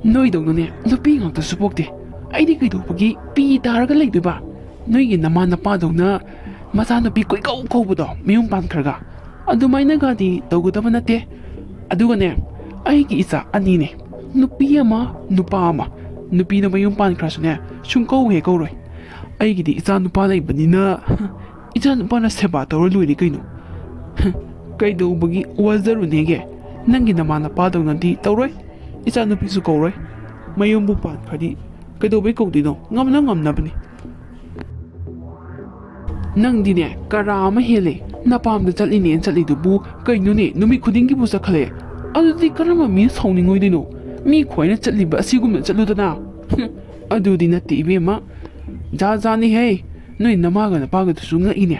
ꯅꯣꯏꯗꯧꯅꯅꯦ ꯅꯨꯄꯤ ꯉꯥꯛꯇꯁꯨ ꯄꯣꯛꯇꯦ꯫ ꯑꯩꯗꯤ ꯀꯩꯗꯧꯕꯒꯤ ꯄꯤ ꯇꯥꯔꯒ ꯂꯩꯗꯣꯏꯕ? ꯅꯣꯏꯒꯤ ꯅꯃꯥ ꯅꯄꯥꯗꯧꯅ ꯃꯆꯥꯅꯨꯄꯤ ꯀꯣꯏꯀꯧ ꯀꯧꯕꯗꯣ ꯃꯌꯨꯝ ꯄꯥꯟꯈ꯭ꯔꯒ ꯑꯗꯨꯃꯥꯏꯅꯒꯗꯤ ꯇꯧꯒꯗꯕ ꯅꯠꯇꯦ꯫ ꯑꯗꯨꯒꯅꯦ, ꯑꯩꯒꯤ ꯏꯆꯥ ꯑꯅꯤꯅꯦ, ꯅꯨꯄꯤ ꯑꯃ ꯅꯨꯄꯥ ꯑꯃ꯫ ꯅꯨꯄꯤꯗꯣ ꯃꯌꯨꯝ ꯄꯥꯟꯈ꯭ꯔꯁꯨꯅꯦ ꯁꯨꯡꯀꯧ ꯍꯦꯛ ꯀꯧꯔꯣꯏ꯫ ꯑꯩꯒꯤꯗꯤ ꯏꯆꯥ ꯅꯨꯄꯥ ꯂꯩꯕꯅꯤꯅ ꯏꯆꯥ ꯅꯨꯄꯥꯅ ꯁꯦꯕꯥ ꯇꯧꯔ ꯂꯣꯏꯔꯦ ꯀꯩꯅꯣ꯫ ꯀꯩꯗꯧꯕꯒꯤ ꯋꯥꯖꯔꯨꯅꯦꯒꯦ? ꯅꯪꯒꯤ ꯅꯃꯥ ꯅꯄꯥꯗꯧꯅꯗꯤ ꯇꯧꯔꯣꯏ꯫ ꯏꯆꯥ ꯅꯨꯄꯤꯁꯨ ꯀꯧꯔꯣꯏ꯫ ꯃꯌꯨꯝꯕꯨ ꯄꯥꯟꯈ꯭ꯔꯗꯤ ꯀꯩꯗꯧꯕꯩ ꯀꯧꯗꯣꯏꯅꯣ? ꯉꯝꯅ ꯉꯝꯅꯕꯅꯤ꯫ ꯅꯪꯗꯤꯅꯦ ꯀꯔꯥ ꯑꯃ ꯍꯦꯜꯂꯦ꯫ ꯅꯄꯥꯝꯗ ꯆꯠꯂꯤꯅꯦꯅ ꯆꯠꯂꯤꯗꯨꯕꯨ ꯀꯩꯅꯣꯅꯦ, ꯅꯨꯃꯤꯠ ꯈꯨꯗꯤꯡꯒꯤꯕꯨ ꯆꯠꯈꯠꯂꯛꯑꯦ꯫ ꯑꯗꯨꯗꯤ ꯀꯔꯝꯕ ꯃꯤꯅ ꯁꯥꯎꯅꯤꯡꯉꯣꯏꯗꯣꯏꯅꯣ? ꯃꯤ ꯈ꯭ꯋꯥꯏꯅ ꯆꯠꯂꯤꯕ ꯑꯁꯤꯒꯨꯝꯅ ꯆꯠꯂꯨꯗꯅ꯫ ꯍꯨꯝ, ꯑꯗꯨꯗꯤ ꯅꯠꯇꯦ ꯏꯕꯦꯝꯃ, ꯖꯥꯠ ꯖꯥꯠꯅꯤꯍꯦ꯫ ꯅꯣꯏ ꯅꯃꯥꯒ ꯅꯄꯥꯒꯗꯨꯁꯨ ꯉꯛꯏꯅꯦ꯫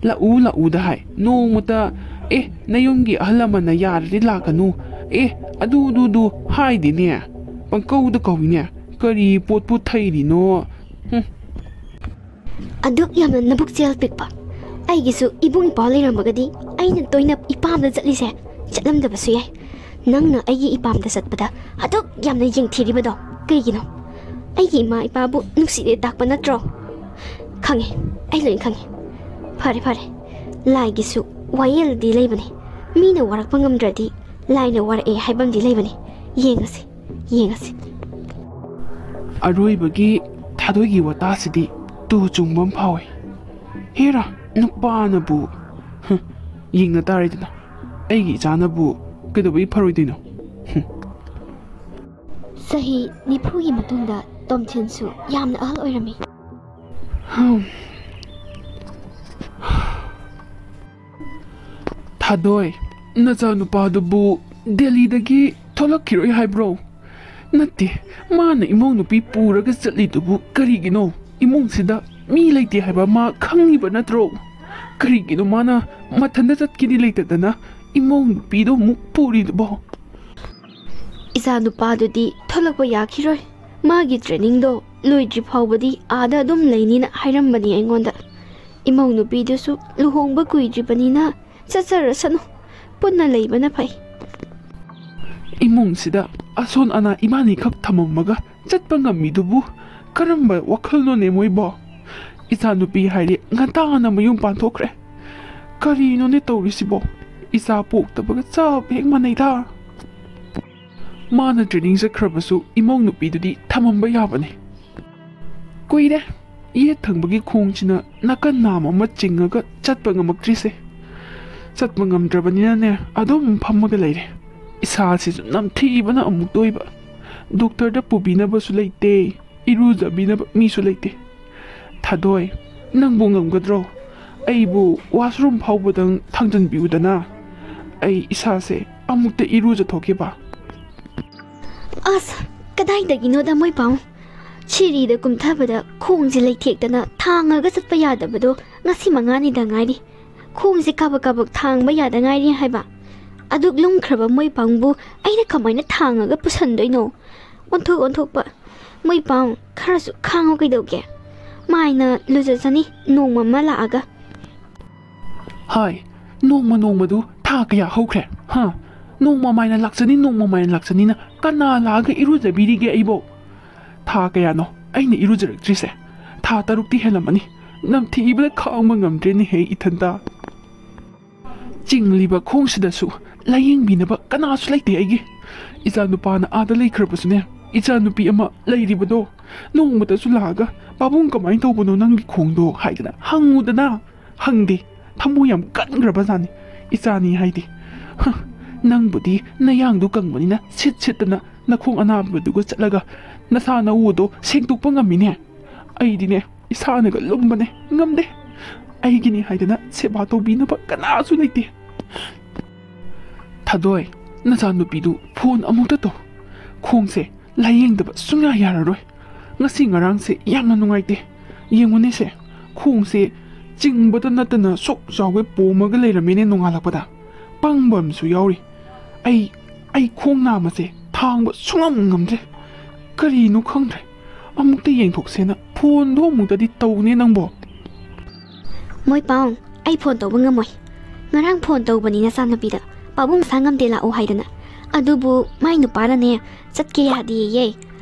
ꯂꯥꯛꯎ ꯂꯥꯛꯎꯗ ꯍꯥꯏ, ꯅꯣꯡꯃꯇ ꯑꯦ, ꯅꯌꯨꯝꯒꯤ ꯑꯍꯜ ꯂꯃꯟꯅ ꯌꯥꯔꯗꯤ ꯂꯥꯛꯀꯅꯨ꯫ ꯑꯦ, ꯑꯗꯨ, ꯑꯗꯨ, ꯑꯗꯨ ꯍꯥꯏꯗꯦꯅꯦ꯫ ꯄꯪꯀꯧꯗ ꯀꯧꯏꯅꯦ꯫ ꯀꯔꯤ ꯄꯣꯠꯄꯨ ꯊꯩꯔꯤꯅꯣ? ꯍꯨꯝ꯫ ꯑꯗꯨꯛ ꯌꯥꯝꯅ ꯅꯕꯨꯛ ꯆꯦꯜ ꯄꯤꯛꯄ꯫ ꯑꯩꯒꯤꯁꯨ ꯏꯕꯨꯡ ꯏꯄ꯭ꯋꯥ ꯂꯩꯔꯝꯃꯒꯗꯤ ꯑꯩꯅ ꯇꯣꯏꯅ ꯏꯄꯥꯝꯗ ꯆꯠꯂꯤꯁꯦ ꯆꯠꯂꯝꯗꯕꯁꯨ ꯌꯥꯏ꯫ ꯅꯪꯅ ꯑꯩꯒꯤ ꯏꯄꯥꯝꯗ ꯆꯠꯄꯗ ꯑꯗꯨꯛ ꯌꯥꯝꯅ ꯌꯦꯡꯊꯤꯔꯤꯕꯗꯣ ꯀꯩꯒꯤꯅꯣ? ꯑꯩꯒꯤ ꯏꯃꯥ ꯏꯄꯥꯕꯨ ꯅꯨꯡꯁꯤꯗꯦ ꯇꯥꯛꯄ ꯅꯠꯇ꯭ꯔꯣ? ꯈꯪꯉꯦ, ꯑꯩ ꯂꯣꯏ ꯈꯪꯉꯦ꯫ ꯐꯔꯦ, ꯐꯔꯦ, ꯂꯥꯏꯒꯤꯁꯨ ꯋꯥꯌꯦꯜꯗꯤ ꯂꯩꯕꯅꯤ꯫ ꯃꯤꯅ ꯋꯥꯔꯛꯄ ꯉꯝꯗ꯭ꯔꯗꯤ ꯂꯥꯏꯅ ꯋꯥꯔꯛꯑꯦ ꯍꯥꯏꯕꯝꯗꯤ ꯂꯩꯕꯅꯤ꯫ ꯌꯦꯡꯉꯁꯤ, ꯌꯦꯡꯉꯁꯤ꯫ ꯑꯔꯣꯏꯕꯒꯤ ꯊꯥꯗꯣꯏꯒꯤ ꯋꯥꯇꯥꯁꯤꯗꯤ ꯇꯨ ꯆꯨꯡꯕ ꯑꯃ ꯐꯥꯎꯏ꯫ ꯍꯦꯔꯥ, ꯅꯨꯄꯥꯅꯕꯨ, ꯍꯨꯝ, ꯌꯦꯡꯅ ꯇꯥꯔꯦꯗꯅ꯫ ꯑꯩꯒꯤ ꯏꯆꯥꯅꯕꯨ ꯀꯩꯗꯧꯕꯒꯤ ꯐꯔꯣꯏꯗꯣꯏꯅꯣ? ꯍꯨꯝ꯫ ꯆꯍꯤ ꯅꯤꯐꯨꯒꯤ ꯃꯇꯨꯡꯗ ꯇꯣꯝꯊꯤꯟꯁꯨ ꯌꯥꯝꯅ ꯑꯍꯜ ꯑꯣꯏꯔꯝꯃꯤ꯫ ꯍꯝ꯫ ꯊꯥꯗꯣꯏ, ꯅꯆꯥꯅꯨꯄꯥꯗꯨꯕꯨ ꯗꯦꯜꯂꯤꯗꯒꯤ ꯊꯣꯛꯂꯛꯈꯤꯔꯣꯏ ꯍꯥꯏꯕ꯭ꯔꯣ? ꯅꯠꯇꯦ, ꯃꯥꯅ ꯏꯃꯧ ꯅꯨꯄꯤ ꯄꯨꯔꯒ ꯆꯠꯂꯤꯗꯨꯕꯨ ꯀꯔꯤꯒꯤꯅꯣ? ꯏꯃꯨꯡꯁꯤꯗ ꯃꯤ ꯂꯩꯇꯦ ꯍꯥꯏꯕ ꯃꯥ ꯈꯪꯉꯤꯕ ꯅꯠꯇ꯭ꯔꯣ? ꯀꯔꯤꯒꯤꯅꯣ ꯃꯥꯅ ꯃꯊꯟꯇ ꯆꯠꯀꯦꯗꯤ ꯂꯩꯇꯗꯅ ꯏꯃꯧ ꯅꯨꯄꯤꯗꯣ ꯑꯃꯨꯛ ꯄꯨꯔꯤꯗꯨꯕꯣ? ꯏꯆꯥ ꯅꯨꯄꯥꯗꯨꯗꯤ ꯊꯣꯛꯂꯛꯄ ꯌꯥꯈꯤꯔꯣꯏ꯫ ꯃꯥꯒꯤ ꯇ꯭ꯔꯦꯅꯤꯡꯗꯣ ꯂꯣꯏꯗ꯭ꯔꯤ ꯐꯥꯎꯕꯗꯤ ꯑꯥꯗ ꯑꯗꯨꯝ ꯂꯩꯅꯤꯅ ꯍꯥꯏꯔꯝꯕꯅꯤ ꯑꯩꯉꯣꯟꯗ꯫ ꯏꯃꯧ ꯅꯨꯄꯤꯗꯨꯁꯨ ꯂꯨꯍꯣꯡꯕ ꯀꯨꯏꯗ꯭ꯔꯤꯕꯅꯤꯅ ꯆꯠꯆꯔꯁꯅꯨ, ꯄꯨꯟꯅ ꯂꯩꯕꯅ ꯐꯩ꯫ ꯏꯃꯨꯡꯁꯤꯗ ꯑꯁꯣꯟ ꯑꯅꯥ ꯏꯕꯥꯅꯤꯈꯛ ꯊꯝꯃꯝꯃꯒ ꯆꯠꯄ ꯉꯝꯃꯤꯗꯨꯕꯨ ꯀꯔꯝꯕ ꯋꯥꯈꯜꯅꯣꯅꯦ ꯃꯣꯏꯕꯣ? ꯏꯆꯥꯅꯨꯄꯤ ꯍꯥꯏꯔꯦ ꯉꯟꯇꯥꯅ ꯃꯌꯨꯝ ꯄꯥꯟꯊꯣꯛꯈ꯭ꯔꯦ꯫ ꯀꯔꯤꯅꯣꯅꯦ ꯇꯧꯔꯤꯁꯤꯕꯣ? ꯏꯆꯥ ꯄꯣꯛꯇꯕꯒ ꯆꯞ ꯍꯦꯛ ꯃꯥꯟꯅꯩꯗ꯫ ꯃꯥꯅ ꯇ꯭ꯔꯦꯅꯤꯡ ꯆꯠꯈ꯭ꯔꯕꯁꯨ ꯏꯃꯧ ꯅꯨꯄꯤꯗꯨꯗꯤ ꯊꯝꯃꯝꯕ ꯌꯥꯕꯅꯤ꯫ ꯀꯨꯏꯔꯦ ꯌꯦꯠ ꯊꯪꯕꯒꯤ ꯈꯣꯡꯁꯤꯅ ꯅꯥꯀꯟ ꯅꯥꯝ ꯑꯃ ꯆꯤꯡꯉꯒ ꯆꯠꯄ ꯉꯝꯃꯛꯇ꯭ꯔꯤꯁꯦ꯫ ꯆꯠꯄ ꯉꯝꯗ꯭ꯔꯕꯅꯤꯅꯅꯦ ꯑꯗꯨꯝ ꯐꯝꯃꯒ ꯂꯩꯔꯦ꯫ ꯏꯁꯥꯁꯤꯁꯨ ꯅꯝꯊꯤꯕꯅ ꯑꯃꯨꯛ ꯇꯣꯏꯕ꯫ ꯗꯣꯛꯇꯔꯗ ꯄꯨꯕꯤꯅꯕꯁꯨ ꯂꯩꯇꯦ, ꯏꯔꯨꯖꯕꯤꯅꯕ ꯃꯤꯁꯨ ꯂꯩꯇꯦ꯫ ꯊꯥꯗꯣꯏ, ꯅꯪꯕꯨ ꯉꯝꯒꯗ꯭ꯔꯣ? ꯑꯩꯕꯨ ꯋꯥꯁꯔꯨꯝ ꯐꯥꯎꯕꯗꯪ ꯊꯥꯡꯖꯟꯕꯤꯌꯨꯗꯅ꯫ ꯑꯩ ꯏꯁꯥꯁꯦ ꯑꯃꯨꯛꯇ ꯏꯔꯨꯖꯊꯣꯛꯈꯤꯕ꯫ ꯑꯁ, ꯀꯗꯥꯏꯗꯒꯤꯅꯣꯗ ꯃꯣꯏ ꯄꯥꯎ꯫ ꯁꯤꯔꯤꯗ ꯀꯨꯝꯊꯕꯗ ꯈꯣꯡꯁꯦ ꯂꯩꯊꯦꯛꯇꯅ ꯊꯥꯡꯉꯒ ꯆꯠꯄ ꯌꯥꯗꯕꯗꯣ ꯉꯁꯤ ꯃꯉꯥꯅꯤꯗ ꯉꯥꯏꯔꯤ꯫ ꯈꯣꯡꯁꯦ ꯀꯥꯕꯛ ꯀꯥꯕꯛ ꯊꯥꯡꯕ ꯌꯥꯗ ꯉꯥꯏꯔꯤ ꯍꯥꯏꯕ꯫ ꯑꯗꯨꯛ ꯂꯨꯝꯈ꯭ꯔꯕ ꯃꯣꯏ ꯄꯥꯎꯕꯨ ꯑꯩꯅ ꯀꯃꯥꯏꯅ ꯊꯥꯡꯉꯒ ꯄꯨꯁꯟꯗꯣꯏꯅꯣ? ꯑꯣꯟꯊꯣꯛ ꯑꯣꯟꯊꯣꯛꯄ꯫ ꯃꯣꯏ ꯄꯥꯎ, ꯈꯔꯁꯨ ꯈꯥꯡꯉꯨ ꯀꯩꯗꯧꯒꯦ? ꯃꯥꯏꯅ ꯂꯨꯖꯖꯅꯤ ꯅꯣꯡꯃ ꯑꯃ ꯂꯥꯛꯑꯒ꯫ ꯍꯥꯏ, ꯅꯣꯡꯃ ꯅꯣꯡꯃꯗꯨ ꯊꯥ ꯀꯌꯥ ꯍꯧꯈ꯭ꯔꯦ? ꯍꯥ? ꯅꯣꯡꯃ ꯃꯥꯏꯅ ꯂꯥꯛꯆꯅꯤ, ꯅꯣꯡꯃ ꯃꯥꯏꯅ ꯂꯥꯛꯆꯅꯤꯅ ꯀꯅꯥ ꯂꯥꯛꯑꯒ ꯏꯔꯨꯖꯕꯤꯔꯤꯒꯦ ꯑꯩꯕꯣ? ꯊꯥ ꯀꯌꯥꯅꯣ ꯑꯩꯅ ꯏꯔꯨꯖꯔꯛꯇ꯭ꯔꯤꯁꯦ? ꯊꯥ ꯇꯔꯨꯛꯇꯤ ꯍꯦꯜꯂꯝꯃꯅꯤ꯫ ꯅꯝꯊꯤꯕꯗ ꯈꯥꯡꯕ ꯉꯝꯗ꯭ꯔꯦꯅꯦꯍꯦ ꯏꯊꯟꯇ꯫ ꯆꯤꯡꯂꯤꯕ ꯈꯣꯡꯁꯤꯗꯁꯨ ꯂꯥꯌꯦꯡꯕꯤꯅꯕ ꯀꯅꯥꯁꯨ ꯂꯩꯇꯦ ꯑꯩꯒꯤ꯫ ꯏꯆꯥ ꯅꯨꯄꯥꯅ ꯑꯥꯗ ꯂꯩꯈ꯭ꯔꯕꯁꯨꯅꯦ, ꯏꯆꯥ ꯅꯨꯄꯤ ꯑꯃ ꯂꯩꯔꯤꯕꯗꯣ ꯅꯣꯡꯃꯇꯁꯨ ꯂꯥꯛꯑꯒ, "ꯄꯥꯕꯨꯡ, ꯀꯃꯥꯏꯅ ꯇꯧꯕꯅꯣ ꯅꯪꯒꯤ ꯈꯣꯡꯗꯣ?" ꯍꯥꯏꯗꯅ ꯍꯪꯉꯨꯗꯅ꯫ ꯍꯪꯗꯦ꯫ ꯊꯃꯣꯏ ꯌꯥꯝ ꯀꯟꯈ꯭ꯔꯕ ꯖꯥꯠꯅꯤ꯫ ꯏꯆꯥꯅꯤ ꯍꯥꯏꯗꯤ꯫ ꯍ, ꯅꯪꯕꯨꯗꯤ ꯅꯌꯥꯡꯗꯨ ꯀꯪꯕꯅꯤꯅ ꯁꯤꯠ ꯁꯤꯠꯇꯅ ꯅꯈꯣꯡ ꯑꯅꯥꯕꯗꯨꯒ ꯆꯠꯂꯒ ꯅꯁꯥ ꯅꯎꯗꯣ ꯁꯦꯡꯗꯣꯛꯄ ꯉꯝꯃꯤꯅꯦ꯫ ꯑꯩꯗꯤꯅꯦ, ꯏꯁꯥꯅꯒ ꯂꯨꯝꯕꯅꯦ, ꯉꯝꯗꯦ꯫ ꯑꯩꯒꯤꯅꯤ ꯍꯥꯏꯗꯅ ꯁꯦꯕꯥ ꯇꯧꯕꯤꯅꯕ ꯀꯅꯥꯁꯨ ꯂꯩꯇꯦ꯫ ꯊꯥꯗꯣꯏ, ꯅꯆꯥꯅꯨꯄꯤꯗꯨ ꯐꯣꯟ ꯑꯃꯨꯛꯇ ꯇꯧ꯫ ꯈꯣꯡꯁꯦ ꯂꯥꯌꯦꯡꯗꯕ ꯁꯨꯡꯌꯥ ꯌꯥꯔꯔꯣꯏ꯫ ꯉꯁꯤ ꯉꯔꯥꯡꯁꯦ ꯌꯥꯝꯅ ꯅꯨꯡꯉꯥꯏꯇꯦ꯫ ꯌꯦꯡꯉꯨꯅꯦꯁꯦ, ꯈꯣꯡꯁꯦ ꯆꯤꯡꯕꯇ ꯅꯠꯇꯅ ꯁꯨꯛ ꯆꯥꯎꯒꯩ ꯄꯣꯝꯃꯒ ꯂꯩꯔꯝꯃꯦꯅꯦ ꯅꯣꯡꯉꯥꯜꯂꯛꯄꯗ꯫ ꯄꯪꯕ ꯑꯃꯁꯨ ꯌꯥꯎꯔꯤ꯫ ꯑꯩ, ꯑꯩ ꯈꯣꯡ ꯅꯥꯝꯃꯁꯦ ꯊꯥꯡꯕ ꯁꯨꯡꯉꯝ ꯉꯝꯗ꯭ꯔꯦ꯫ ꯀꯔꯤꯅꯣ ꯈꯪꯗ꯭ꯔꯦ꯫ ꯑꯃꯨꯛꯇ ꯌꯦꯡꯊꯣꯛꯁꯦꯅ ꯐꯣꯟꯗꯣ ꯑꯃꯨꯛꯇꯗꯤ ꯇꯧꯅꯦ ꯅꯪꯕꯣ꯫ ꯃꯣꯏ ꯄꯥꯎ, ꯑꯩ ꯐꯣꯟ ꯇꯧꯕ ꯉꯝꯃꯣꯏ꯫ ꯉꯔꯥꯡ ꯐꯣꯟ ꯇꯧꯕꯅꯤ ꯅꯆꯥꯅꯨꯄꯤꯗ, "ꯄꯥꯕꯨꯡ ꯃꯁꯥ ꯉꯝꯗꯦ, ꯂꯥꯛꯑꯣ" ꯍꯥꯏꯗꯅ꯫ ꯑꯗꯨꯕꯨ ꯃꯥꯏ ꯅꯨꯄꯥꯅꯅꯦ, "ꯆꯠꯀꯦ ꯌꯥꯗꯦꯌꯦ,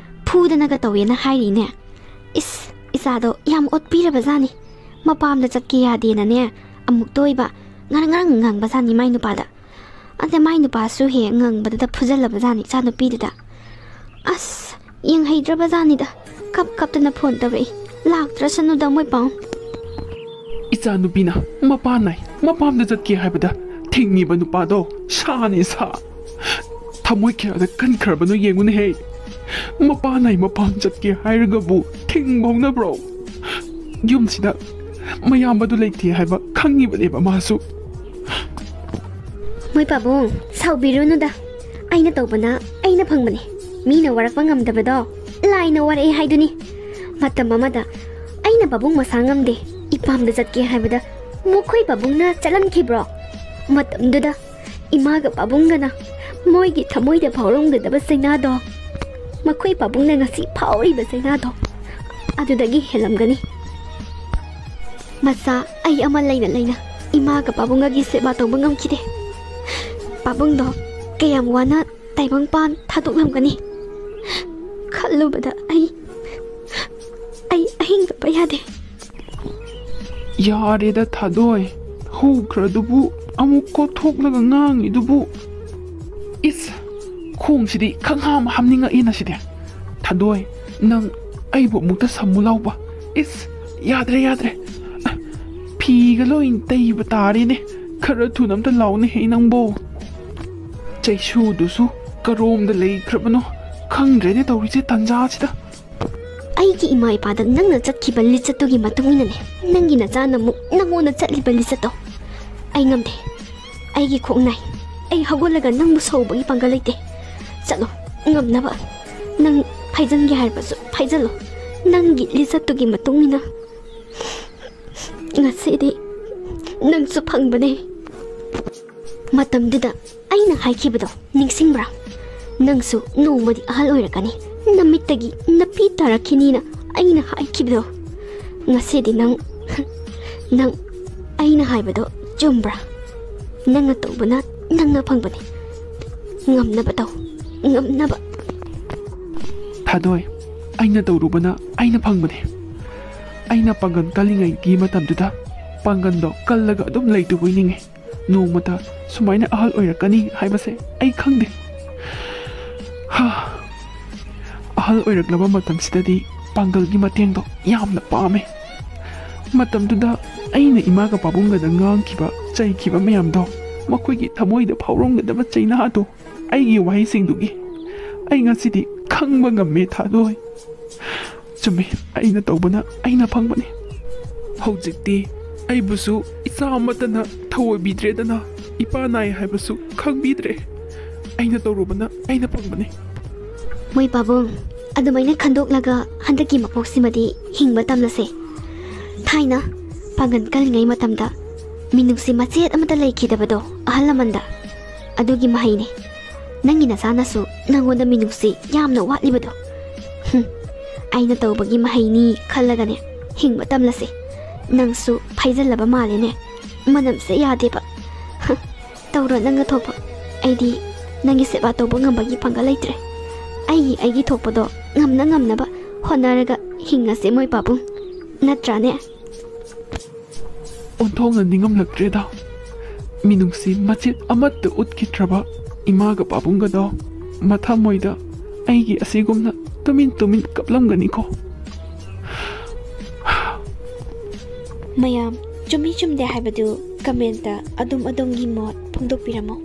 ꯐꯨꯗꯅꯒ ꯇꯧꯋꯦꯅ" ꯍꯥꯏꯔꯤꯅꯦ꯫ ꯏꯁ, ꯏꯆꯥꯗꯣ ꯌꯥꯝ ꯑꯣꯠꯄꯤꯔꯕ ꯖꯥꯠꯅꯤ꯫ ꯃꯄꯥꯝꯗ ꯆꯠꯀꯦ ꯌꯥꯗꯦꯅꯅꯦ, ꯑꯃꯨꯛꯇ ꯑꯣꯏꯕ ꯉꯔꯪ ꯉꯔꯪ ꯉꯪꯕ ꯖꯥꯠꯅꯤ ꯃꯥꯏ ꯅꯨꯄꯥꯗ꯫ ꯑꯗ ꯃꯥꯏ ꯅꯨꯄꯥꯁꯨ ꯍꯦꯛ ꯉꯪꯕꯗꯨꯗ ꯐꯨꯖꯜꯂꯕ ꯖꯥꯠꯅꯤ ꯏꯆꯥꯅꯨꯄꯤꯗꯨꯗ꯫ ꯑꯁ, ꯌꯦꯡꯍꯩꯗ꯭ꯔꯕ ꯖꯥꯠꯅꯤꯗ꯫ ꯀꯞ ꯀꯞꯇꯅ ꯐꯣꯟ ꯇꯧꯔꯛꯏ꯫ "ꯂꯥꯛꯇ꯭ꯔꯁꯅꯨꯗ ꯃꯣꯏ ꯄꯥꯎ꯫" ꯏꯆꯥꯅꯨꯄꯤꯅ ꯃꯄꯥ ꯅꯥꯏ, ꯃꯄꯥꯝꯗ ꯆꯠꯀꯦ ꯍꯥꯏꯕꯗ ꯊꯤꯡꯉꯤꯕ ꯅꯨꯄꯥꯗꯣ ꯁꯥꯅꯤ ꯁꯥ꯫ ꯊꯃꯣꯏ ꯀꯌꯥꯗ ꯀꯟꯈ꯭ꯔꯕꯅꯣ ꯌꯦꯡꯉꯨꯅꯦꯍꯦ꯫ ꯃꯄꯥ ꯅꯥꯏ ꯃꯄꯥꯝ ꯆꯠꯀꯦ ꯍꯥꯏꯔꯒꯕꯨ ꯊꯤꯡꯕ ꯍꯧꯅꯕ꯭ꯔꯣ? ꯌꯨꯝꯁꯤꯗ ꯃꯌꯥꯝꯕꯗꯨ ꯂꯩꯇꯦ ꯍꯥꯏꯕ ꯈꯪꯉꯤꯕꯅꯦꯕ ꯃꯥꯁꯨ꯫ ꯃꯣꯏ ꯄꯥꯕꯨꯡ, ꯁꯥꯎꯕꯤꯔꯨꯅꯨꯗ꯫ ꯑꯩꯅ ꯇꯧꯕꯅ ꯑꯩꯅ ꯐꯪꯕꯅꯦ꯫ ꯃꯤꯅ ꯋꯥꯔꯛꯄ ꯉꯝꯗꯕꯗꯣ ꯂꯥꯏꯅ ꯋꯥꯔꯛꯑꯦ ꯍꯥꯏꯗꯨꯅꯤ꯫ ꯃꯇꯝ ꯑꯃꯗ ꯑꯩꯅ ꯄꯥꯕꯨꯡ ꯃꯁꯥ ꯉꯝꯗꯦ, ꯏꯄꯥꯝꯗ ꯆꯠꯀꯦ ꯍꯥꯏꯕꯗ ꯃꯈꯣꯏ ꯄꯥꯕꯨꯡꯅ ꯆꯠꯍꯟꯈꯤꯕ꯭ꯔꯣ? ꯃꯇꯝꯗꯨꯗ ꯏꯃꯥꯒ ꯄꯥꯕꯨꯡꯒꯅ ꯃꯣꯏꯒꯤ ꯊꯃꯣꯏꯗ ꯐꯥꯎꯔꯝꯒꯗꯕ ꯆꯩꯅꯥꯗꯣ, ꯃꯈꯣꯏ ꯄꯥꯕꯨꯡꯅ ꯉꯁꯤ ꯐꯥꯎꯔꯤꯕ ꯆꯩꯅꯥꯗꯣ ꯑꯗꯨꯗꯒꯤ ꯍꯦꯜꯂꯝꯒꯅꯤ꯫ ꯃꯆꯥ ꯑꯩ ꯑꯃ ꯂꯩꯅ ꯂꯩꯅ ꯏꯃꯥꯒ ꯄꯥꯕꯨꯡꯒꯒꯤ ꯁꯦꯕꯥ ꯇꯧꯕ ꯉꯝꯈꯤꯗꯦ꯫ ꯄꯥꯕꯨꯡꯗꯣ ꯀꯌꯥꯝ ꯋꯥꯅ ꯇꯥꯏꯕꯪꯄꯥꯟ ꯊꯥꯗꯣꯛꯂꯝꯒꯅꯤ ꯈꯜꯂꯨꯕꯗ ꯑꯩ, ꯑꯩ ꯑꯍꯤꯡ ꯇꯨꯝꯕ ꯌꯥꯗꯦ꯫ ꯌꯥꯔꯦꯗ ꯊꯥꯗꯣꯏ, ꯍꯧꯈ꯭ꯔꯗꯨꯕꯨ ꯑꯃꯨꯛ ꯀꯣꯠꯊꯣꯛꯂꯒ ꯉꯥꯡꯉꯤꯗꯨꯕꯨ꯫ ꯏꯁ, ꯈꯣꯡꯁꯤꯗꯤ ꯈꯪꯍꯥꯝ ꯍꯥꯝꯅꯤꯡꯉꯛꯏꯅ ꯁꯤꯗꯤ꯫ ꯊꯥꯗꯣꯏ, ꯅꯪ ꯑꯩꯕꯨ ꯑꯃꯨꯛꯇ ꯁꯝꯃꯨ ꯂꯥꯎꯕ꯫ ꯏꯁ, ꯌꯥꯗ꯭ꯔꯦ, ꯌꯥꯗ꯭ꯔꯦ꯫ ꯑ, ꯐꯤꯒ ꯂꯣꯏ ꯇꯩꯕ ꯇꯥꯔꯦꯅꯦ꯫ ꯈꯔ ꯊꯨꯅ ꯑꯝꯇ ꯂꯥꯎꯅꯦꯍꯦ ꯅꯪꯕꯣ꯫ ꯆꯩꯁꯨꯗꯨꯁꯨ ꯀꯔꯣꯝꯗ ꯂꯩꯈ꯭ꯔꯕꯅꯣ ꯈꯪꯗ꯭ꯔꯦꯅꯦ ꯇꯧꯔꯤꯁꯦ ꯇꯟꯖꯥꯁꯤꯗ꯫ ꯑꯩꯒꯤ ꯏꯃꯥ ꯏꯄꯥꯗ ꯅꯪꯅ ꯆꯠꯈꯤꯕ ꯂꯤꯆꯠꯇꯨꯒꯤ ꯃꯇꯨꯡ ꯏꯟꯅꯅꯦ ꯅꯪꯒꯤ ꯅꯆꯥꯅ ꯑꯃꯨꯛ ꯅꯪꯉꯣꯟꯗ ꯆꯠꯂꯤꯕ ꯂꯤꯆꯠꯇꯣ꯫ ꯑꯩ ꯉꯝꯗꯦ꯫ ꯑꯩꯒꯤ ꯈꯣꯡ ꯅꯥꯏ꯫ ꯑꯩ ꯍꯧꯒꯠꯂꯒ ꯅꯪꯕꯨ ꯁꯧꯕꯒꯤ ꯄꯥꯡꯒꯜ ꯂꯩꯇꯦ꯫ ꯆꯠꯂꯣ, ꯉꯝꯅꯕ꯫ ꯅꯪ ꯐꯥꯏꯖꯟꯒꯦ ꯍꯥꯏꯔꯕꯁꯨ ꯐꯥꯏꯖꯜꯂꯣ꯫ ꯅꯪꯒꯤ ꯂꯤꯆꯠꯇꯨꯒꯤ ꯃꯇꯨꯡ ꯏꯟꯅ ꯉꯁꯤꯗꯤ ꯅꯪꯁꯨ ꯐꯪꯕꯅꯦ꯫ ꯃꯇꯝꯗꯨꯗ ꯑꯩꯅ ꯍꯥꯏꯈꯤꯕꯗꯣ ꯅꯤꯡꯁꯤꯡꯕ꯭ꯔꯥ? ꯅꯪꯁꯨ ꯅꯣꯡꯃꯗꯤ ꯑꯍꯜ ꯑꯣꯏꯔꯛꯀꯅꯤ, ꯅꯃꯤꯠꯇꯒꯤ ꯅꯄꯤ ꯇꯥꯔꯛꯈꯤꯅꯤꯅ ꯑꯩꯅ ꯍꯥꯏꯈꯤꯕꯗꯣ꯫ ꯉꯁꯤꯗꯤ ꯅꯪ, ꯅꯪ ꯑꯩꯅ ꯍꯥꯏꯕꯗꯣ ꯆꯨꯝꯕ꯭ꯔꯥ? ꯅꯪꯅ ꯇꯧꯕꯅ ꯅꯪꯅ ꯐꯪꯕꯅꯦ꯫ ꯉꯝꯅꯕ ꯇꯧ, ꯉꯝꯅꯕ꯫ ꯊꯥꯗꯣꯏ, ꯑꯩꯅ ꯇꯧꯔꯨꯕꯅ ꯑꯩꯅ ꯐꯪꯕꯅꯦ꯫ ꯑꯩꯅ ꯄꯥꯡꯒꯜ ꯀꯜꯂꯤꯉꯩꯒꯤ ꯃꯇꯝꯗꯨꯗ ꯄꯥꯡꯒꯜꯗꯣ ꯀꯜꯂꯒ ꯑꯗꯨꯝ ꯂꯩꯇꯕꯣꯏ ꯅꯤꯡꯉꯤ꯫ ꯅꯣꯡꯃꯇ ꯁꯨꯃꯥꯏꯅ ꯑꯍꯜ ꯑꯣꯏꯔꯛꯀꯅꯤ ꯍꯥꯏꯕꯁꯦ ꯑꯩ ꯈꯪꯗꯦ꯫ ꯍꯥ, ꯑꯍꯜ ꯑꯣꯏꯔꯛꯂꯕ ꯃꯇꯝꯁꯤꯗꯗꯤ ꯄꯥꯡꯒꯜꯒꯤ ꯃꯇꯦꯡꯗꯣ ꯌꯥꯝꯅ ꯄꯥꯝꯃꯦ꯫ ꯃꯇꯝꯗꯨꯗ ꯑꯩꯅ ꯏꯃꯥꯒ ꯄꯥꯕꯨꯡꯒꯗ ꯉꯥꯡꯈꯤꯕ, ꯆꯩꯈꯤꯕ ꯃꯌꯥꯝꯗꯣ, ꯃꯈꯣꯏꯒꯤ ꯊꯃꯣꯏꯗ ꯐꯥꯎꯔꯝꯒꯗꯕ ꯆꯩꯅꯥꯗꯣ ꯑꯩꯒꯤ ꯋꯥꯍꯩꯁꯤꯡꯗꯨꯒꯤ ꯑꯩ ꯉꯁꯤꯗꯤ ꯈꯪꯕ ꯉꯝꯃꯦ ꯊꯥꯗꯣꯏ꯫ ꯆꯨꯝꯃꯤ, ꯑꯩꯅ ꯇꯧꯕꯅ ꯑꯩꯅ ꯐꯪꯕꯅꯤ꯫ ꯍꯧꯖꯤꯛꯇꯤ ꯑꯩꯕꯨꯁꯨ ꯏꯆꯥ ꯑꯃꯠꯇꯅ ꯊꯧꯑꯣꯏꯕꯤꯗ꯭ꯔꯦꯗꯅ, ꯏꯄꯥ ꯅꯥꯏ ꯍꯥꯏꯕꯁꯨ ꯈꯪꯕꯤꯗ꯭ꯔꯦ꯫ ꯑꯩꯅ ꯇꯧꯔꯨꯕꯅ ꯑꯩꯅ ꯐꯪꯕꯅꯤ꯫ ꯃꯣꯏ ꯄꯥꯕꯨꯡ, ꯑꯗꯨꯃꯥꯏꯅ ꯈꯟꯗꯣꯛꯂꯒ ꯍꯟꯗꯛꯀꯤ ꯃꯄꯣꯛꯁꯤꯃꯗꯤ ꯍꯤꯡꯕ ꯇꯝꯂꯁꯦ꯫ ꯊꯥꯏꯅ ꯄꯥꯡꯒꯜ ꯀꯜꯂꯤꯉꯩ ꯃꯇꯝꯗ ꯃꯤꯅꯨꯡꯁꯤ ꯃꯆꯦꯠ ꯑꯃꯠꯇ ꯂꯩꯈꯤꯗꯕꯗꯣ ꯑꯍꯜ ꯂꯃꯟꯗ, ꯑꯗꯨꯒꯤ ꯃꯍꯩꯅꯦ꯫ ꯅꯪꯒꯤ ꯅꯆꯥꯅꯁꯨ ꯅꯪꯉꯣꯟꯗ ꯃꯤꯅꯨꯡꯁꯤ ꯌꯥꯝꯅ ꯋꯥꯠꯂꯤꯕꯗꯣ꯫ ꯍꯨꯝ, ꯑꯩꯅ ꯇꯧꯕꯒꯤ ꯃꯍꯩꯅꯤ ꯈꯜꯂꯒꯅꯦ ꯍꯤꯡꯕ ꯇꯝꯂꯁꯦ꯫ ꯅꯪꯁꯨ ꯐꯩꯖꯜꯂꯕ ꯃꯥꯜꯂꯦꯅꯦ, ꯃꯅꯝꯁꯦ ꯌꯥꯗꯦꯕ꯫ ꯍ, ꯇꯧꯔꯣ ꯅꯪꯅ ꯊꯣꯛꯄ꯫ ꯑꯩꯗꯤ ꯅꯪꯒꯤ ꯁꯦꯕꯥ ꯇꯧꯕ ꯉꯝꯕꯒꯤ ꯄꯥꯡꯒꯜ ꯂꯩꯇ꯭ꯔꯦ꯫ ꯑꯩꯒꯤ ꯑꯩꯒꯤ ꯊꯣꯛꯄꯗꯣ ꯉꯝꯅ ꯉꯝꯅꯕ ꯍꯣꯠꯅꯔꯒ ꯍꯤꯡꯉꯁꯦ ꯃꯣꯏ ꯄꯥꯕꯨꯡ, ꯅꯠꯇ꯭ꯔꯥꯅꯦ? ꯑꯣꯟꯊꯣꯛꯅ ꯅꯤꯡꯉꯝꯂꯛꯇ꯭ꯔꯦꯗ꯫ ꯃꯤꯅꯨꯡꯁꯤ ꯃꯆꯦꯠ ꯑꯃꯠꯇ ꯎꯠꯈꯤꯗ꯭ꯔꯕ ꯏꯃꯥꯒ ꯄꯥꯕꯨꯡꯒꯗꯣ ꯃꯊꯃꯣꯏꯗ ꯑꯩꯒꯤ ꯑꯁꯤꯒꯨꯝꯅ ꯇꯨꯃꯤꯟ ꯇꯨꯃꯤꯟ ꯀꯞꯂꯝꯒꯅꯤꯀꯣ꯫ ꯃꯌꯥꯝ, ꯆꯨꯝꯃꯤ ꯆꯨꯝꯗꯦ ꯍꯥꯏꯕꯗꯨ comment ꯑꯗꯨꯝ ꯑꯗꯣꯝꯒꯤ ꯃꯣꯠ ꯐꯣꯡꯗꯣꯛꯄꯤꯔꯝꯃꯣ꯫